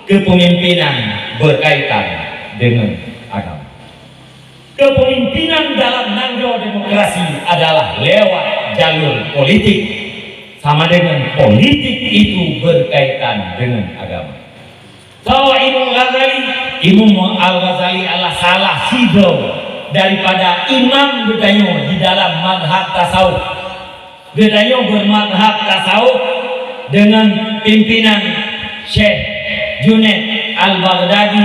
kepemimpinan berkaitan dengan agama. Kepemimpinan dalam nanggroe demokrasi adalah lewat jalur politik, sama dengan politik itu berkaitan dengan agama. Bahwa Imam Ghazali, Imam Al-Ghazali adalah salah sidroe daripada imam geutanyoe di dalam mazhab tasawuf. Geutanyoe bermadhab tasawuf dengan pimpinan Syekh Junaid Al-Baghdadi,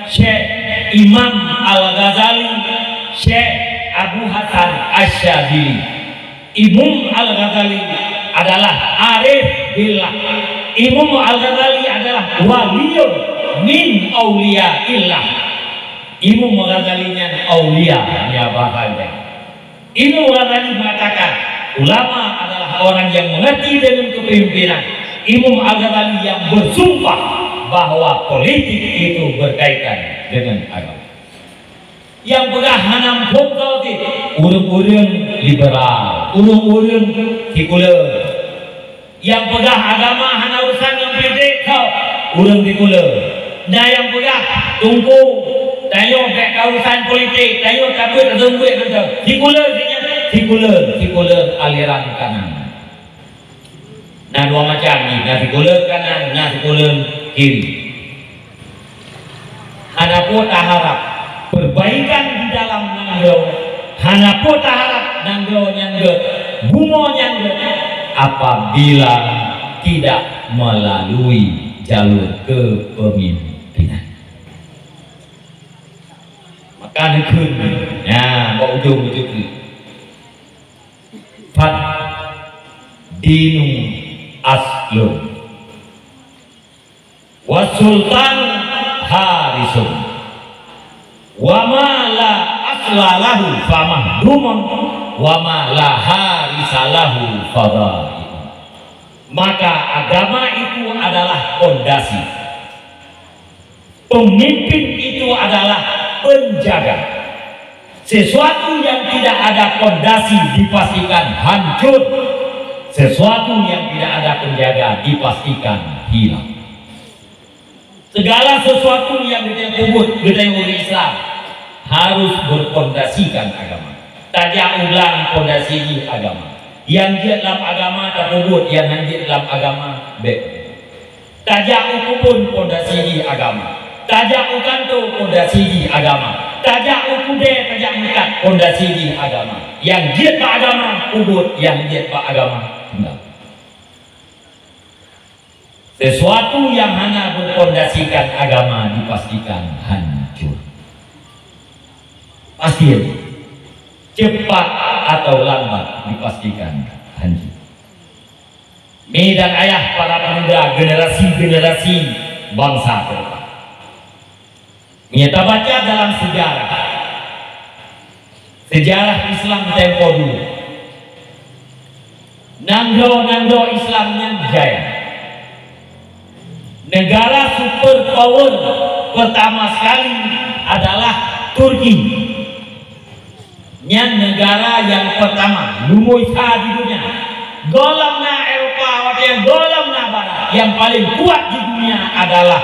Syekh Imam Al-Ghazali, Syekh Abu Hasan Asy-Syadzili. Imam Al-Ghazali adalah arif billah. Imam Al-Ghazali adalah waliyun min auliyaillah. Imam Ghazali nyan aulia, ya bahaya. Imam Ghazali mengatakan, ulama adalah orang yang mengerti dengan kepemimpinan. Imam Al-Ghazali yang bersumpah bahwa politik itu berkaitan dengan agama. Nyang peugah hana muphom politik, ureuëng-ureuëng liberal, ureuëng-ureuëng sekuler. Nyang peugah agama hana urusan ngon politik, tho, ureuëng sekuler. Na nyang peugah, teungku, tanyoe bék ka urusan politik, tanyoe tabeuet reumbeuet mantong. Sekuler jih nyan, sekuler, sekuler aliran kanan. Na dua macam jih, na sekuler kanan, na sekuler kiri. Hana peue taharap perbaikan di dalam nanggroe, hana peue taharap nanggroe nyan gét, bumoe nyan gét, apabila tidak melalui jalur kepemimpinan. Maka neukheun, nyan bak ujong beujeuet. Fad dinu aslun. Wasultan harisun. Wa ma la asla lahu famahdumun, wa ma la harisa lahu fadai'un. Maka agama itu adalah pondasi. Pemimpin itu adalah penjaga. Sesuatu yang tidak ada pondasi dipastikan hancur. Sesuatu yang tidak ada penjaga dipastikan hilang. Segala sesuatu yang geutanyoe peubuet, geutanyoe ureuëng Islam, harus berpondasikan agama. Tajak u blang, pondasi jih agama. Nyang jeuet lam agama tapeubuet, nyang hana jeuet lam agama bék. Tajak u keubon, pondasi jih agama. Tajak u kantô, pondasi jih agama. Tajak u keudè, tajak meukat, pondasi jih agama. Nyang jeuet bak agama peubuet, nyang hana jeuet bak agama tinggai. Sesuatu yang hana berpondasikan agama dipastikan hancur. Pasti, cepat atau lambat dipastikan hancur. Mi dan ayah para pemuda generasi-generasi bangsa ke depan. Meunyoe tabaca dalam sejarah, sejarah Islam tempo dulu, nanggroe-nanggroe Islam nyan jaya. Negara super power pertama sekali adalah Turki. Nyan negara nyang pertama, lumboi sa di dunia. Gohlom na Eropa, watée nyan gohlom na Barat. Nyang paleng kuat di dunia adalah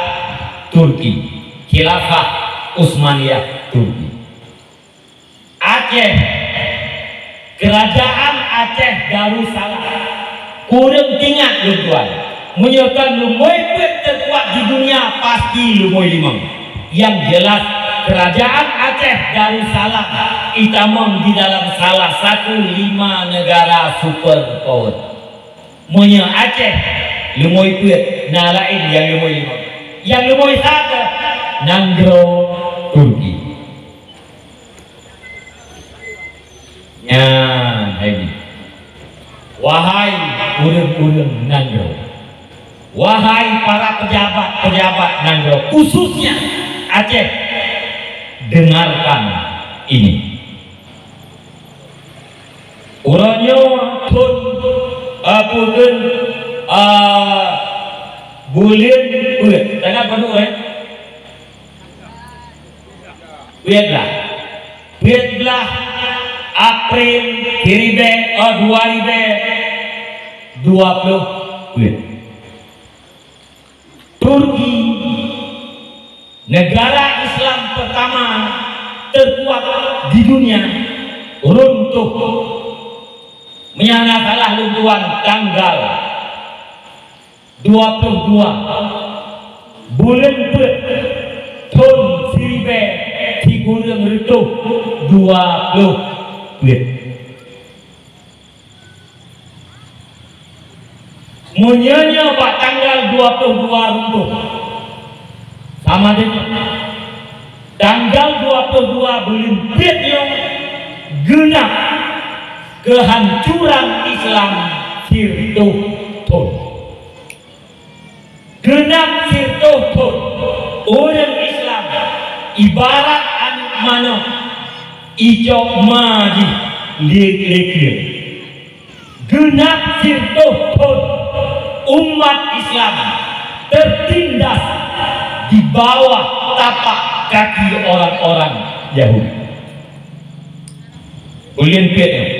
Turki. Khilafah Utsmaniyah Turki. Aceh, Kerajaan Aceh Darussalam. Kureueng teuingat lôn tuan, meunyoe kon lumboi peuet teukuat di dunia, pasti lumboi limong. Nyang jeulaih, Kerajaan Aceh Darussalam itamong di dalam salah satu lima negara super power. Meunyoe Aceh lumboi peuet, na laén nyang lumboi limong. Nyang lumboi sa teuh nanggroe Turki. Nyan hai nyoe. Wahai ureuëng-ureuëng nanggroe, wahai para pejabat-pejabat nanggroe, khususnya Aceh, dengarkan ini. Uroe nyoe thon, eh, peue kheun, eh, buleuen peuet. Tanggal padub, eh? Peuet blaih. Peuet blaih April siribèe, eh, dua ribèe dua ploh peuet. Turki, negara Islam pertama terkuat di dunia, runtuh. Meunyo hana salah lôn tuan, tanggal dua ploh dua buleuen peuet thon siribèe sikureueng reutôh dua ploh peuet. Meunyoe nyoe bak tanggal dua ploh dua runtuh, sama deungon tanggal dua ploh dua buleuen peuet nyoe geunap keuhancuran Islam sireutoh thon. Geunap sireutoh thon ureuëng Islam ibarat aneuk manok icok ma jih lé-, lé keue. Geunap sireutoh thon umat Islam tertindas di bawah tapak kaki orang-orang Yahudi. Ulôn piet nyoe.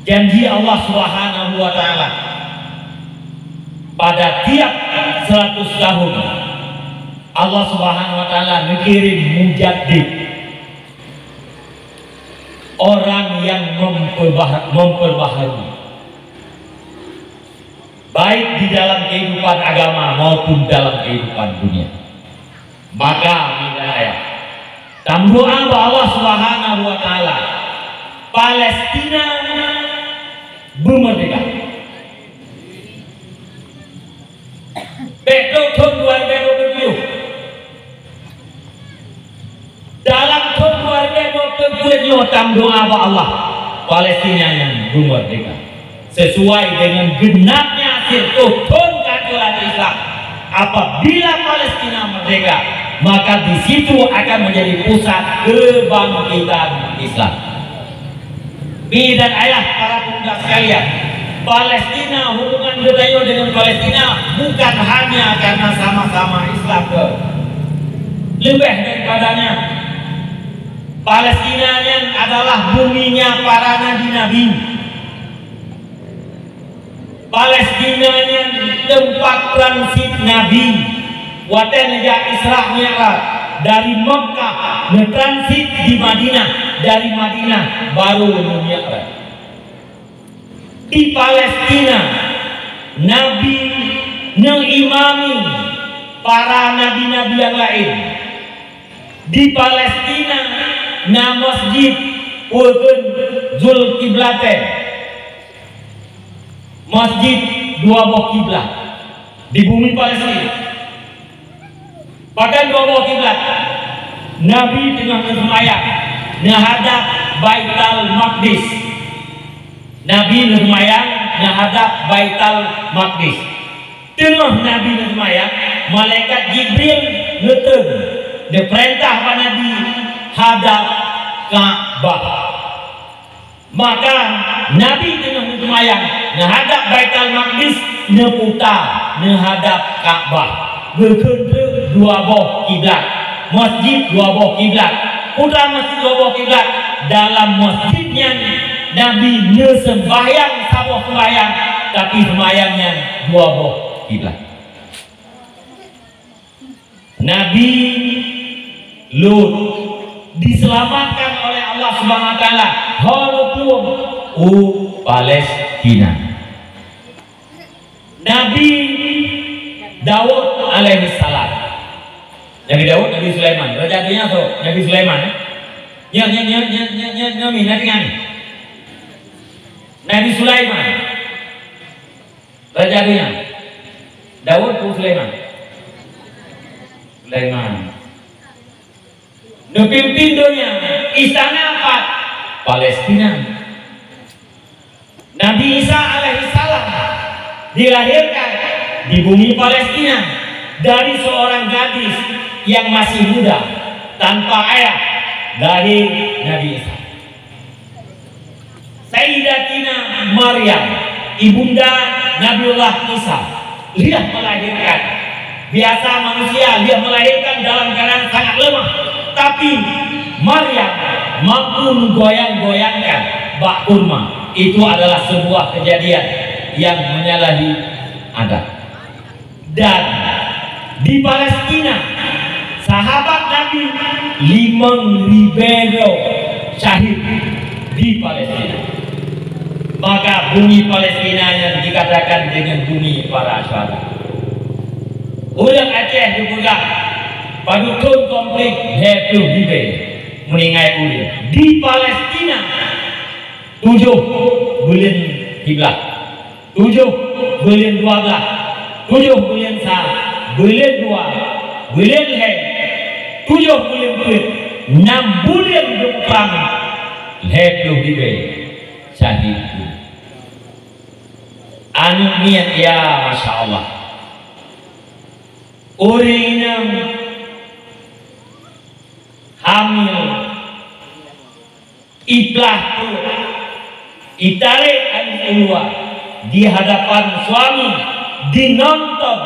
Janji Allah Subhanahu wa Ta'ala, pada tiap seratus tahun, Allah Subhanahu wa Ta'ala neukirém mujaddid, orang yang memperbah-, memperbaharui, baik di dalam kehidupan agama maupun dalam kehidupan dunia. Maka, mi dan ayah, tameudoa bak Allah Subhanahu wa Ta'ala, Palestina beumeurdeka. Bèk trok thon dua ribèe dua puluh tujuh. Dalam thon dua ribèe dua puluh tujuh nyoe tameudoa bak Allah, Palestina nyan beumeurdeka. Sesuai dengan genapnya sireutoh thon keuhancuran Islam. Apabila Palestina merdeka, maka di situ akan menjadi pusat kebangkitan Islam. Mi dan ayah, para pemuda sekalian, Palestina, hubungan geutanyoe dengan Palestina bukan hanya karena sama-sama Islam, ke. Lebih daripadanya, Palestina nyan adalah buminya para nabi-nabi. Palestina nyan teumpat transit Nabi. Watèe neujak Isra Mi'raj dari Makkah, neutransit di Madinah, dari Madinah baru neumi'raj. Di Palestina, Nabi neuimami para nabi-nabi nyang laén. Di Palestina na masjid, peue kheun, Zulkiblatain. Masjid dua boh kiblat di bumi Palestina. Pakon dua boh kiblat? Nabi teungoh neuseumayang neuhadap Baitul Maqdis. Nabi neuseumayang neuhadap Baitul Maqdis. Teungoh Nabi neuseumayang, malaikat Jibril geutreun, neupeurintah bak Nabi hadap Ka'bah. Maka, Nabi teungoh neuseumayang neuhadap Baitul Maqdis, neuputa neuhadap Ka'bah. Geukheun treuk dua boh kiblat, masjid dua boh kiblat. Putra masjid dua boh kiblat, dalam masjid nyan Nabi neuseumbahyang saboh seumbahyang, tapi seumbahyang nyan dua boh kiblat. Nabi Lut diselamatkan oleh Allah Subhanahu wa Taala, ho neuplueng u Palestina. Nabi Daud alaihissalam. Nabi Daud, Nabi Sulaiman. Raja donya soe? Nabi Sulaiman, eh? Nyoe, nyoe, nyoe, nyoe, nyoe, nyoe, nyoe, mi, na deungoe. Nabi Sulaiman. Raja donya. Daud peue Sulaiman? Sulaiman. Neupimpin donya, Istana pat? Palestina. Nabi Isa alaihissalam dilahirkan di bumi Palestina dari seorang gadis yang masih muda, tanpa ayah, lahir Nabi Isa. Sayyidatina Maryam, ibunda Nabiullah Isa, lheueh melahirkan. Biasa manusia lheueh melahirkan dalam keadaan sangat lemah, tapi Maryam mampu menggoyang-goyangkan bak kurma. Itu adalah sebuah kejadian yang menyalahi adat. Dan di Palestina, sahabat Nabi limong ribée droe syahid di Palestina. Maka bumi Palestina nyan dikatakan dengan bumi para syuhada. Ureuëng Aceh dipeugah padub thon konflik lhée ploh ribée meuninggai ureuëng. Di Palestina, tujoh buleuen siblaih. Tujoh buleuen dua blaih, tujoh buleuen sa, buleuen dua, buleuen lhée, tujoh buleuen peuet, nam buleuen dum prang, lhée ploh ribée syahid. Aneuk miet, ya, masya Allah. Ureuëng inong hamil iplah peuet, itarek aneuk u luwa di hadapan suami, dinonton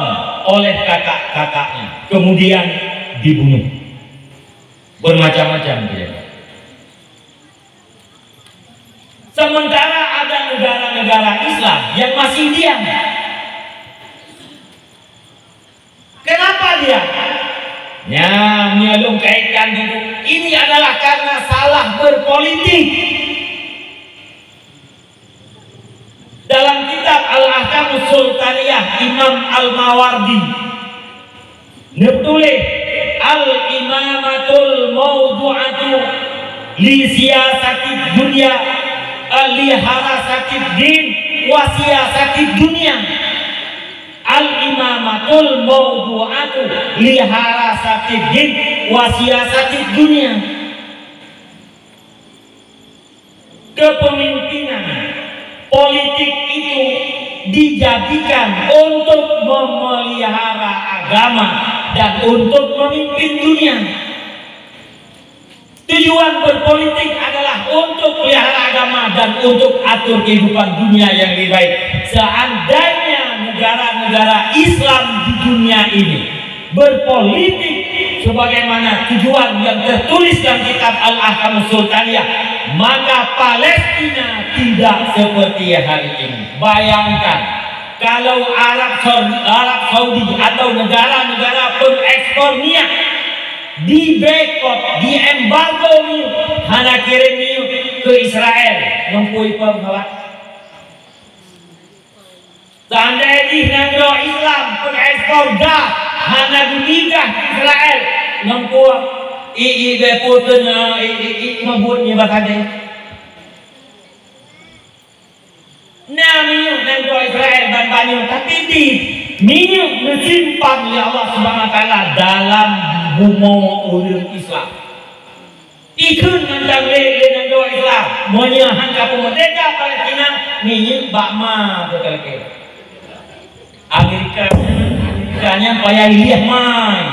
oleh kakak-kakaknya, kemudian dibunuh. Bermacam-macam kejadian. Sementara ada negara-negara Islam yang masih diam. Kenapa dia? Ya, meunyoe lôn kaitkan dulu, ini adalah karena salah berpolitik. Dalam kitab Al-Ahkamus Sultaniyah Imam Al-Mawardi neutuléh, "Al-imamatul maudu'atu li siyasatid dunya, eh, li harasatid din wa siyasatid dunya." Al-imamatul maudu'atu li harasatid din wa siyasatid dunya. Kepemimpinan politik itu dijadikan untuk memelihara agama dan untuk memimpin dunia. Tujuan berpolitik adalah untuk pelihara agama dan untuk atur kehidupan dunia yang lebih baik. Seandainya negara-negara Islam di dunia ini berpolitik sebagaimana tujuan yang tertulis dalam kitab Al-Ahkamus Sultaniyah, maka Palestina tidak seperti hari ini. Bayangkan, kalau Arab Saudi, Arab Saudi atau negara-negara pengekspor minyak diboikot, diembargo minyak, hana kirim minyak ke Israel, ngon peue ipeue meusalah. Seandai jih nanggroe Islam peuekspor gas hana geubri gas keu Israel, ngon peue i, i, bèe peue keu na, i, i, i, ngon buet nibak sabe. Na minyeuk nanggroe Israel ban banyu, tapi di minyeuk neusimpan lé Allah Subhanahu Wa Taala dalam bumoe ureueng Islam. Ikheun mantong lé, lé nanggroe Islam, meunyoe han ka peumeurdeka Palestina, minyeuk bak ma teuka lakèe. Amerika, Amerika nyan payah ilieh mai.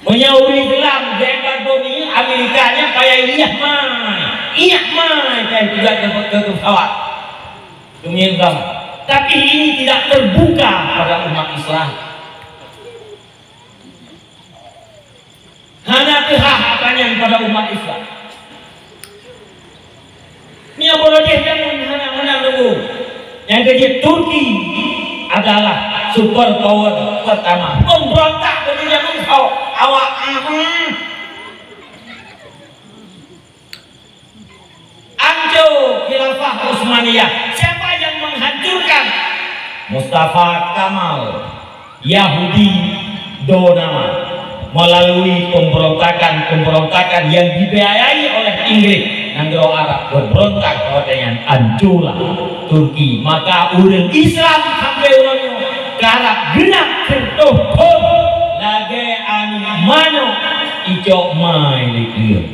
Meunyoe ureueng Islam diembargo minyeuk, Amerika nyan payah ilieh mai. Iyak mai kai peugah keu, keu, keu pesawat. Demi Islam. Tapi ini tidak terbuka pada umat Islam. Hana teuhah atra nyan pada umat Islam. Nyoe beuroh jih jameun hana meunang leuweuh. Nyang keujeuet Turki adalah super power pertama. Pemberontak beuroh jih jameun awak, awak, mhm. Anco Khilafah Utsmaniyah. Siapa yang menghancurkan? Mustafa Kamal, Yahudi Donama, melalui pemberontakan-pemberontakan yang dibiayai oleh Inggris. Nanggroe Arab beuberontak watèe nyan, ancolah Turki. Maka ureueng Islam sampoe uroe nyoe karab geunap siratoh thon lagèe aneuk manok. icok mai lé kreueng.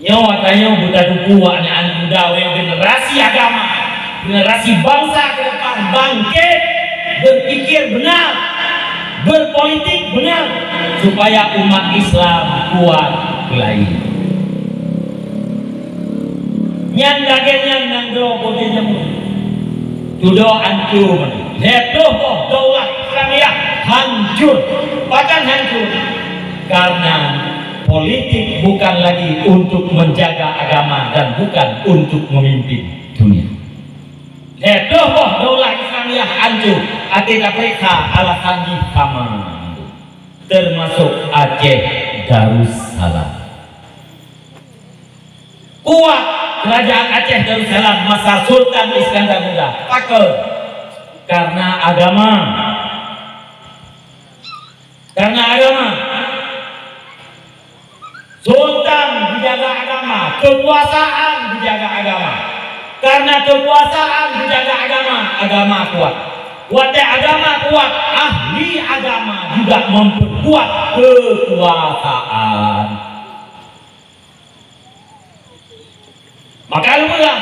Nyoe tanyoe beutatupeue aneuëk-aneuëk muda, wéh, generasi agama, generasi bansa ke depan bangkit, berpikir benar, berpolitik benar, supaya umat Islam kuat keulayi. Nyan lagée nyan nanggroe Bukét Jamur. Tudoe hancô, lhée ploh boh daulah Islamiyah hancô. Pakon hancô? Karena politik bukan lagi untuk menjaga agama dan bukan untuk memimpin dunia. Lhée ploh boh daulah Islamiyah hancô, até tapeuriksa alasan jih sama, termasuk Aceh Darussalam. Kuat kerajaan Aceh Darussalam masa Sultan Iskandar Muda. Pakon? Karena agama. Karena agama. Sultan dijaga agama, kekuasaan dijaga agama. Karena kekuasaan dijaga agama, agama kuat. Watée agama kuat, ahli agama juga memperkuat kekuasaan. Maka lôn peugah,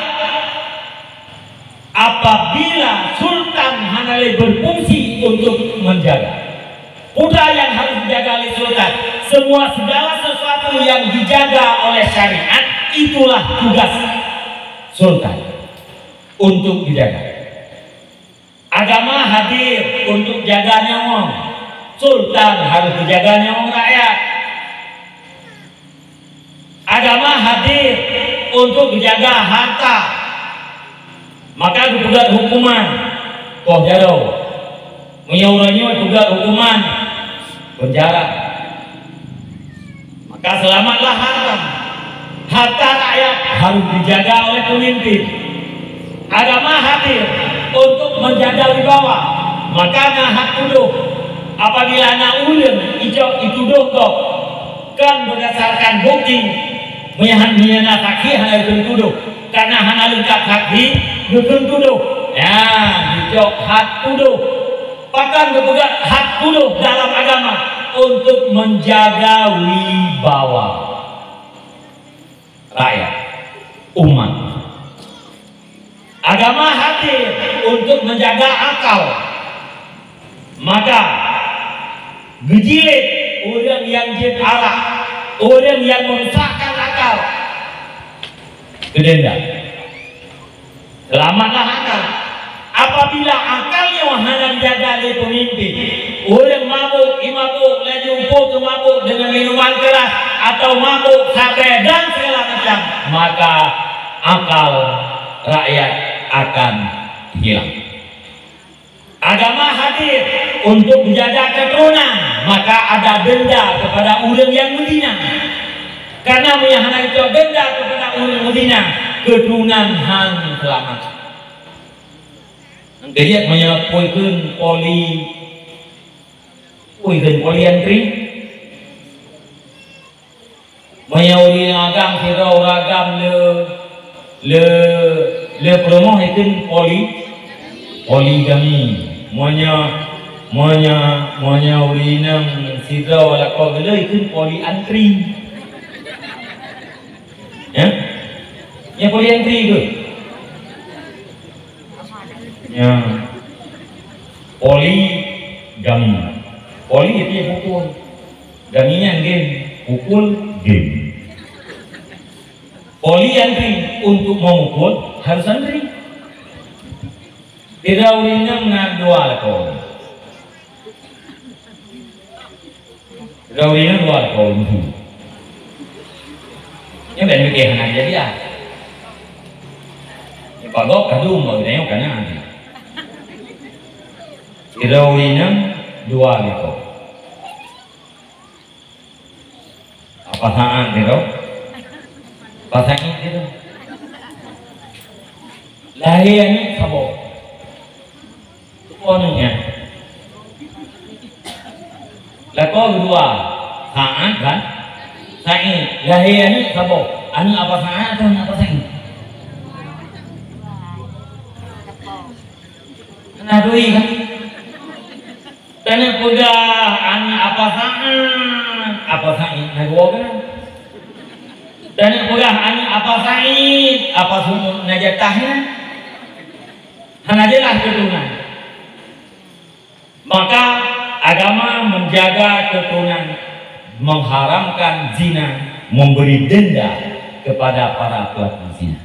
apabila sultan hana lé berfungsi untuk menjaga, peue nyang harus dijaga lé sultan? Semua segala sesuatu yang dijaga oleh syariat, itulah tugas sultan untuk dijaga. Agama hadir untuk jaga nyawöng. Sultan harus geujaga nyawöng rakyat. Agama hadir untuk geujaga harta. Maka geupeugét hukuman poh jaroe. Meunyoe uroe nyoe peugét hukuman penjara, maka selamatlah harta. Harta rakyat harus dijaga oleh pemimpin. Agama hadir untuk menjaga wibawa, maka na hak tudoh. Apabila na ureuëng icok itudoh gob, kon berdasarkan bukti, meunyo han-, meunyo na saksi hana geukheun tudoh, karena hana leungkap saksi geukheun tudoh. Nyan, icok hak tudoh. Pakon geupeugah hak tudoh dalam agama? Untuk menjaga wibawa rakyat, umat. Agama hadir untuk menjaga akal. Maka, geujilid ureuëng nyang jeuet arak, ureuëng nyang merusakkan akal, geudenda. Selamatlah akal. Apabila akal nyoe hana dijaga lé pemimpin, ureuëng mabök, imabök, laju po teumabök dengan minuman keras atau mabök sabe dan segala macam, maka akal rakyat akan hilang. Agama hadir untuk menjaga keturunan, maka ada denda kepada ureuëng nyang meuzina. Karena meunyo hana icok denda kepada ureuëng meuzina, keturunan han seulamat. Geuliet meunyo peue kheun poli, peue kheun poli antri. Meunyo ureuëng agam sidroe ureuëng agam le, le, le peurumoh ikheun poli, poligami. Meunyo, meunyo, meunyo ureuëng inong sidroe lakoe geuh le ikheun poli antri. Ya? Ya, poli antri tu. Ya. Poligami. Poli itu ya pukul. Gami nyan game. Pukul game. Poli antri, untuk memukul harus antri. Tidak ureuëng na dua lakoe. Gauri nyan dua kaum tu. Nyan dah mikir hana jadi ah. Nyan pagok kadung baru tengok kanan. Gauri nyan dua kaum. Apa saat dia tu? Apa saat dia tu? Lahir ni saboh. Lakoe nyan. Lakoe keudua, Sa'ad kan? Sa'id. Lahé aneuëk saboh. Aneuëk apa Sa'ad atau aneuëk apa Sa'id? Hana tui kan? Tanyoe peugah aneuëk apa Sa'ad, Apa Said na geuwoe keunan? Dan nyang peugah aneuk Apa Said, Apa Sumut na jatah nyan? Hana jeulaih keuturonan. Maka agama menjaga keturunan, mengharamkan zina, memberi denda kepada para pelaku zina.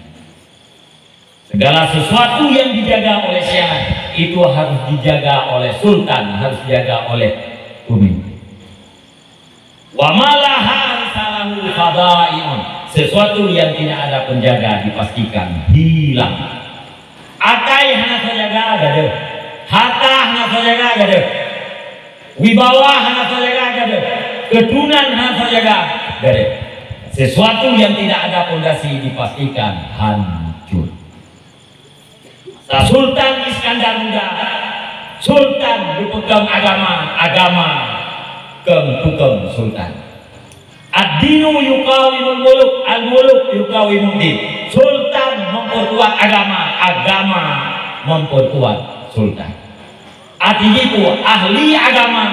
Segala sesuatu yang dijaga oleh syariat itu harus dijaga oleh sultan, harus dijaga oleh pemimpin. Wa ma la harisa lahu fadai'un. Sesuatu yang tidak ada penjaga dipastikan hilang. Akai hana soe jaga, gadôh. Harta hana soe jaga, gadôh. Wibawa hana soe jaga, gadôh. Keturunan hana soe jaga, gadôh. Sesuatu yang tidak ada pondasi dipastikan hancur. Sa Sultan Iskandar Muda, sultan geupeukong agama, agama kong tukong sultan. Ad-dinu yuqawimul muluk, al-muluk yuqawimud din. Sultan memperkuat agama, agama memperkuat sultan. Arti jipu ahli agama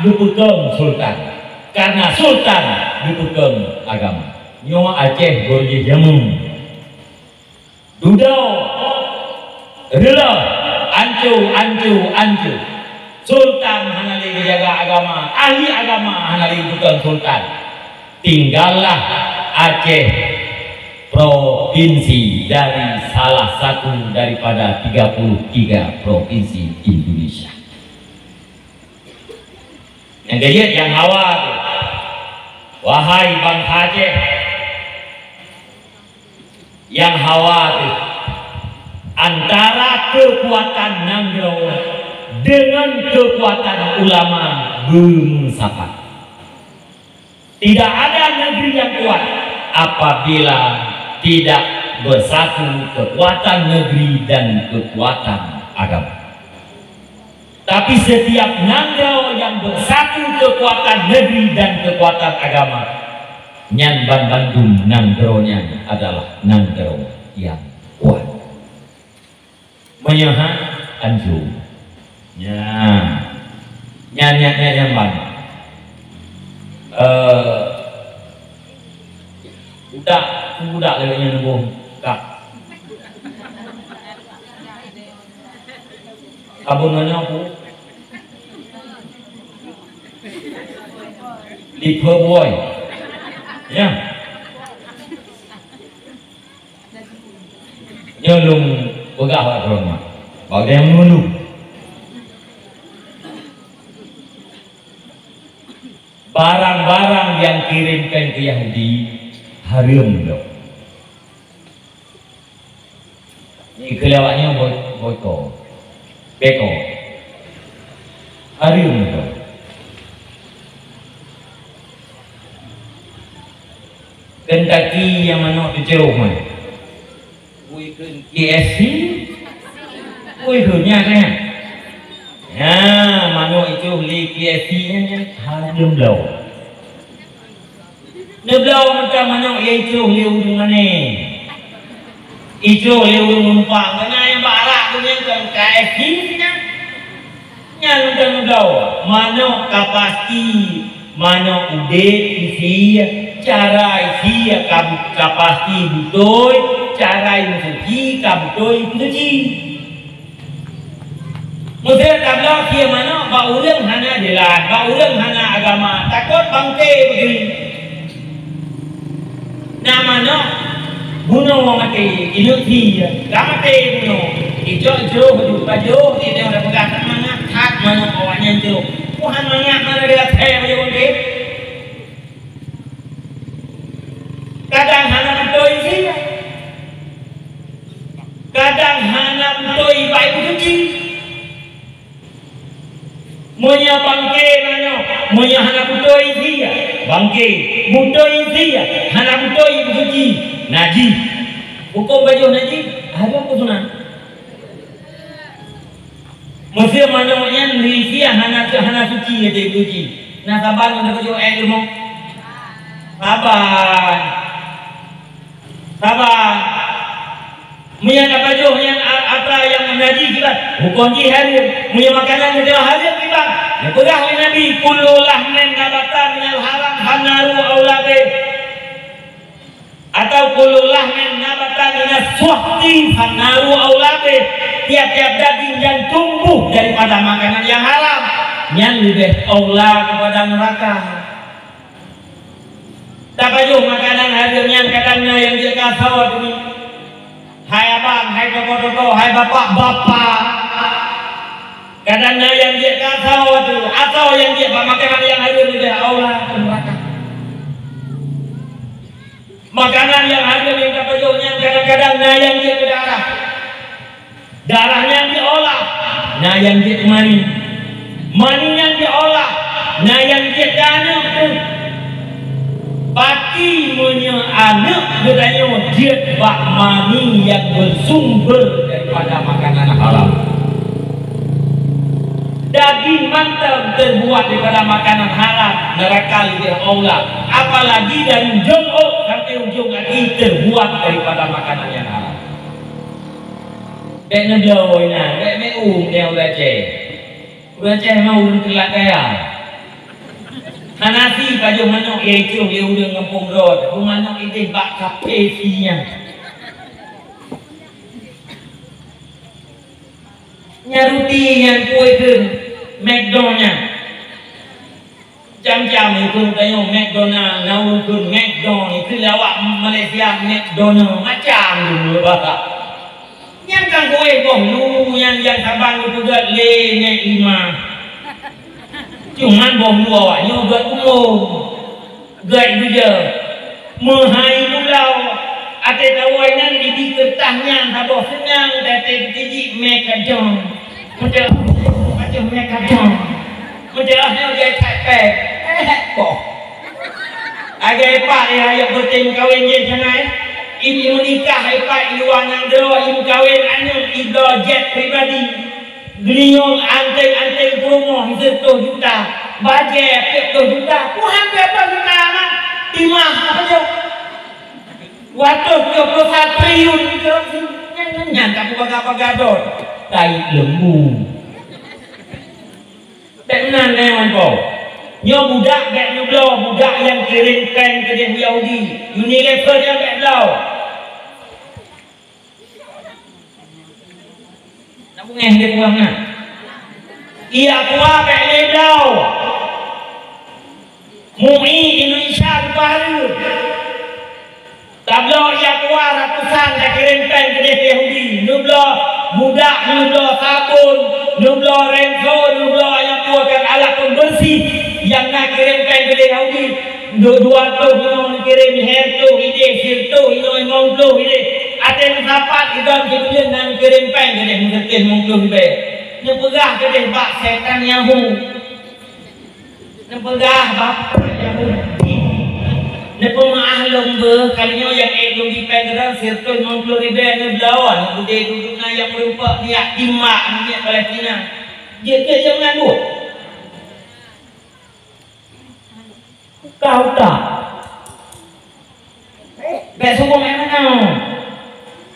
geupeukong sultan, karena sultan geupeukong agama. Nyoe Aceh gorjih jameun. Dudoe, reuloh, anco, anco, anco. Sultan hana lé geujaga agama, ahli agama hana lé geupeukong sultan. Tinggallah Aceh, provinsi dari salah satu daripada tiga puluh tiga provinsi Indonesia. Nyang keujeuet nyang hawa teuh, wahai bansa Aceh, nyang hawa teuh, antara keukuatan nanggroe deungon keukuatan ulama beumeusapat. Tidak ada negeri yang kuat apabila tidak bersatu kekuatan negeri dan kekuatan agama. Tapi setiap nanggroe yang bersatu kekuatan negeri dan kekuatan agama, nyan banmandum nanggroe nyan adalah nanggroe yang kuat. Meunyoe han, anco. Nyan. Nyan, nyan, nyan, nyan ban. Eh, budak, budak lagèe nyan boh kak. Abon nyoe aku. Lipe boy. Ya. Nyoe lôn peugah bak droeneuh, bak gata nyang meunurot. Barang-barang nyang kirémkan keu Yahudi hareuem lom. Nyan keu lé awak nyoe boi-, boikot. Beko. Hareuem lom. Kentucky nyang manok teucrôh nyan. Ui kheun K F C. Ui kheun nyan, nyan. Nyan, manok icoh lé K F C nyan, nyan hareuem lom. Neubloe mantong manok nyang icoh lé ureueng mané. Icoh lé ureueng numpang, karena nyang bak arak tu nyan kon K F C nyan. Nyan mantong neubloe. Manok ka pasti, manok udép isi, cara isi ka bu-, ka pasti beutôi, cara meusuci ka beutôi meusuci. Meusé tabloe sie manok bak ureueng hana jeulaih, bak ureueng hana agama, takot bangke beugui. Na manok bunoe maté, ineuk sie ka maté bunoe. Icok jroh ju pajoh, di nyoe tapeugah that mangat that manok awaknyan jroh. Tuhan mangat mana dia thèe pajoh bangke. Kadang hana beutôi sie. Kadang hana beutôi bak ibu suci. Meunyoe bangke manok, meunyoe hana beutôi sie, bangke, beutôi sie, hana beutôi ibu suci, najih. Hukôm pajoh najih, hareuem peue sunat. Meusé manok nyan lé sie hana, hana suci, hana suci. Na saban ngon tapajoh ék leumo? Saban. Saban. Meunyoe tapajoh nyan a-, atra nyang najih kiban, hukôm jih hareuem. Meunyoe makanan nyang hareuem kiban, neupeugah lé Nabi, "Kullu lahmin nabata minal haram, fa Naru aula bih. Atau kullu lahmin nabata minas suhti fannaru aula bih. Tiap-tiap daging yang tumbuh daripada makanan yang haram, nyan leubeh aula kepada neraka. Tapajoh makanan hareuem nyan kadang na nyang jeuet keu asoe teuma. Hai abang, hai koko-koko, hai bapak-bapak. Kadang na nyang jeuet keu asoe teuma. Asoe nyang jeuet bak makanan nyang hareuem leubeh aula keu neuraka. Makanan nyang hareuem nyang tapajoh nyan kadang-kadang na nyang jeuet keu darah. Darah nyan jiolah, na nyang jeuet mani. Mani nyan jiolah, na nyang jeuet keu aneuk teuh. Pati meunyoe aneuk geutanyoe jeuet bak mani nyang beusumber daripada makanan haram. Daging mantong teubuat daripada makanan haram, neuraka leubeh aula. Apalagi dari ujong ôk sampai ujong gaki teubuat daripada makanan nyang haram. Bèk neubloe inan, bèk meu'ueng nyan ureueng Aceh. Ureueng Aceh memang ureueng teulat gaya. Hana si pajoh manok nyang icong lé ureueng gampông droe, manok idéh bak kaphé si nyan. Nyan ruti nyan kue kheun McDonald nyan. Macam-macam ikheun tanyoe McDonald, na ureueng kheun McDonald, ikheun lé awak Malaysia McDonald, macam dulu bahasa. Nyan kan kue boh lu nyan nyang saban geupeugöt lé nèk lima. Cuman boh lu awak nyoe geuet umum, geuet bujeu. Meuhai pulau, até tawai nyan ibi keureutah nyan saboh seunang, até tijik mè kadong. Meudeuh, meudeuh mè kadong. Meudeuh nyoe jai that pèng. Eh, boh. Lagèe pat ya, ya, beutem kawen jih sangai. Ini menikah, eh, pat, i luwa nanggroe, ini kawen aneuk, ibloe jet pribadi. Geulinyueng anting-anting peurumoh sireutôh juta, bajèe peuet ploh juta, Tuhan peuet ploh juta mak, timah apa jeuet? Dua ratus tujoh puluh satu triliun nyan, nyan, nyan, tak peugah-peugah dot. Tai lembu. Bèk meunan nyoe, Wan Po. Nyoe budak bèk neubloe, budak nyang kirém pèng keudeh Yahudi. Unilever nyan bèk bloe. Na beungèh lé kuah na. Iya kuah bèk lé bloe. MUI Indonesia dipahareuem. Tabloe iya kuah ratusan takirém pèng keudeh Yahudi. Neubloe budak, neubloe sabon, neubloe rinso, neubloe nyang peue kan alat pembersih nyang na kirém pèng keudeh Yahudi. Dua, dua reutôh inoe neukirém, lhèe reutôh idéh, sireutôh inoe limong ploh idéh. Até meusapat idong sibuleuen na neukirém pèng keudeh meuseutôt limong ploh ribèe. Neupeugah keudeh bak Setan Yahu. Neupeugah bak Yahudi. Neupeumeu'ah lôn beuh, kali nyoe nyang ék lôn bi pèng keudroe sireutôh limong ploh ribèe neubloe, neubudé dudoe na nyang meurumpok miak timbak miak Palestina. Jeuet keu nyang meunan buet. Ka utak. Bèk sombong, bèk meunan.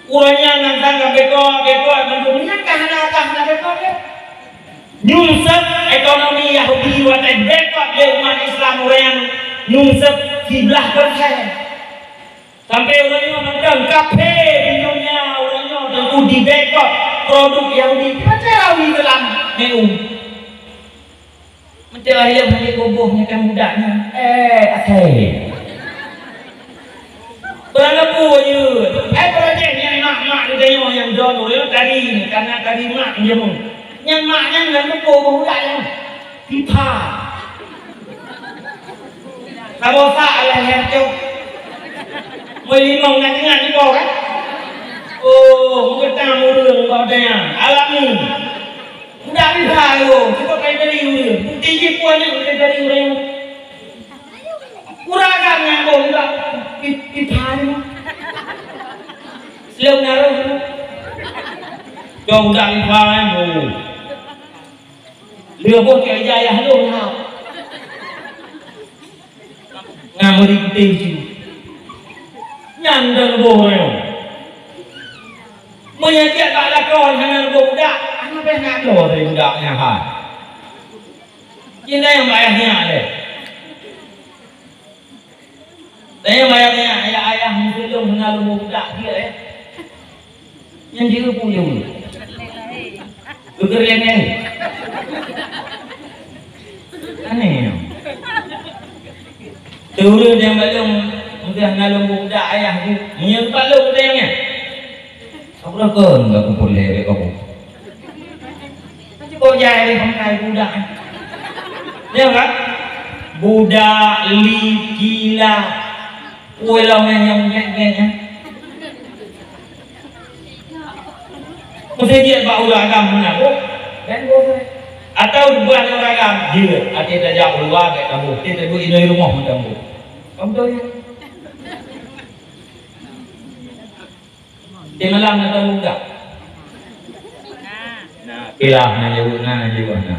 Ureueng nyan nyang sang ka bekot, bekot mandum, nyan ka hana, ka hana bekot lé. Nyungsep ekonomi Yahudi watèe bekot lé umat Islam ureueng nyan nyungsep siblaih persen. Sampai ureueng nyoe mantong kaphé di dunia, ureueng nyoe teungku dibekot produk Yahudi. Macam Yahudi dalam neu. Meuteulahé hana boboh ngon budak nyan. Eh, asai. Barang gapu jeuet. Eh, barang jih nyan mak-mak geutanyoe nyang don ureueng tari, karena tari mak jameun. Nyan mak nyan nyang mupo boh budak nyan. Pipa. Saboh sa alah nyan cok. Meulimong nyan ingat ipo kan? Oh, meugeutang ureueng bak nyan. Alami. Udah bisa yo, cukup kai dari ureueng. Bukti jih puan ni kai dari ureueng. Kurang kan nyambung juga. Pi-, pipa ni. Selem naruh. Dong udah pipa ni, bu. Dia buat kayak jaya lu nak. Ngamuri putih cu. Nyan dan boh reo. Meunyo tiep bak lakoe hana leuboh budak, hana bèh nak do dari budak nyan hai. Jih na nyang bak ayah nyak lé. Tanya bayar tanya, ayah-ayah, mungkin lôn hana lôn budak dia, ya. Yang dia pun dia pun. Geger yang lain. Aneh, ya. Turun yang belum, mungkin hana lôn budak ayah dia. Menyangkut lôn budak yang, ya. Apa kau enggak kumpul lewat kamu? Kok jai lé pangkai budak, eh? Ya kan? Budak, li, kila. Ulama nyang gét-gét, eh? Mesti dia bak ureueng agam meunan, oh. Dan boh. Atau buat ureueng agam, dia, até tajak u luwa, gét taboh. Dia taduek inong rumoh meunan boh. Kamu tahu ya? Di malam na tamu enggak? Nah, pilah na jaweueb na, na jaweueb na.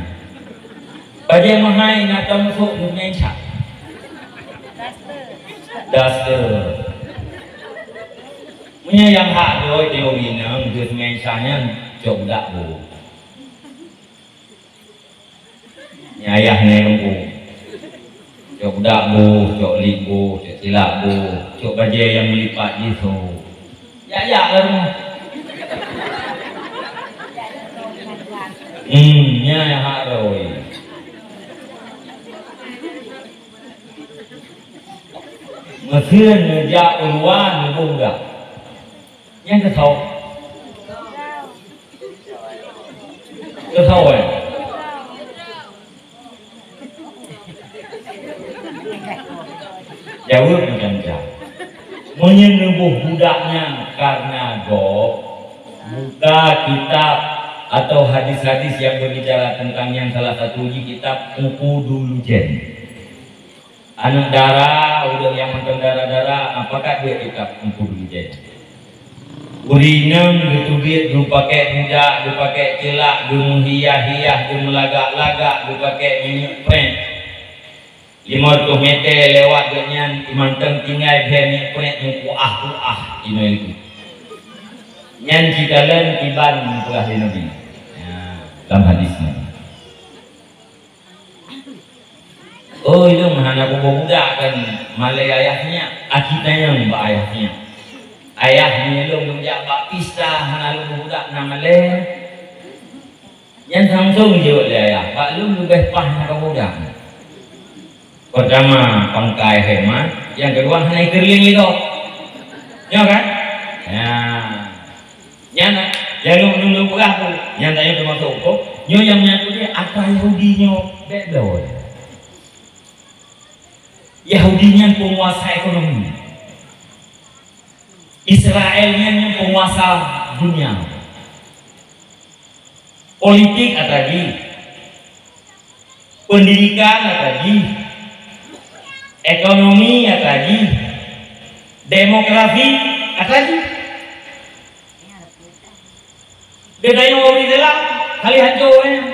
Bajée meuhai na tamu sok ngon meunca. Daster. Meunyoe nyang hak droe teori nyan, geus meunca nyan cok dak bu. Nyan ayah nyan lôn bu. Cok dak bu, cok lip bu, cok cilak bu, cok bajée nyang meulipat jih su. Jak-jak lah rumoh. Hmm, nyan hak roi. Meusieun neujak u luwa neuboh dak. Nyang keusau. Keusau, eh? Jaweueb meucanca. Meunyoe neuboh budak nyan karena gob, buka kitab atau hadis-hadis yang berbicara tentang nyan, salah satu jih kitab Uqudul Jann. Aneuk dara, ureueng nyang mantong dara-dara, na pakat buet kitab Uqudul Jann. Ureueng inong geuteubiet geupakèe budak, geupakèe cilak, geumeuhiah-hiah, geumeugalak-galak, geupakèe minyeuk prèt. Limong reutôh mètè lewat geuh nyan, mantong tinggai bhèe minyeuk prèt meukuah-kuah inoe lagèe. Nyan cit kalon kiban peugah lé Nabi. Ya, lam hadis nyan. Oh, ilôn hana kuboh budak kan malèe ayah nyak, aci tanyong bak ayah nyak. Ayah, meunyoe lôn jak bak pista hana lôn boh budak na malèe. Nyan langsong jaweueb lé ayah, bak lôn leubeh paih na kaboh budak. Peurtama, pangkai hemat, nyang keudua hana ikeureuleng lé gob. Nyo kan? Nah. Nyan, nyang lôn, lôn, lôn peugah tu, nyan tanyoe teumasok huköm. Nyoe nyang meunyo atra Yahudi nyoe bèk bloe. Yahudi nyan peunguasa ekonomi. Israel nyan, nyan peunguasa dunia. Politik atra jih. Pendidikan atra jih, ekonomi atra jih, demografi atra jih. Beda nyang ureueng dalam kali hancô nyan.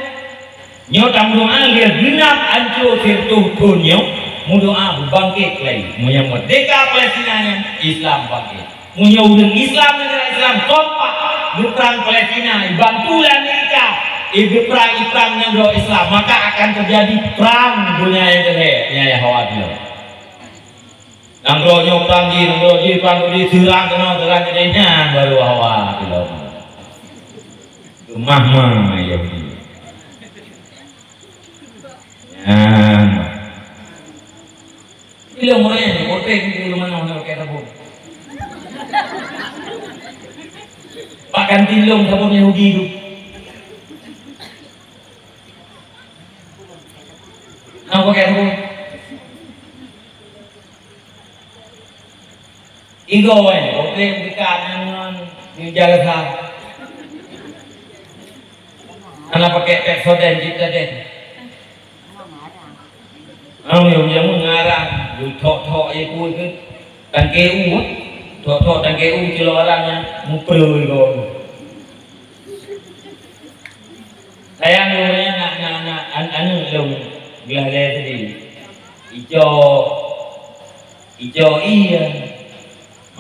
Nyoe tameudoa lheueh geunap hancô sireutoh thon nyoe, meudoa beubangkét lagi. Meunyoe merdeka Palestina nyan, Islam bangkét. Meunyoe ureueng Islam, neugara Islam kompak geuprang Palestina, ibantu lé Amerika, igeuprang, iprang nanggroe Islam, maka akan teujadi prang dunia nyang keulhèe, nyang hawa tulông. Nanggroe nyoe prang jih, nanggroe jih prang jih, seurang keunoe, seurang keunoe, nyan baru hawa tulông. Keumah-mah Yahudi. Nyan. Ilông ureueng nyan, konteng di luwa nyoe, nyoe pakai sabon. Bak kantin lôn sabon Yahudi tu. Nyoe pakai sabon. Igoe, konteng dekat nyan ngon jalsa. Hana pakai Pepsodent, Citadent. Awai, nyang meungarang, geuthok-thok ie peue keuh, tangke u, thok-thok tangke u, cilok arang nyan, mupreu igoe. Sayang lôn nyan na, na, na, an-, aneuk lôn glah lé tadi. Icok, icok ie,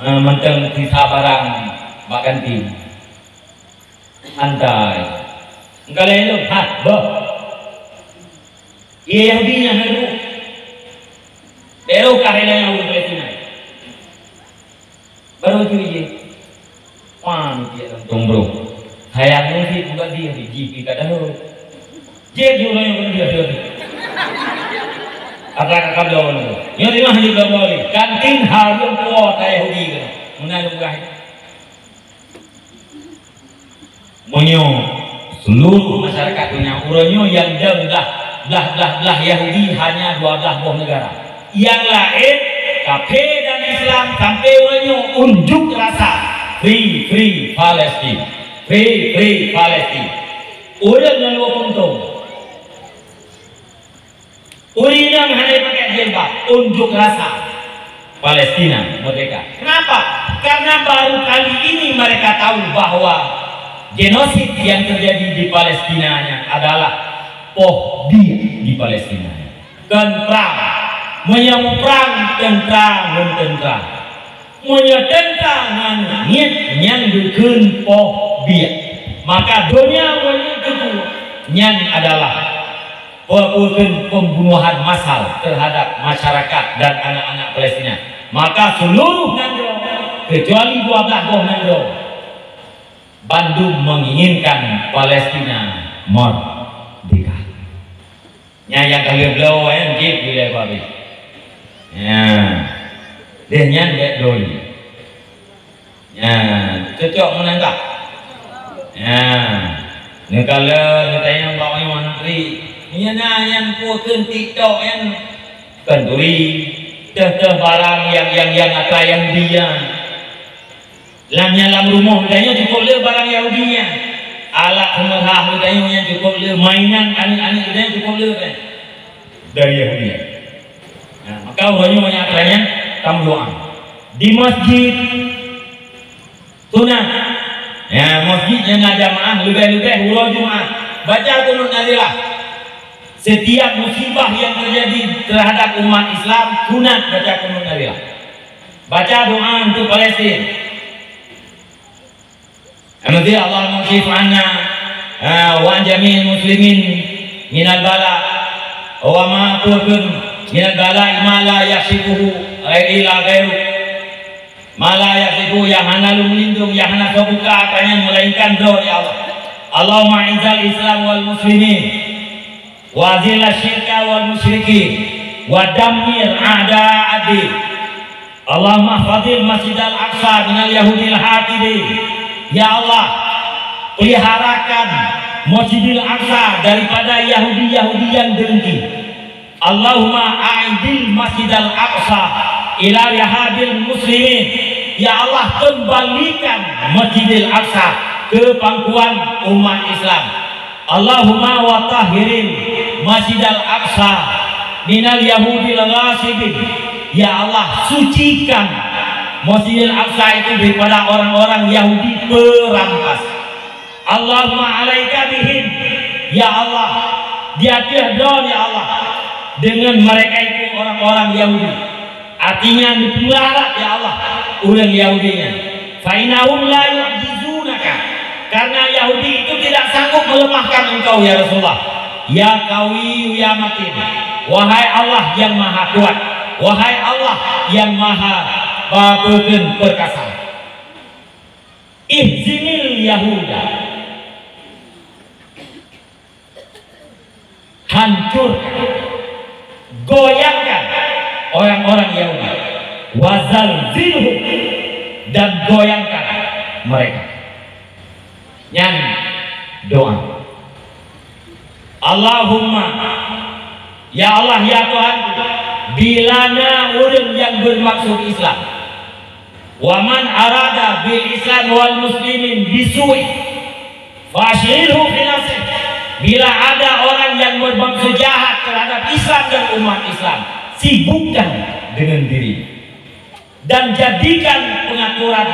ma-, mantong sisa barang bak kantin. Santai. Engkau lain tu, ha, boh. Ie Yahudi nyan hana geuh. Baru kah rela nyang ureueng Palestina. Beutôi jih. Pan cit lam tueng brôk. Sayang nyoe cit bukan dia, jih pih ka dahôi. Jih jih ureueng nyang keuneuk dia, dia. Atra ka kabloe nyoe. Nyoe di mah jih kabloe lé. Kantin hareuem puwoe atra Yahudi keunoe. Meunan lôn peugah. Meunyoe seluruh masyarakat donya uroe nyoe nyang deueng blah, blah, blah, blah Yahudi hanya dua blah boh negara. Nyang laén, kafé dan Islam, sampai uroe nyoe unjuk rasa, "Free, free Palestine! Free, free Palestine!" Ureueng nyang lheueh untông. Ureueng nyang hana pakai jilbab, unjuk rasa Palestina merdeka. Kenapa? Karena baru kali ini mereka tahu bahwa genosida yang terjadi di Palestinanya adalah poh biek di Palestinanya. Kon prang. Meunyoe muprang, teuntra ngon teuntra. Meunyoe teuntra ngon niet, nyan geukheun poh biek. Maka donya meunyoe teupeu, nyan adalah peue-peue kheun pembunuhan massal terhadap masyarakat dan anak-anak Palestina. Maka seluruh nanggroe, kecuali dua blah boh nanggroe, bandum menginginkan Palestina merdeka. Nyan nyang ka lheueh bloe, eh, jeuet ilée babeh. Nyan. Deh nyan bék doi. Nyan, cocok meunan kah? Nyan. Neukalon, neutanyong bak ureueng luwa negeri. Meunyoe na nyan peue kheun TikTok nyan, kheun turi. Teuh-teuh barang nyang, nyang, nyang atra Yahudi nyan. Lam nyan lam rumoh geutanyoe cukôp le barang Yahudi nyan. Alat seumeurah geutanyoe nyan cukôp le, mainan aneuk-aneuk geutanyoe cukôp le kan. Dari Yahudi nyan. Nah, maka uroe nyoe manyak atra nyan tameudoá. Di masjid sunat. Ya, masjid nyang na jamaah leubeh-leubeh uroe Jumat. Baca kunut nazilah. Setiap musibah yang terjadi terhadap umat Islam, sunat baca kunut nazilah. Baca doa untuk Palestin. Kemudian, Allahumma kshif anna, ah, wa an jami'il muslimin minal bala, wa ma turkun minal bala ma la yakshifuhu illa ghairuk. Ma la yakshifuhu, nyang hana lôn lindong, nyang hana soe buka atra nyan melainkan Droe, ya Allah. Allahumma izzal Islam wal muslimin. Wa azilla syirka wal musyrikin, wa dammir a'da ad-din. Allahumma fadil Masjidal Aqsa minal yahudil hasidin. Ya Allah, peliharakan Masjidil Aqsa daripada Yahudi-Yahudi yang dengki. Allahumma a'idil Masjidal Aqsa ila rihabil muslimin. Ya Allah, kembalikan Masjidil Aqsa ke pangkuan umat Islam. Allahumma wa tahhiril Masjidal Aqsa minal yahudil ghasibin. Ya Allah, sucikan Masjidil Aqsa itu daripada orang-orang Yahudi perampas. Allahumma alaika bihim. Ya Allah, di ateueh droe, ya Allah, dengan mereka itu orang-orang Yahudi. Artinya, neupeularat, ya Allah, ureuëng Yahudi nyan. Fa innahum la yu'jizunaka. Karena Yahudi itu tidak sanggup melemahkan engkau, ya Rasulullah. Ya Qawi, ya Matin. Wahai Allah yang Maha Kuat. Wahai Allah yang Maha Perkasa. Ihzimil Yahuda. Hancurkan, goyangkan orang-orang Yahudi. Wazalzilhum, dan goyangkan mereka. Nyan doa. Allahumma, ya Allah, ya Tuhan, bila na ureuëng nyang bermaksud Islam, wa man arada bil Islam wal muslimin bisu'in, fa'asyghilhu fi nafsih. Bila ada orang yang bermaksud jahat terhadap Islam dan umat Islam, sibukkan dengan diri. Dan jadikan pengaturan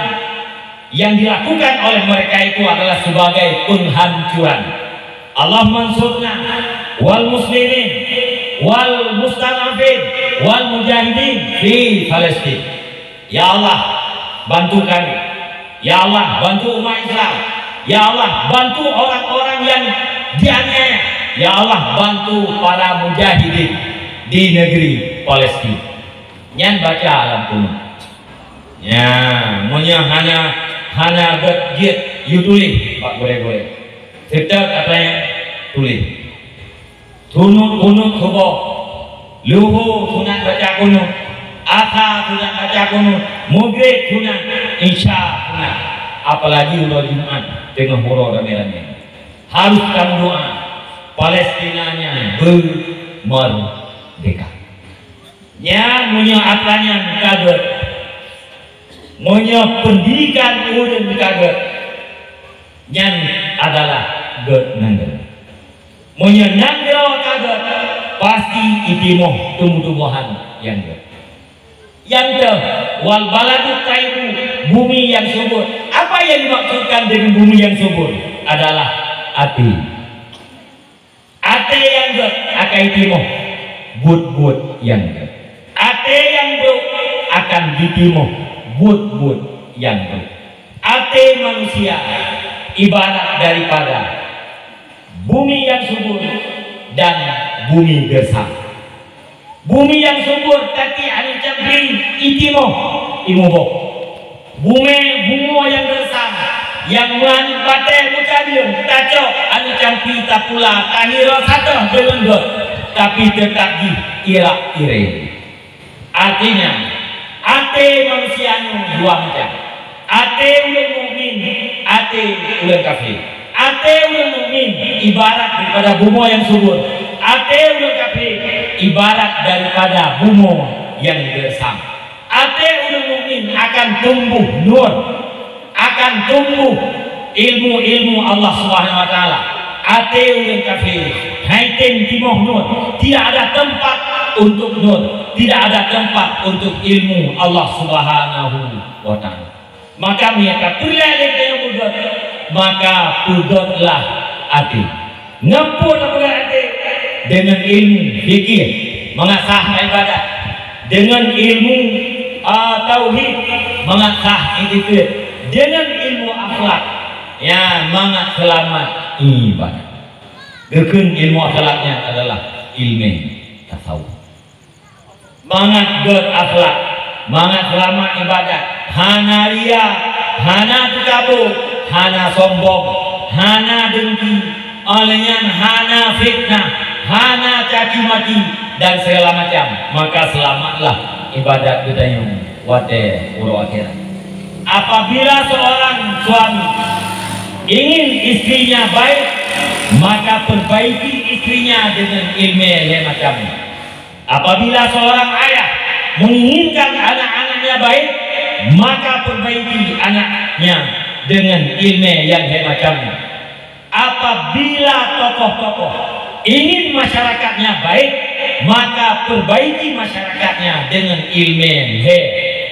yang dilakukan oleh mereka itu adalah sebagai penghancuran. Allahumma ansurna wal muslimin wal mustad'afin wal mujahidin fi Palestin. Ya Allah, bantu kami. Ya Allah, bantu umat Islam. Ya Allah, bantu orang-orang yang dianiaya. Ya Allah, bantu para mujahidin di negeri Palestina. Nyan baca lam kunut. Ya, meunyoe hana, hana gét jeuet, yue tuléh bak gurée-gurée. Seutôt atra nyang tuléh. Sunut kunut suboh, luho sunat baca kunut, asa sunat baca kunut, mugreb sunat, isya sunat. Apalagi uroe Jumat teungoh uroe ramé-ramé. Harôh tameudoá Palestina nyan beumeurdéka. Nyan meunyoe atra nyan ka gét, meunyoe peundidikan ureuëng ka gét, nyan adalah gét nanggroe. Meunyoe nanggroe ka gét, pasti itimoh tumbuh-tumbuhan nyang gét. Nyang teuh, wal baladu thayyibu, bumi yang subur. Apa yang dimaksudkan dengan bumi yang subur? Adalah até. Até nyang gét akan jitimoh buet-buet nyang gét. Até nyang brok akan jitimoh buet-buet nyang brok. Até manusia ibarat daripada bumi nyang subur dan bumi gersang. Bumi nyang subur tatiek aneuk campli itimoh imuboh. Bumi bumoe nyang gersang, nyang meuaneuk batée meucadeueng, tacok aneuk campli tapula, tahiroe satéh deungon gét, tapi teutap jih irak-ireng. Artinya, até manusia nyoe dua macam. Até ureuëng mukmin, até ureuëng kafé. Até ureuëng mukmin ibarat daripada bumoe nyang subur. Até ureuëng kafé ibarat daripada bumoe nyang gersang. Até ureuëng mukmin akan tumbuh nur, akan tumbuh ilmu-ilmu Allah Subhanahu wa Taala. Até ureuëng kafé hai tem timoh nur, tidak ada tempat untuk nur, tidak ada tempat untuk ilmu Allah Subhanahu wa Taala. Maka meunyoe ka peureulée lé tanyoe peugét, maka peugétlah até. Ngon peue tapeugét até? Deungon ilmu fikih, mangat sah ibadat. Deungon ilmu, a, tauhid, mangat sah itikeuet. Deungon ilmu akhlak, ya, mangat seulamat ibadat. Geukheun ilmu akhlak nyan adalah ilmu tasawuf. Mangat gét akhlak, mangat seulamat ibadat, hana ria, hana teukaboe, hana sombong, hana dengki, óh lheueh nyan hana fitnah, hana caci maki, dan segala macam, maka seulamatlah ibadat geutanyoe watée uroe akhirat. Apabila seorang suami ingin istrinya baik, maka perbaiki istrinya dengan ilmu lhée macam. Apabila seorang ayah menginginkan anak-anaknya baik, maka perbaiki anaknya dengan ilmu nyang lhée macam. Apabila tokoh-tokoh ingin masyarakatnya baik, maka perbaiki masyarakatnya dengan ilmu lhée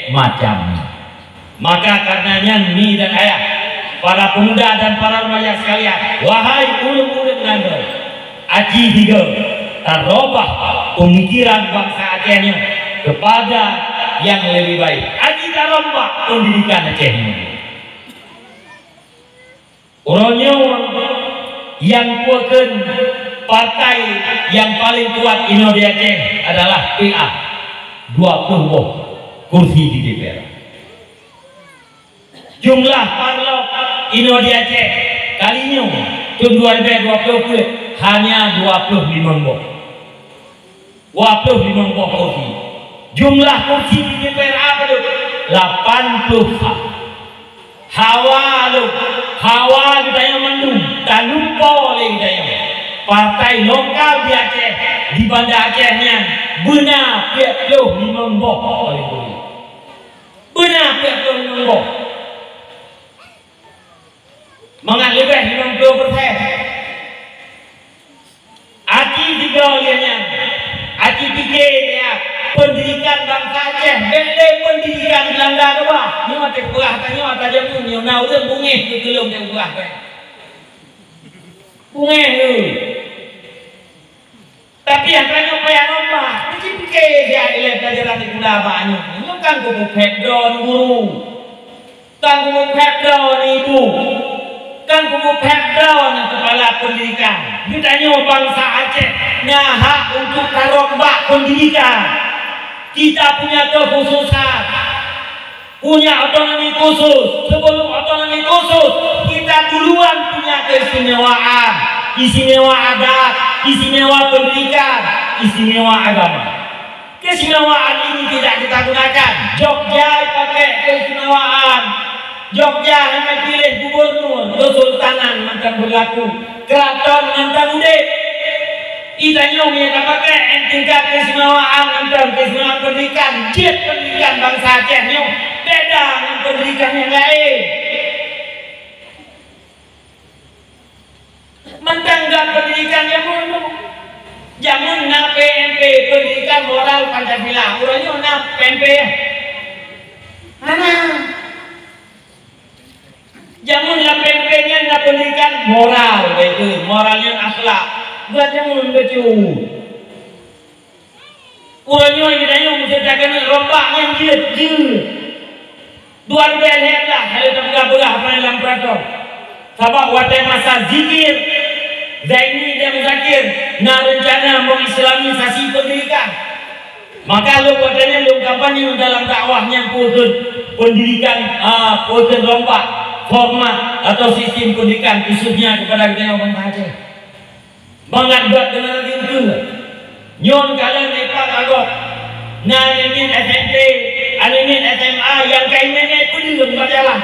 macam. Maka karena nyan, mi dan ayah, para pemuda dan para remaja sekalian, wahai ureuëng-ureuëng nanggroe, aci tiga, tarubah pemikiran bansa Aceh nyoe kepada nyang lebih baik. Aci tarubah pendidikan Aceh nyoe. Uroe nyoe nyang kuakheun partai nyang paleng kuat inoe di Aceh adalah P A, dua ploh boh kursi di D P R. Jumlah parlok inoe di Aceh kali nyoe, thon dua ribèe dua ploh peuet, hanya dua ploh limong boh. Dua ploh limong boh kursi. Jumlah kursi di D P R A padub? Lapan ploh sa. Hawa lom, hawa geutanyoe mandum, talumpo lé geutanyoe. Partai lokal di Aceh, di Banda Aceh nyan, beuna peuet ploh limong boh oleh guru. Beuna peuet ploh limong boh. Mangat leubeh limong ploh persen. Aci tiga lé nyan, aci pike nyan, pendidikan bansa Aceh, bèk lé pendidikan Beulanda keubah. Nyoe teupeugah tanyoe ata jameun nyoe na ureueng bungéh keu geulom teupeugah bèk. Bungéh nyoe. Tapi nyang tanyoe payah lomba, aci pike siat ilèe pelajaran di gula bak nyoe. Nyoe kan keupeue phét droe guru. Kan keupeue phét droe ibu, kan keupeue phét droe keupala pendidikan. Geutanyoe bansa Aceh na hak untuk tarok bak pendidikan. Kita punya kekhususan. Punya otonomi khusus. Sebelum otonomi khusus, kita duluan punya keistimewaan, istimewa adat, istimewa pendidikan, istimewa agama. Keistimewaan ini tidak kita gunakan. Jogja pakai keistimewaan. Jogja hana piléh gubernur, kesultanan mantong berlaku, keraton mantong udép. Itanyoe nyang tapakai tingkat keistimewaan mantong, keistimewaan pendidikan, jeuet pendidikan bansa Aceh nyoe beda ngon pendidikan nyang laén. Mantong gam pendidikan jameun tu. Jameun na P M P, pendidikan moral Pancasila. Uroe nyoe na P M P? Hana. Jameun lam P M P nyan na pendidikan moral, baik tu, moral nyan akhlak. Buat jameun bacut. Uroe nyoe geutanyoe meuseuti keuneuk rombak ngon jeuet-jeuet. Dua ribèe lhèe blah ka lheueh tapeugah-peugah apalagi lam peuraton. Sabab watèe masa zikir, Zaini dan Muzakir na reuncana mengislamisasi pendidikan. Maka lôn watèe nyan lôn kampanye dalam dakwah nyang peue kheun pendidikan, a, peue kheun rombak format atau sistem pendidikan khususnya kepada geutanyoe bansa Aceh. Mangat gata deungoe lagèe nyoe. Nyoe ka lheueh nibak agam. Na aneuk miet S M P, aneuk miet S M A nyang ka imè-mè peudeueng bak jalan.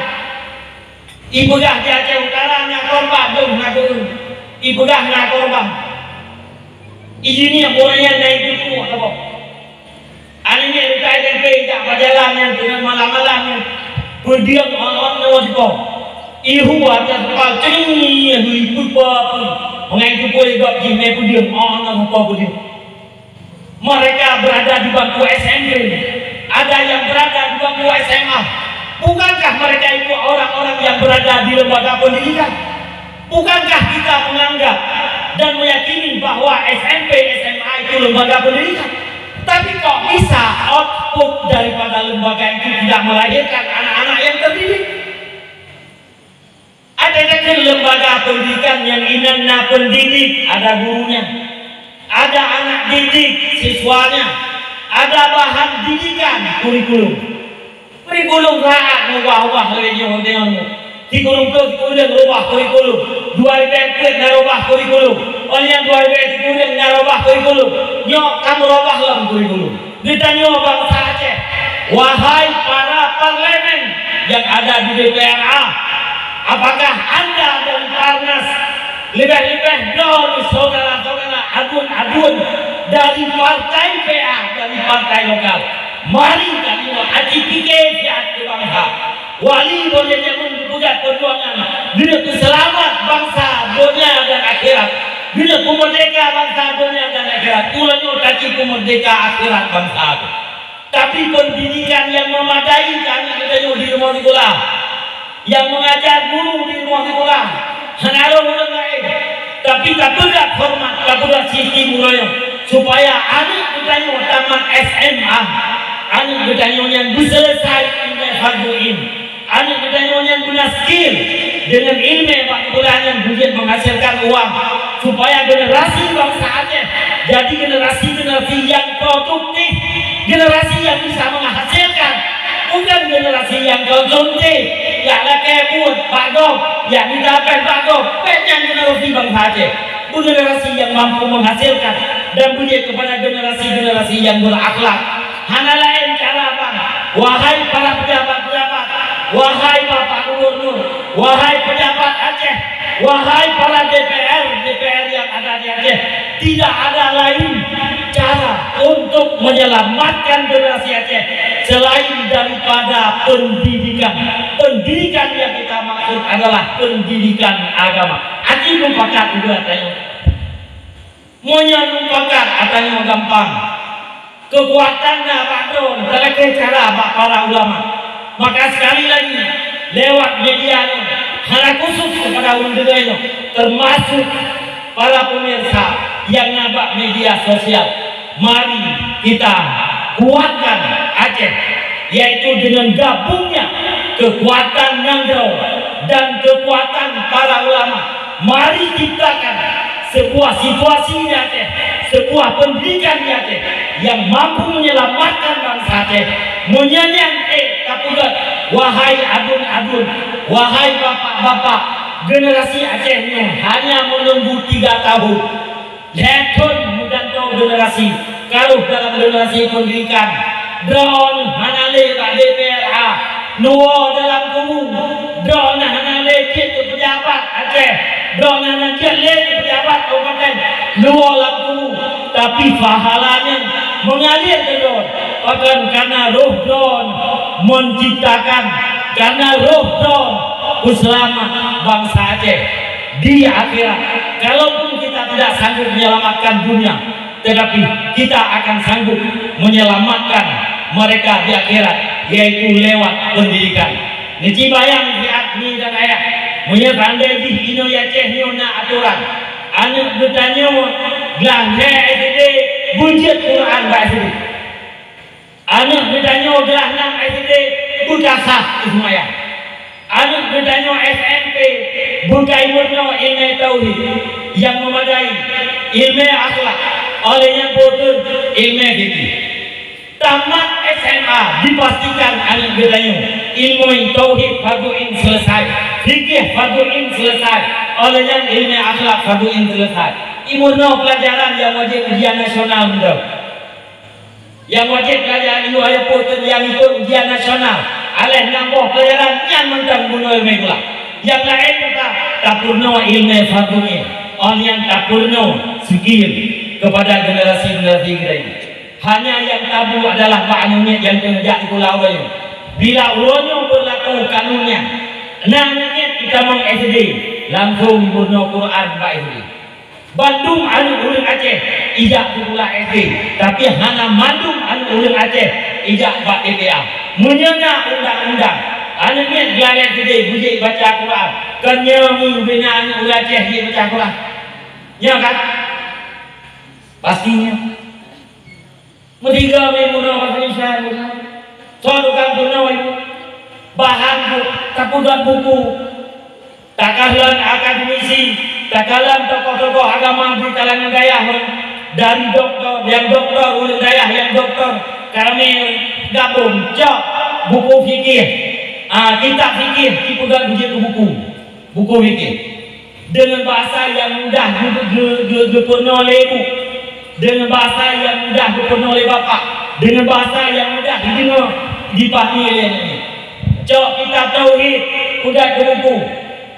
Ipeugah di Aceh Utara na korban, dong na kureueng. Ipeugah na korban. Ijiniek ureueng nyan na ipeupuk saboh. Aneuk miet S M P jak bak jalan nyan teungoh malam-malam nyan, peudeueng ôn-ôn nyoe sipo. Ihu atas kepala, cengih, ipeupah pun. Mengai teupeu lé gob jih mè peudeueng, ôn-ôn sipo peudeueng. Mereka berada di bangku S M P, ada yang berada di bangku S M A. Bukankah mereka itu orang-orang yang berada di lembaga pendidikan? Bukankah kita menganggap dan meyakini bahwa S M P, S M A itu lembaga pendidikan? Tapi kok bisa output daripada lembaga itu tidak melahirkan anak-anak yang terdidik? Ada kan lembaga pendidikan yang inan na pendidik, ada gurunya, ada anak didik, siswanya, ada bahan didikan, kurikulum. Kurikulum saat mengubah-ubah lagi nyoe dengan sikureueng ploh sikureueng rubah kurikulum. Dua ribèe peuet na rubah kurikulum. Ôn nyang dua ribèe sikureueng na rubah kurikulum. Nyoe ka meurubah lom kurikulum. Geutanyoe bansa Aceh, wahai para parlemen yang ada di D P R A, apakah anda dari Parnas, leubeh-leubeh droe saudara-saudara aduen-aduen dari partai P A, dari partai lokal, mari tanyoe aci pike siat keu bansa. Wali Boh Jameun geupeugah peujuangan, geuneuk peuseulamat bansa donya dan akhirat. Geuneuk peumerdeka bansa donya dan akhirat. Uroe nyoe taci peumerdeka akhirat bansa teuh. Tapi pendidikan yang memadai keu aneuk geutanyoe di rumoh sikula, yang mengajar guru di rumoh sikula, hana rôh ureueng laén. Tapi tapeugah hormat, tapeugah sistem uroe nyoe, supaya aneuk geutanyoe tamat S M A, aneuk geutanyoe nyan beuseuleusai ilmu fardu ain. Aneuk geutanyoe nyan beuna skill, deungon ileumèe bak sikula nyan beujeuet menghasilkan uang, supaya generasi bansa Aceh jadi generasi-generasi yang produktif, generasi yang bisa menghasilkan, bukan generasi yang konsumtif, jak lakèe buet bak gob, jak mita péng bak gob. Bèk nyan generasi bansa Aceh. Bukan generasi yang mampu menghasilkan dan beujeuet kepada generasi-generasi yang berakhlak. Hana laén cara, Bang. Wahai para pejabat-pejabat, wahai Bapak Gubernur, wahai pejabat Aceh, wahai para D P R, D P R yang ada di Aceh, tidak ada lain cara untuk menyelamatkan generasi Aceh selain daripada pendidikan. Pendidikan yang kita maksud adalah pendidikan agama. Aci mupakat juga tanya. Meunyoe mupakat, ata nyoe gampang. Keukuatan na bak droe, talakèe cara bak para ulama. Maka sekali lagi, lewat media nyoe, hana khusus kepada ureueng tinggai nyoe, termasuk para pemirsa nyang na bak media sosial, mari kita kuatkan Aceh, yaitu dengan gabungnya kekuatan nanggroe dan kekuatan para ulama. Mari ciptakan sebuah situasi di Aceh, sebuah pendidikan di Aceh yang mampu menyelamatkan bangsa Aceh. Meunyoe nyan, eh, Tapeugah, wahai adun-adun, wahai bapak-bapak, generasi Aceh nyoe hanya menunggu tiga tahun. Lhèe thon meugantoe generasi, ka rôh dalam generasi pendidikan. Droeneuh hana lé bak D P R A, luwoe dalam kubu. Droeneuh hana lé cit keu pejabat Aceh, droeneuh hana cit lé keu pejabat kabupaten, luwoe lam kubu. Tapi pahala nyan mengalir keu droeneuh, pakon, karena roh droeneuh menciptakan, karena roh droeneuh peuseulamat bansa Aceh di akhirat. Kalaupun kita tidak sanggup menyelamatkan dunia, tetapi kita akan sanggup menyelamatkan mereka di akhirat, yaitu lewat pendidikan. Neuci bayang siat mi dan ayah, meunyoe seandai jih inoe Aceh nyoe na atoran, aneuk geutanyoe glah lhèe S D beujeuet Quran bak S D. Aneuk geutanyoe glah nam S D beukasah seumayang. Aneuk geutanyoe S M P beukai meurunoe ileumèe tauhid nyang meumadai, ileumèe akhlak, óh lheueh nyan beutôi ileumèe fikih. Tamat S M A dipastikan aneuk geutanyoe ileumèe tauhid fardu ain selesai, fikih fardu ain selesai, óh lheueh nyan ileumèe akhlak fardu ain selesai. Imeurunoe pelajaran nyang wajéb ujian nasional meudoe. Nyang wajéb belajar ilmu ayah pun nyang ikut ujian nasional. Aléh nam boh pelajaran nyan mantong bunoe ilmu gula. Nyang laén meuka tapeurunoe ilmu fardu ain. Óh nyang tapeurunoe skill kepada generasi-generasi kita ini. Hanya nyang tabu adalah bak aneuk miet nyang teungoh jak sikula uroe nyoe. Bila uroe nyoe beurlaku kanun nyan, na aneuk miet jitamong S D, langsung peurunoe Quran bak S D. Bandum aneuk ureueng Aceh ijak sikula S D, tapi hana mandum aneuk ureueng Aceh ijak bak T P A. Meunyoe na undang-undang, aneuk miet geulalèe S D beujeuet baca Quran, kan nyoe ubé na aneuk ureueng Aceh jeuet baca Quran? Nyo kan? Pasti nyo. Meusigoe meunoe bak Indonesia nyoe. Soe tukang peunoh ibu? Bahan bu-, tapeugöt buku. Takalon akademisi, takalon tokoh-tokoh agama di kalangan dayah nyoe. Dari doktor, nyang doktor, ureueng dayah nyang doktor, karamé gabong, cok buku fikih. Ah, kitab fikih, dipeugöt beujeuet keu buku. Buku fikih. Deungon bahasa nyang mudah geu-, geu-, geu-, geupeurunoe lé ibu. Deungon bahasa nyang mudah geupeurunoe lé bapak. Deungon bahasa nyang mudah jideungoe, jipahami lé aneuk miet. Cok kitab tauhid, peugöt keu buku.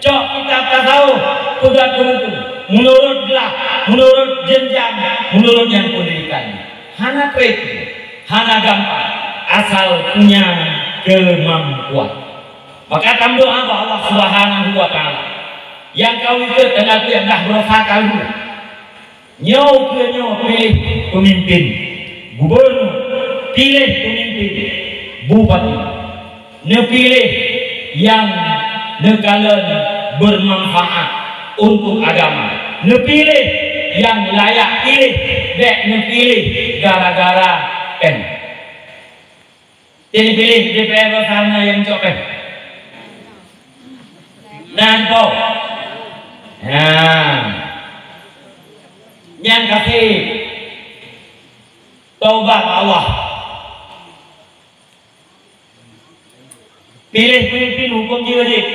Cok kitab tasawuf, peugöt keu buku. Meunurot glah, meunurot jenjang, meunurot nyang pendidikan. Hana trép, hana gampang, asal punya kemampuan. Maka tameudoa bak Allah Subhanahu wa Taala. Nyang ka ukeue teungoh dah beurasa karu. Nyoe ukeue nyoe piléh peumimpin, gubunur, piléh peumimpin, bupati. Neupiléh nyang neukalon beumanfaat untuk agama. Neupiléh nyang layak piléh, bék neupiléh gara-gara péng. Jadi piléh D P R sana nyang cok péng. Nan po. Ha. Nyang kasih. Taubat Allah. Piléh peumimpin huköm jih wajéb.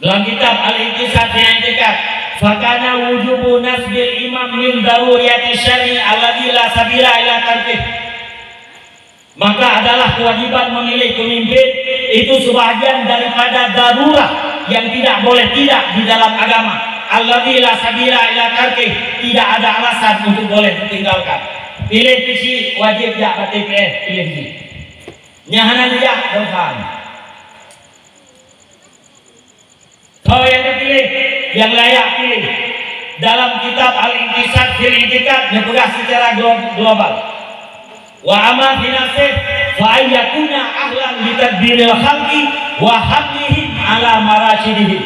Dalam kitab Al-Iqtisad fi I'tiqad, "Fakana wujubu nasbil imam min daruriyati syar'i alladzi la sabila ila tarkih." Maka adalah kewajiban memilih pemimpin itu sebahagian daripada darurat yang tidak boleh tidak di dalam agama. Alladzi la sabila ila tarkih, tidak ada alasan untuk boleh ditinggalkan. Piléh pisi wajéb jak bak T P S, piléh pisi. Nyang hana neujak, dosa. Soe nyang neupiléh, nyang layak piléh. Dalam kitab Al-Iqtisad fil I'tiqad neupeugah secara glo-, global, "Wa amma fi nafsih, fa an yakuna ahlan li tadbiril khalqi wa hamlihim ala marasyidihim."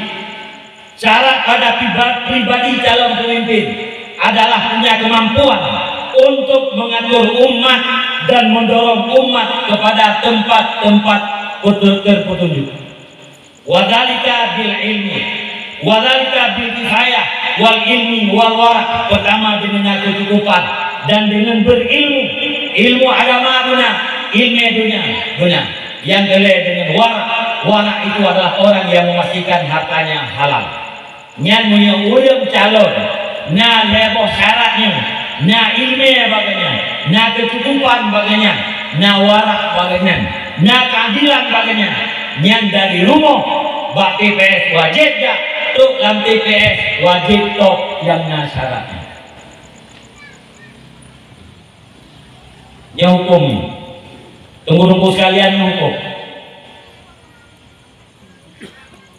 Syarat pada priba-, pribadi calon pemimpin adalah punya kemampuan untuk mengatur umat dan mendorong umat kepada tempat-tempat petu-, terpetunjuk. Wa dzalika bil ilmi, wa dzalika bil kifayah wal ilmi wal wara'. Pertama, dengan kecukupan dan dengan berilmu, ilmu agama beuna, Ilmu dunia, dunia. Yang kedua dengan warak. Warak itu adalah orang yang memastikan hartanya halal. Nyan meunyoe ureuëng calon na lhée boh syarat nyoe, na iéleumé bak geuhnyan, na keucukupan bak geuhnyan, na warak bak geuhnyan, na keuadilan bak geuhnyan, nyan dari rumoh bak T P S wajéb jak, trok lam T P S wajéb top nyang na syarat nyan. Nyoe huköm nyoe. Teungku-teungku sekalian, nyoe huköm.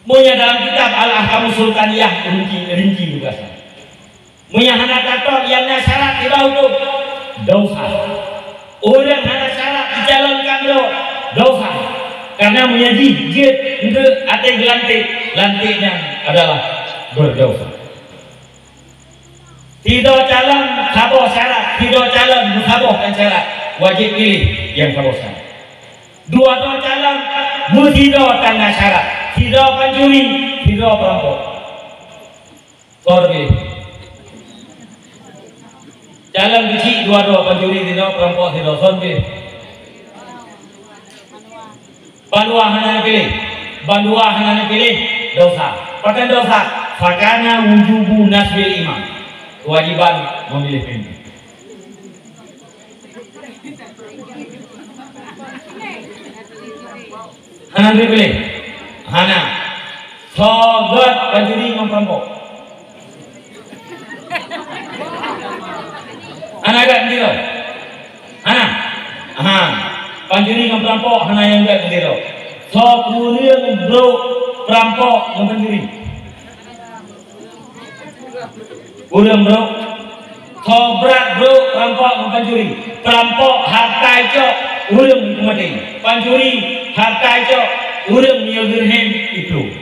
Meunyoe dalam kitab Al-Ahkamus Sultaniyah rinci, rinci tugaih. Meunyoe hana tatop nyang na syarat, kiban huköm? Dosa. Ureuëng hana syarat jicalonkan droe, dosa. Karena meunyoe jih jeuet enteuk até geulanték, lanték nyan adalah berdosa. Sidroe calon saboh syarat, sidroe calon meusaboh tan syarat, wajéb piléh nyang saboh syarat. Dua droe calon meusidroe tan na syarat, sidroe pancuri, sidroe peurampok. Son pih. Calon keuchik dua droe, pancuri sidroe, peurampok sidroe, son pih. Bandua hana neupiléh. Bandua hana neupiléh, dosa. Pakon dosa? Fakana wujubu nasbil imam. Kewajiban memilih pemimpin. Hana neupiléh? Hana. Soe gét pancuri ngon peurampok? Hana gét sidroe? Hana? Ha. Pancuri ngon peurampok hana nyang gét sidroe. Soe kureueng brok peurampok ngon pancuri? Kureueng brok. Soe brat brok peurampok ngon pancuri? Peurampok hareuta icok, ureuëng peumaté. Pancuri hareuta icok, ureuëng meunyoe geurhem iplueng.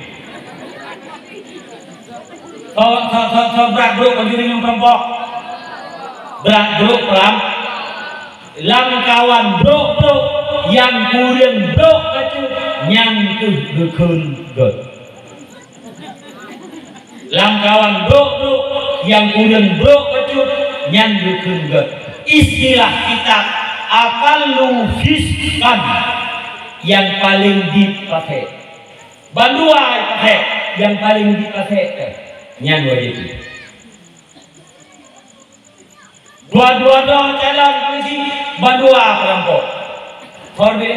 Soe, soe, soe, soe brat brok pancuri ngon peurampok? Brat brok peuram-, lamkawan brok-brok nyang kureueng brok bacut, nyan kheueh geukheun gét. Lamkawan brok-brok nyang kureueng brok bacut, nyan geukheun gét. Istilah kitab aqallu fisqan, nyang paleng diet pasék. Bandua pasék, nyang paleng diet pasék teuh, nyan wajéb. Dua-dua droe calon polisi, bandua peurampok. Kor deh.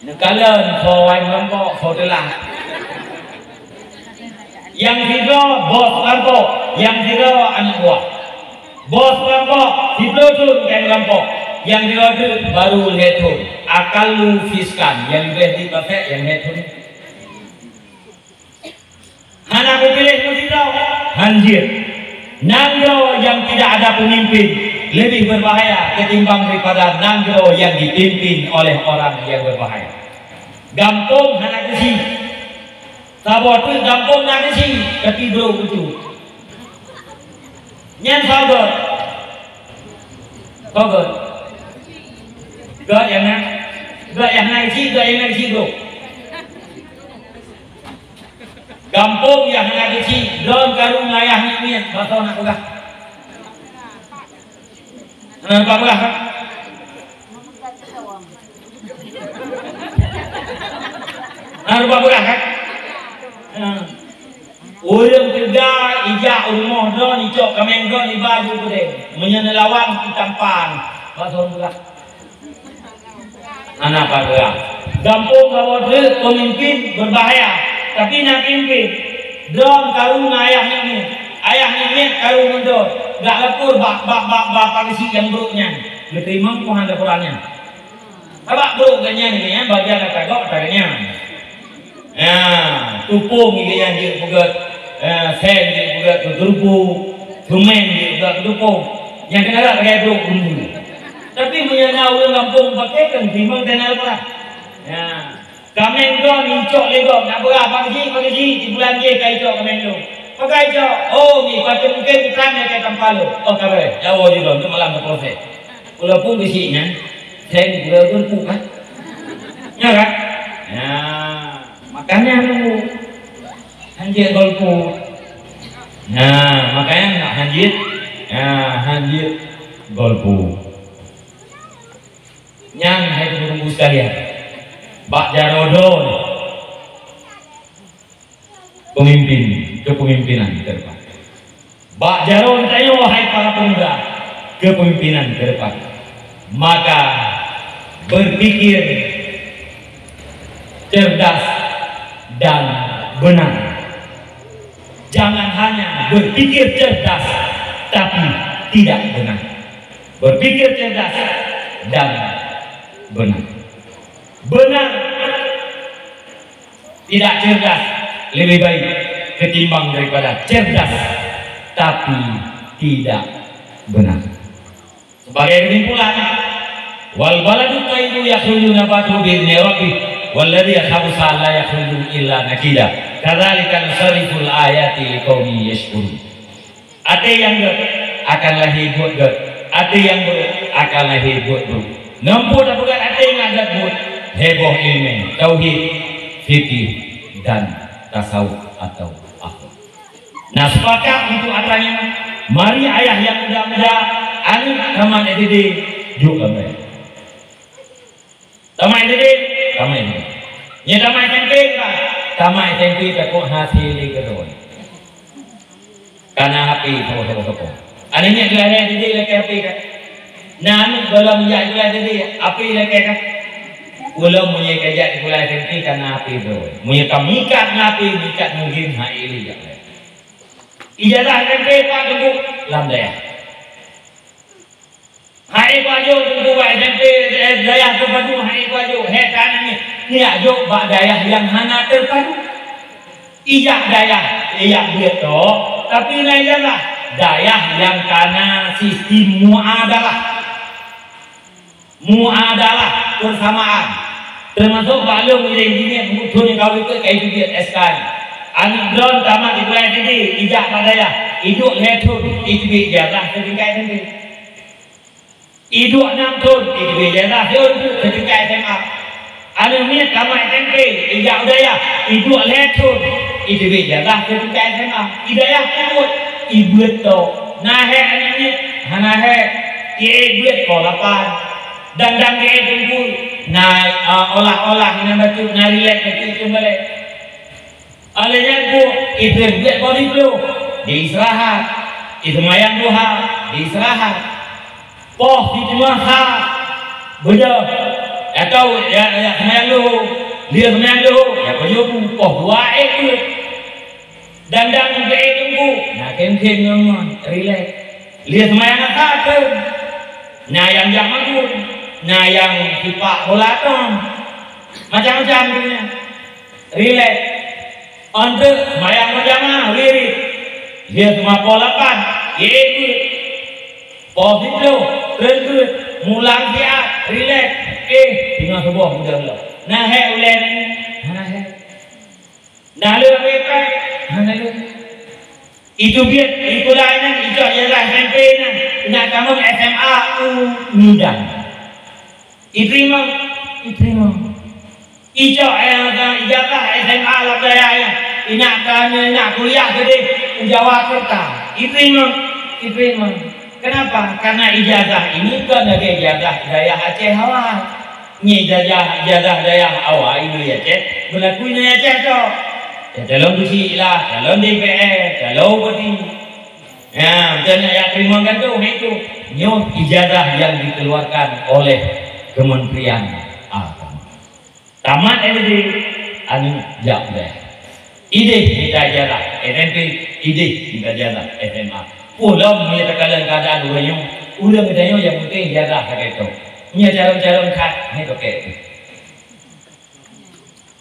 Neukalon soe wai peurampok, soe teulah. Nyang sidroe bos peurampok, nyang sidroe aneuk buah. Bos peurampok siplôh thon ka meurampok, nyang sidroe teuk baru lhèe thon. Aqallu fisqan, nyang leubeh diet pasék nyang lhèe thon. Hana geupiléh meusidroe, hanjeuet. Nanggroe nyang tidak ada pemimpin lebih berbahaya ketimbang daripada nanggroe yang dipimpin oleh orang yang berbahaya. Gampông hana geusie. Saboh teuk gampông na geusie, tapi brok bacut. Nyan soe gét? Soe gét? Gét nyang na, gét nyang na geusie, gét nyang na geusie brok. Gampông nyang hana geusie, droen karu ngon ayah nyan miet, bah soe na peugah? Hana rupa peugah kan? Hana rupa peugah kan? Ha. Ureuëng teuga ijak u rumoh droen, icok kaméng droen, iba ju keudè. Meunyoe neulawan, itampan. Bah soe peugah? Hana peugah. Gampông saboh teuk pemimpin berbahaya, tapi na pemimpin. Droen karu ngon ayah nyan miet. Ayah nyan miet karu ngon droen. Geulapor bak, bak, bak, bak polisi nyang brok nyan. Geuteurimong keuh laporan nyan. Sabab brok geuh nyan, geuh nyan bagian ata gob ata geuh nyan. Ya, tupông geuh nyan jeuet peugét, eh, seng jeuet peugét keu geureubu, seumén jeuet peugét keu tupông. Nyang keuneuk lagèe brok geureubu. Tapi meunyoe na ureuëng gampông paké kan timang dan alpa. Ya. Kaméng droen icok lé gob, nak peugah, "Pak Haji, Pak Haji, di bulan jih ka icok kaméng lôn." Pakai icok, "Oh, mi, patut mungkin bukan ya kayak tampal lôn." Oh, ka beuréh. Ya, oh, di lôn, tu malam ke proses. Walaupun bisi nyan, saya ni gula tu empuk kan? Ya kan? Ya, makanya nunggu. Hanjeuet golput. Nah, makanya nak hanjeuet. Ya, hanjeuet golput. Nyan hai teungku sekalian, bak jaroe droe pemimpin, kepemimpinan ke depan. Bak jaroe tanyoe hai para pemuda, kepemimpinan ke depan. Maka berpikir cerdas dan benar. Jangan hanya berpikir cerdas tapi tidak benar. Berpikir cerdas dan benar. Benar tidak cerdas lebih baik ketimbang daripada cerdas tapi tidak benar. Sebagai kesimpulan, wal baladu thayyibu yakhruju nabatuhu bi idzni rabbih, walladzi khabutha la yakhruju illa nakida. Kadzalika nusarriful ayati liqaumin yashkurun. Até nyang gét akan lahé buet gét, até nyang brok akan lahé buet brok. Nampu tapeugah até nyang gét buet, heboh ilmu, tauhid, fikih, dan tasawuf atau akhlak. Nah, sepakat untuk atra nyan, mari ayah nyang muda-muda, aneuk tamat S D, jok lam dayah. Tamat S D, tamat S D. Nyan tamat S M P, bah. Tamat S M P takot hase lé keudroe. Kana H P saboh-saboh. Aneuk nyan geulah S D lakèe H P kan. Nah, aneuk gohlom jak geulah S D, H P lakèe kan. Ulôn meunyoe ka jak sikula S M P kana H P droe. Meunyoe ka mikat ngon H P, mikat ngon game, ha, ilée jak. Ijazah S M P pat teungku? Lam dayah. Hai pajoh teungku bak S M P, eh, dayah teupadu, hai pajoh, hé tanyoe ni, jak jok bak dayah nyang hana teupadu. Ijak dayah, ijak beuet tok, tapi na ijazah. Dayah nyang kana sistem muadalah. Muadalah, persamaan. Teumasok bak lôn, ulée injinier, muphom nyang ka weueh ka iteubiet S K. Aneuk droen tamat sikula S D, ijak bak dayah, iduek lhée thon, iteubiet ijazah seutingkat S M P. Iduek nam thon, iteubiet ijazah thon, seutingkat S M A. Aneuk miet tamat S M P, ijak u dayah, iduek lhée thon, iteubiet ijazah seutingkat S M A. I dayah peubuet, ibeuet tok. Na hék aneuk miet? Hana hék. Ié beuet poh lapan. Dang-dang geuék teungku, na, a, olah-olah nyang bacut, na rilek bacut ceumalek. Óh lheueh nyan ku, item beuet poh siplôh, di istirahat. Iseumayang duha, di istirahat. Poh siteungoh sa, beudôh. Atau ya, ya seumayang luho, lheueh seumayang luho, ya pajoh bu, poh dua ék beuet. Dang-dang geuék teungku, na khem-khem ngon-ngon, rilek. Lheueh seumayang asa khem. Na nyang jak magun, na nyang sipak bola tom. Macam-macam geuh nyan. Rilek. Eunteuk seumayang beujamaah, wirit. Lheueh teuma poh lapan, ék beuet. Poh siplôh, treun beuet. Mulang siat, rilek. Eh, teungoh suboh beudôh lom. Na hék ulée nyan? Hana hék. Na lé abéh kai? Hana lé. Iteubiet, ikula nyan, ijok ijazah S M P nyan, na tamong S M A u Medan. Iteurimong, iteurimong. Ijok, eh, ijazah S M A lam dayah nyan, inak ka, inak kuliah keudeh u Jawakarta. Iteurimong, iteurimong. Kenapa? Karena ijazah ini kon lagée ijazah dayah Aceh awai. Nyan ijazah, ijazah dayah awai inong Aceh, beulaku inong Aceh tok. Ya, calon beusi lah, calon D P R, calon bupati. Ya, macam nyan ya, teurimong gantung, nah itu. Nyoe ijazah yang dikeluarkan oleh Kementerian Agama. Tamat S D, aneuk jak u dayah. Ideh mita ijazah S M P, ideh mita ijazah S M A. Pulang meunyoe takalon keuadaan ureueng nyoe, ureueng geutanyoe nyang penting ijazah sagai tok. Meunyoe carông-carông that, hai tokét.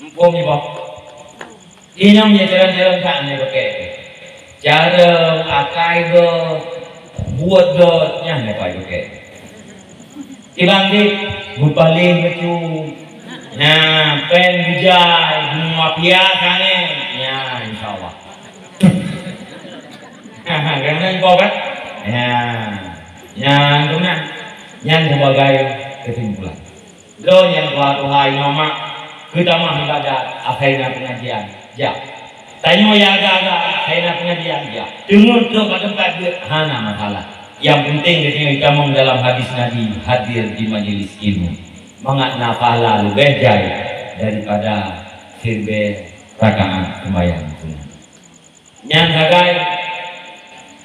Muphom nyoe, Bang. Inong meunyoe carông-carông that, hai tokét. Carông, akai gét, buet gét, nyan hai tokét. Ibang dit, mupaleng bacut. Nah, péng bijai, bunga pias angén. Nyan, insya Allah. Keunan po kan? Nyan. Nyan, keunan. Nyan sebagai kesimpulan. Droe nyang tuha-tuha, inong mak, keu tamah ibadat, asai na pengajian. Jak. Tanyoe ya agak-agak, asai na pengajian, jak. Teungeut trok bak teumpat beuet, hana masalah. Nyang penting geutanyoe itamong dalam hadis Nabi, hadir di majelis ilmu. mangat na pahala leubeh jai daripada siribée rakaat seumbahyang sunat. Nyan sagai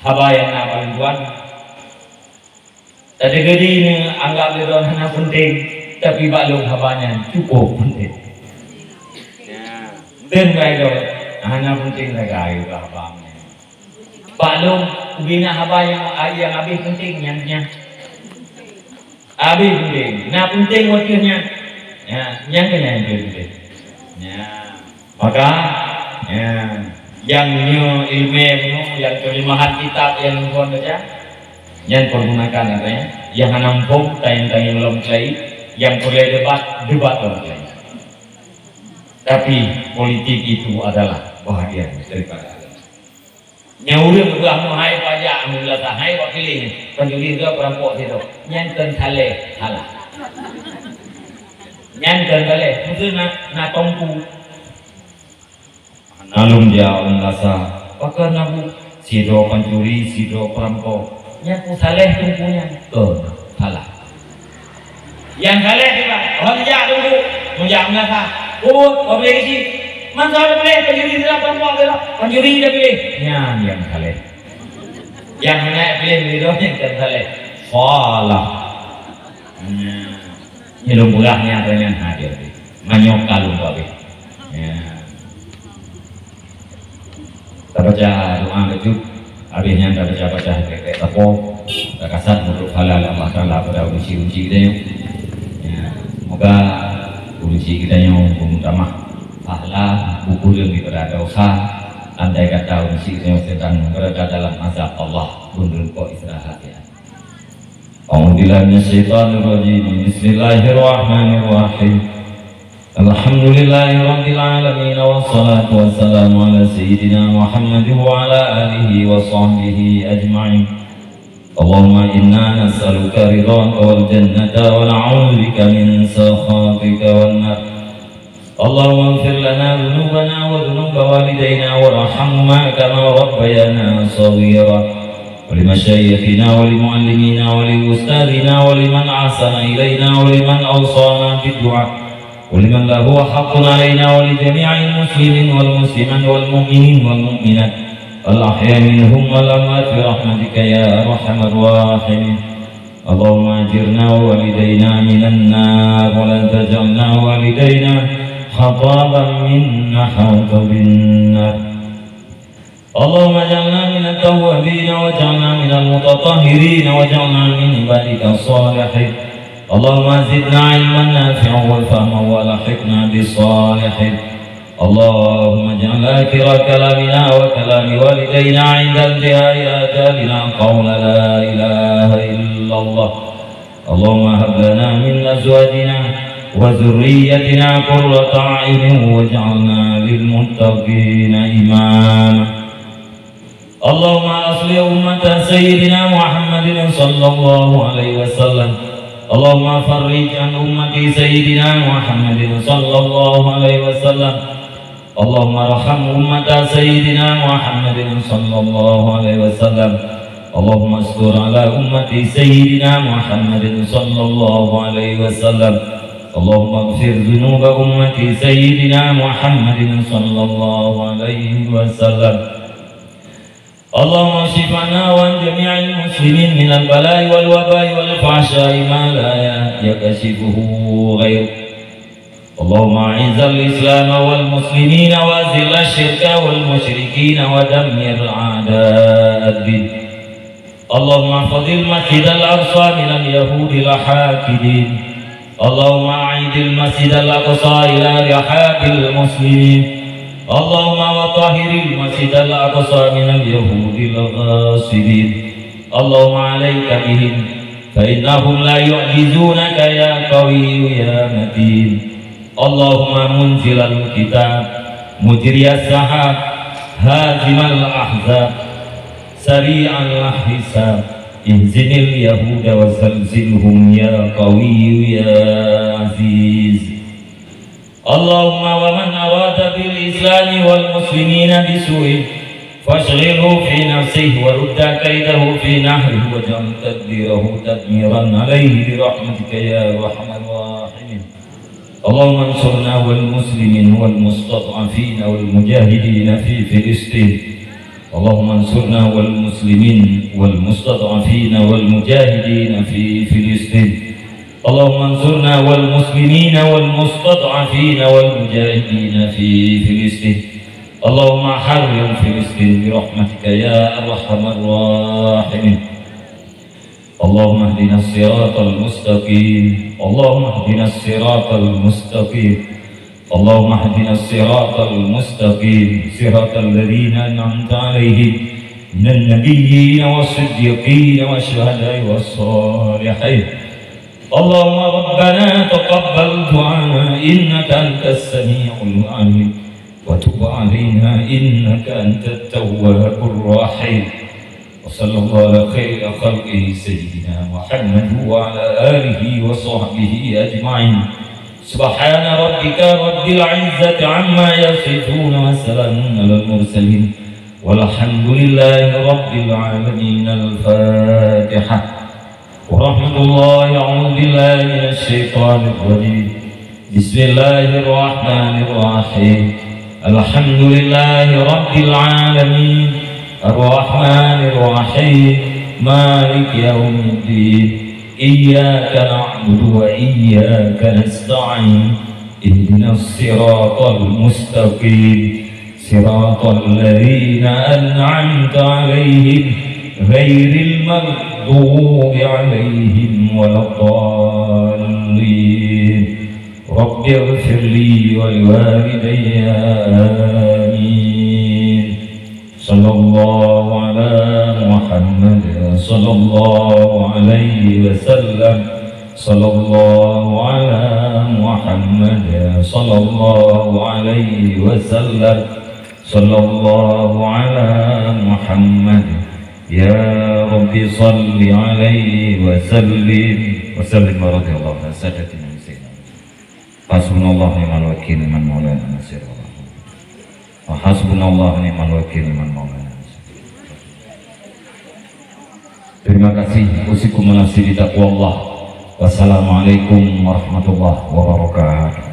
haba nyang na bak lôn tuan. Teudeungoe di nyoe anggab lé droe hana peunteng, tapi bak lôn haba nyan cukup peunteng. Ya, mungken bak droe hana peunteng sagai haba nyan. Bak lôn ubé na haba nyang, nyang habéh peunteng nyan, nyan. Habéh peunteng. Na peunteng watée nyan. Ya, nyan keuh nyang peunteng. Ya. Maka, ya, nyang nyoe ileumèe bunoe, nyang teurjeumahan kitab nyang lôn baca, nyan pergunakan, katanya, nyang hana muphom, tanyong-tanyong lom keuhai, nyang peureulèe debat, debat lom keuhai. Tapi politik itu adalah bahagian daripada agama. Nyang ureueng peugah meuhai pajak, meulasah hai bak piléh, pancuri sidroe, peurampok sidroe, nyan kon saleh, salah. Nyan kon saleh, meusti na, na teungku. Na lôn jak u meunasah, pakon na bu sidroe pancuri, sidroe peurampok. Nyan peue saleh teungku nyan? Kon, salah. Nyang saleh kiban, oh neujak teungku, neujak meunasah. Peubuet, oh bri geuchik. Man soe piléh, pancuri sidroe, peurampok sidroe, pancuri tapiléh. Nyan nyang saleh. Nyang hana piléh sidroe nyan kon saleh. Salah. Nyan. Nyoe lôn peugah nyan, nyan hadir. Manyok ka lôn peugah. Ya. Tabaca doa bacut, habéh nyan tabaca-baca keu-keu sapo, takasat meunurot pahala Allah Taala pada ureueng chik-ureueng chik geutanyoe. Ya, semoga ureueng chik geutanyoe beumeutamah pahala, beukureueng daripada dosa, andai kata ureueng chik geutanyoe sedang berada dalam azab Allah, beunurot kok istirahat ya. A'udzubillahi minasyaitonirrajim. Bismillahirrahmanirrahim. Alhamdulillahirabbil alamin, wassalatu wassalamu ala sayyidina Muhammadin wa ala alihi wa sahbihi ajma'in. Allahumma inna nas'aluka ridhaka wal jannata wa na'udzubika min sakhatika wan nar. اللهم اغفر لنا ذنوبنا وذنوب والدينا وارحمهما كما ربيانا صغيرا. ولمشايخنا ولمعلمينا ولأستاذنا ولمن أحسن إلينا ولمن أوصانا بالدعاء ولمن له حق علينا ولجميع المسلمين والمسلمات والمؤمنين والمؤمنات الأحياء منهم والأموات برحمتك يا أرحم الراحمين. اللهم أجرنا ووالدينا من النار ولا تجعلنا ووالدينا حطاما من حطب النار. اللهم اجعلنا من التوابين واجعلنا من المتطهرين واجعلنا من عبادك الصالحين. اللهم زدنا علما نافعا وفهما وألحقنا بالصالحين. اللهم اجعل آخر كلامنا وكلام والدينا عند انتهاء آجالنا قول لا إله إلا الله. اللهم هب لنا من أزواجنا وذريتنا قرة أعين واجعلنا للمتقين إماما. اللهم أصلح أمة سيدنا محمد صلى الله عليه وسلم. اللهم فرج عن أمة سيدنا محمد صلى الله عليه وسلم. اللهم ارحم أمة سيدنا محمد صلى الله عليه وسلم. اللهم استر على أمة سيدنا محمد صلى الله عليه وسلم. اللهم اغفر ذنوب أمة سيدنا محمد صلى الله عليه وسلم. اللهم اشف عنا وعن جميع المسلمين من البلاء والوباء والفحشاء ما لا يكشفه غيرك. اللهم أعز الإسلام والمسلمين وأذل الشرك والمشركين ودمر أعداء الدين. اللهم احفظ المسجد الأقصى من اليهود الحاقدين. اللهم أعد المسجد الأقصى إلى رحاب المسلمين. اللهم وطهر المسجد الأقصى من اليهود الغاصبين. اللهم عليك بهم فإنهم لا يعجزونك يا قوي يا متين. اللهم منزل الكتاب مجري السحاب هازم الأحزاب سريع الحساب اهزم اليهود وزلزلهم يا قوي يا عزيز. اللهم ومن أراد بالإسلام والمسلمين بسوء فاشغله في نفسه ورد كيده في نحره واجعل تدبيره تدميرا عليه برحمتك يا أرحم الراحمين. اللهم انصرنا والمسلمين والمستضعفين والمجاهدين في فلسطين. اللهم انصرنا والمسلمين والمستضعفين والمجاهدين في فلسطين. اللهم انصرنا والمسلمين والمستضعفين والمجاهدين في فلسطين. اللهم حرر فلسطين برحمتك يا أرحم الراحمين. اللهم اهدنا الصراط المستقيم. اللهم اهدنا الصراط المستقيم. اللهم اهدنا الصراط المستقيم، صراط الذين أنعمت عليهم من النبيين والصديقين والشهداء والصالحين. اللهم ربنا تقبل دعاءنا إنك أنت السميع العليم وتب علينا إنك أنت التواب الرحيم. وصلى الله على خير خلقه سيدنا محمد وعلى آله وصحبه أجمعين. سبحان ربك رب العزة عما يصفون وسلام على المرسلين والحمد لله رب العالمين. الفاتحة. ورحمة الله، أعوذ بالله من الشيطان الرجيم. بسم الله الرحمن الرحيم. الحمد لله رب العالمين. الرحمن الرحيم. مالك يوم الدين. إياك نعبد وإياك نستعين. اهدنا الصراط المستقيم. صراط الذين أنعمت عليهم غير المغضوب عليهم ولا الضالين. رب اغفر لي ولوالدي. آمين. صلى الله على محمد صلى الله عليه وسلم. صلى الله على محمد صلى الله عليه وسلم. صلى الله على محمد. يا رب صل عليه وسلم. وسلم ورضي الله عن سادتنا سيدنا. حسبنا الله ونعم الوكيل، نعم المولى ونعم النصير. وحسبنا الله ونعم الوكيل، نعم المولى ونعم النصير. Terima kasih. Usikum wa nafsi bitaqwallah. Wassalamualaikum warahmatullahi wabarakatuh.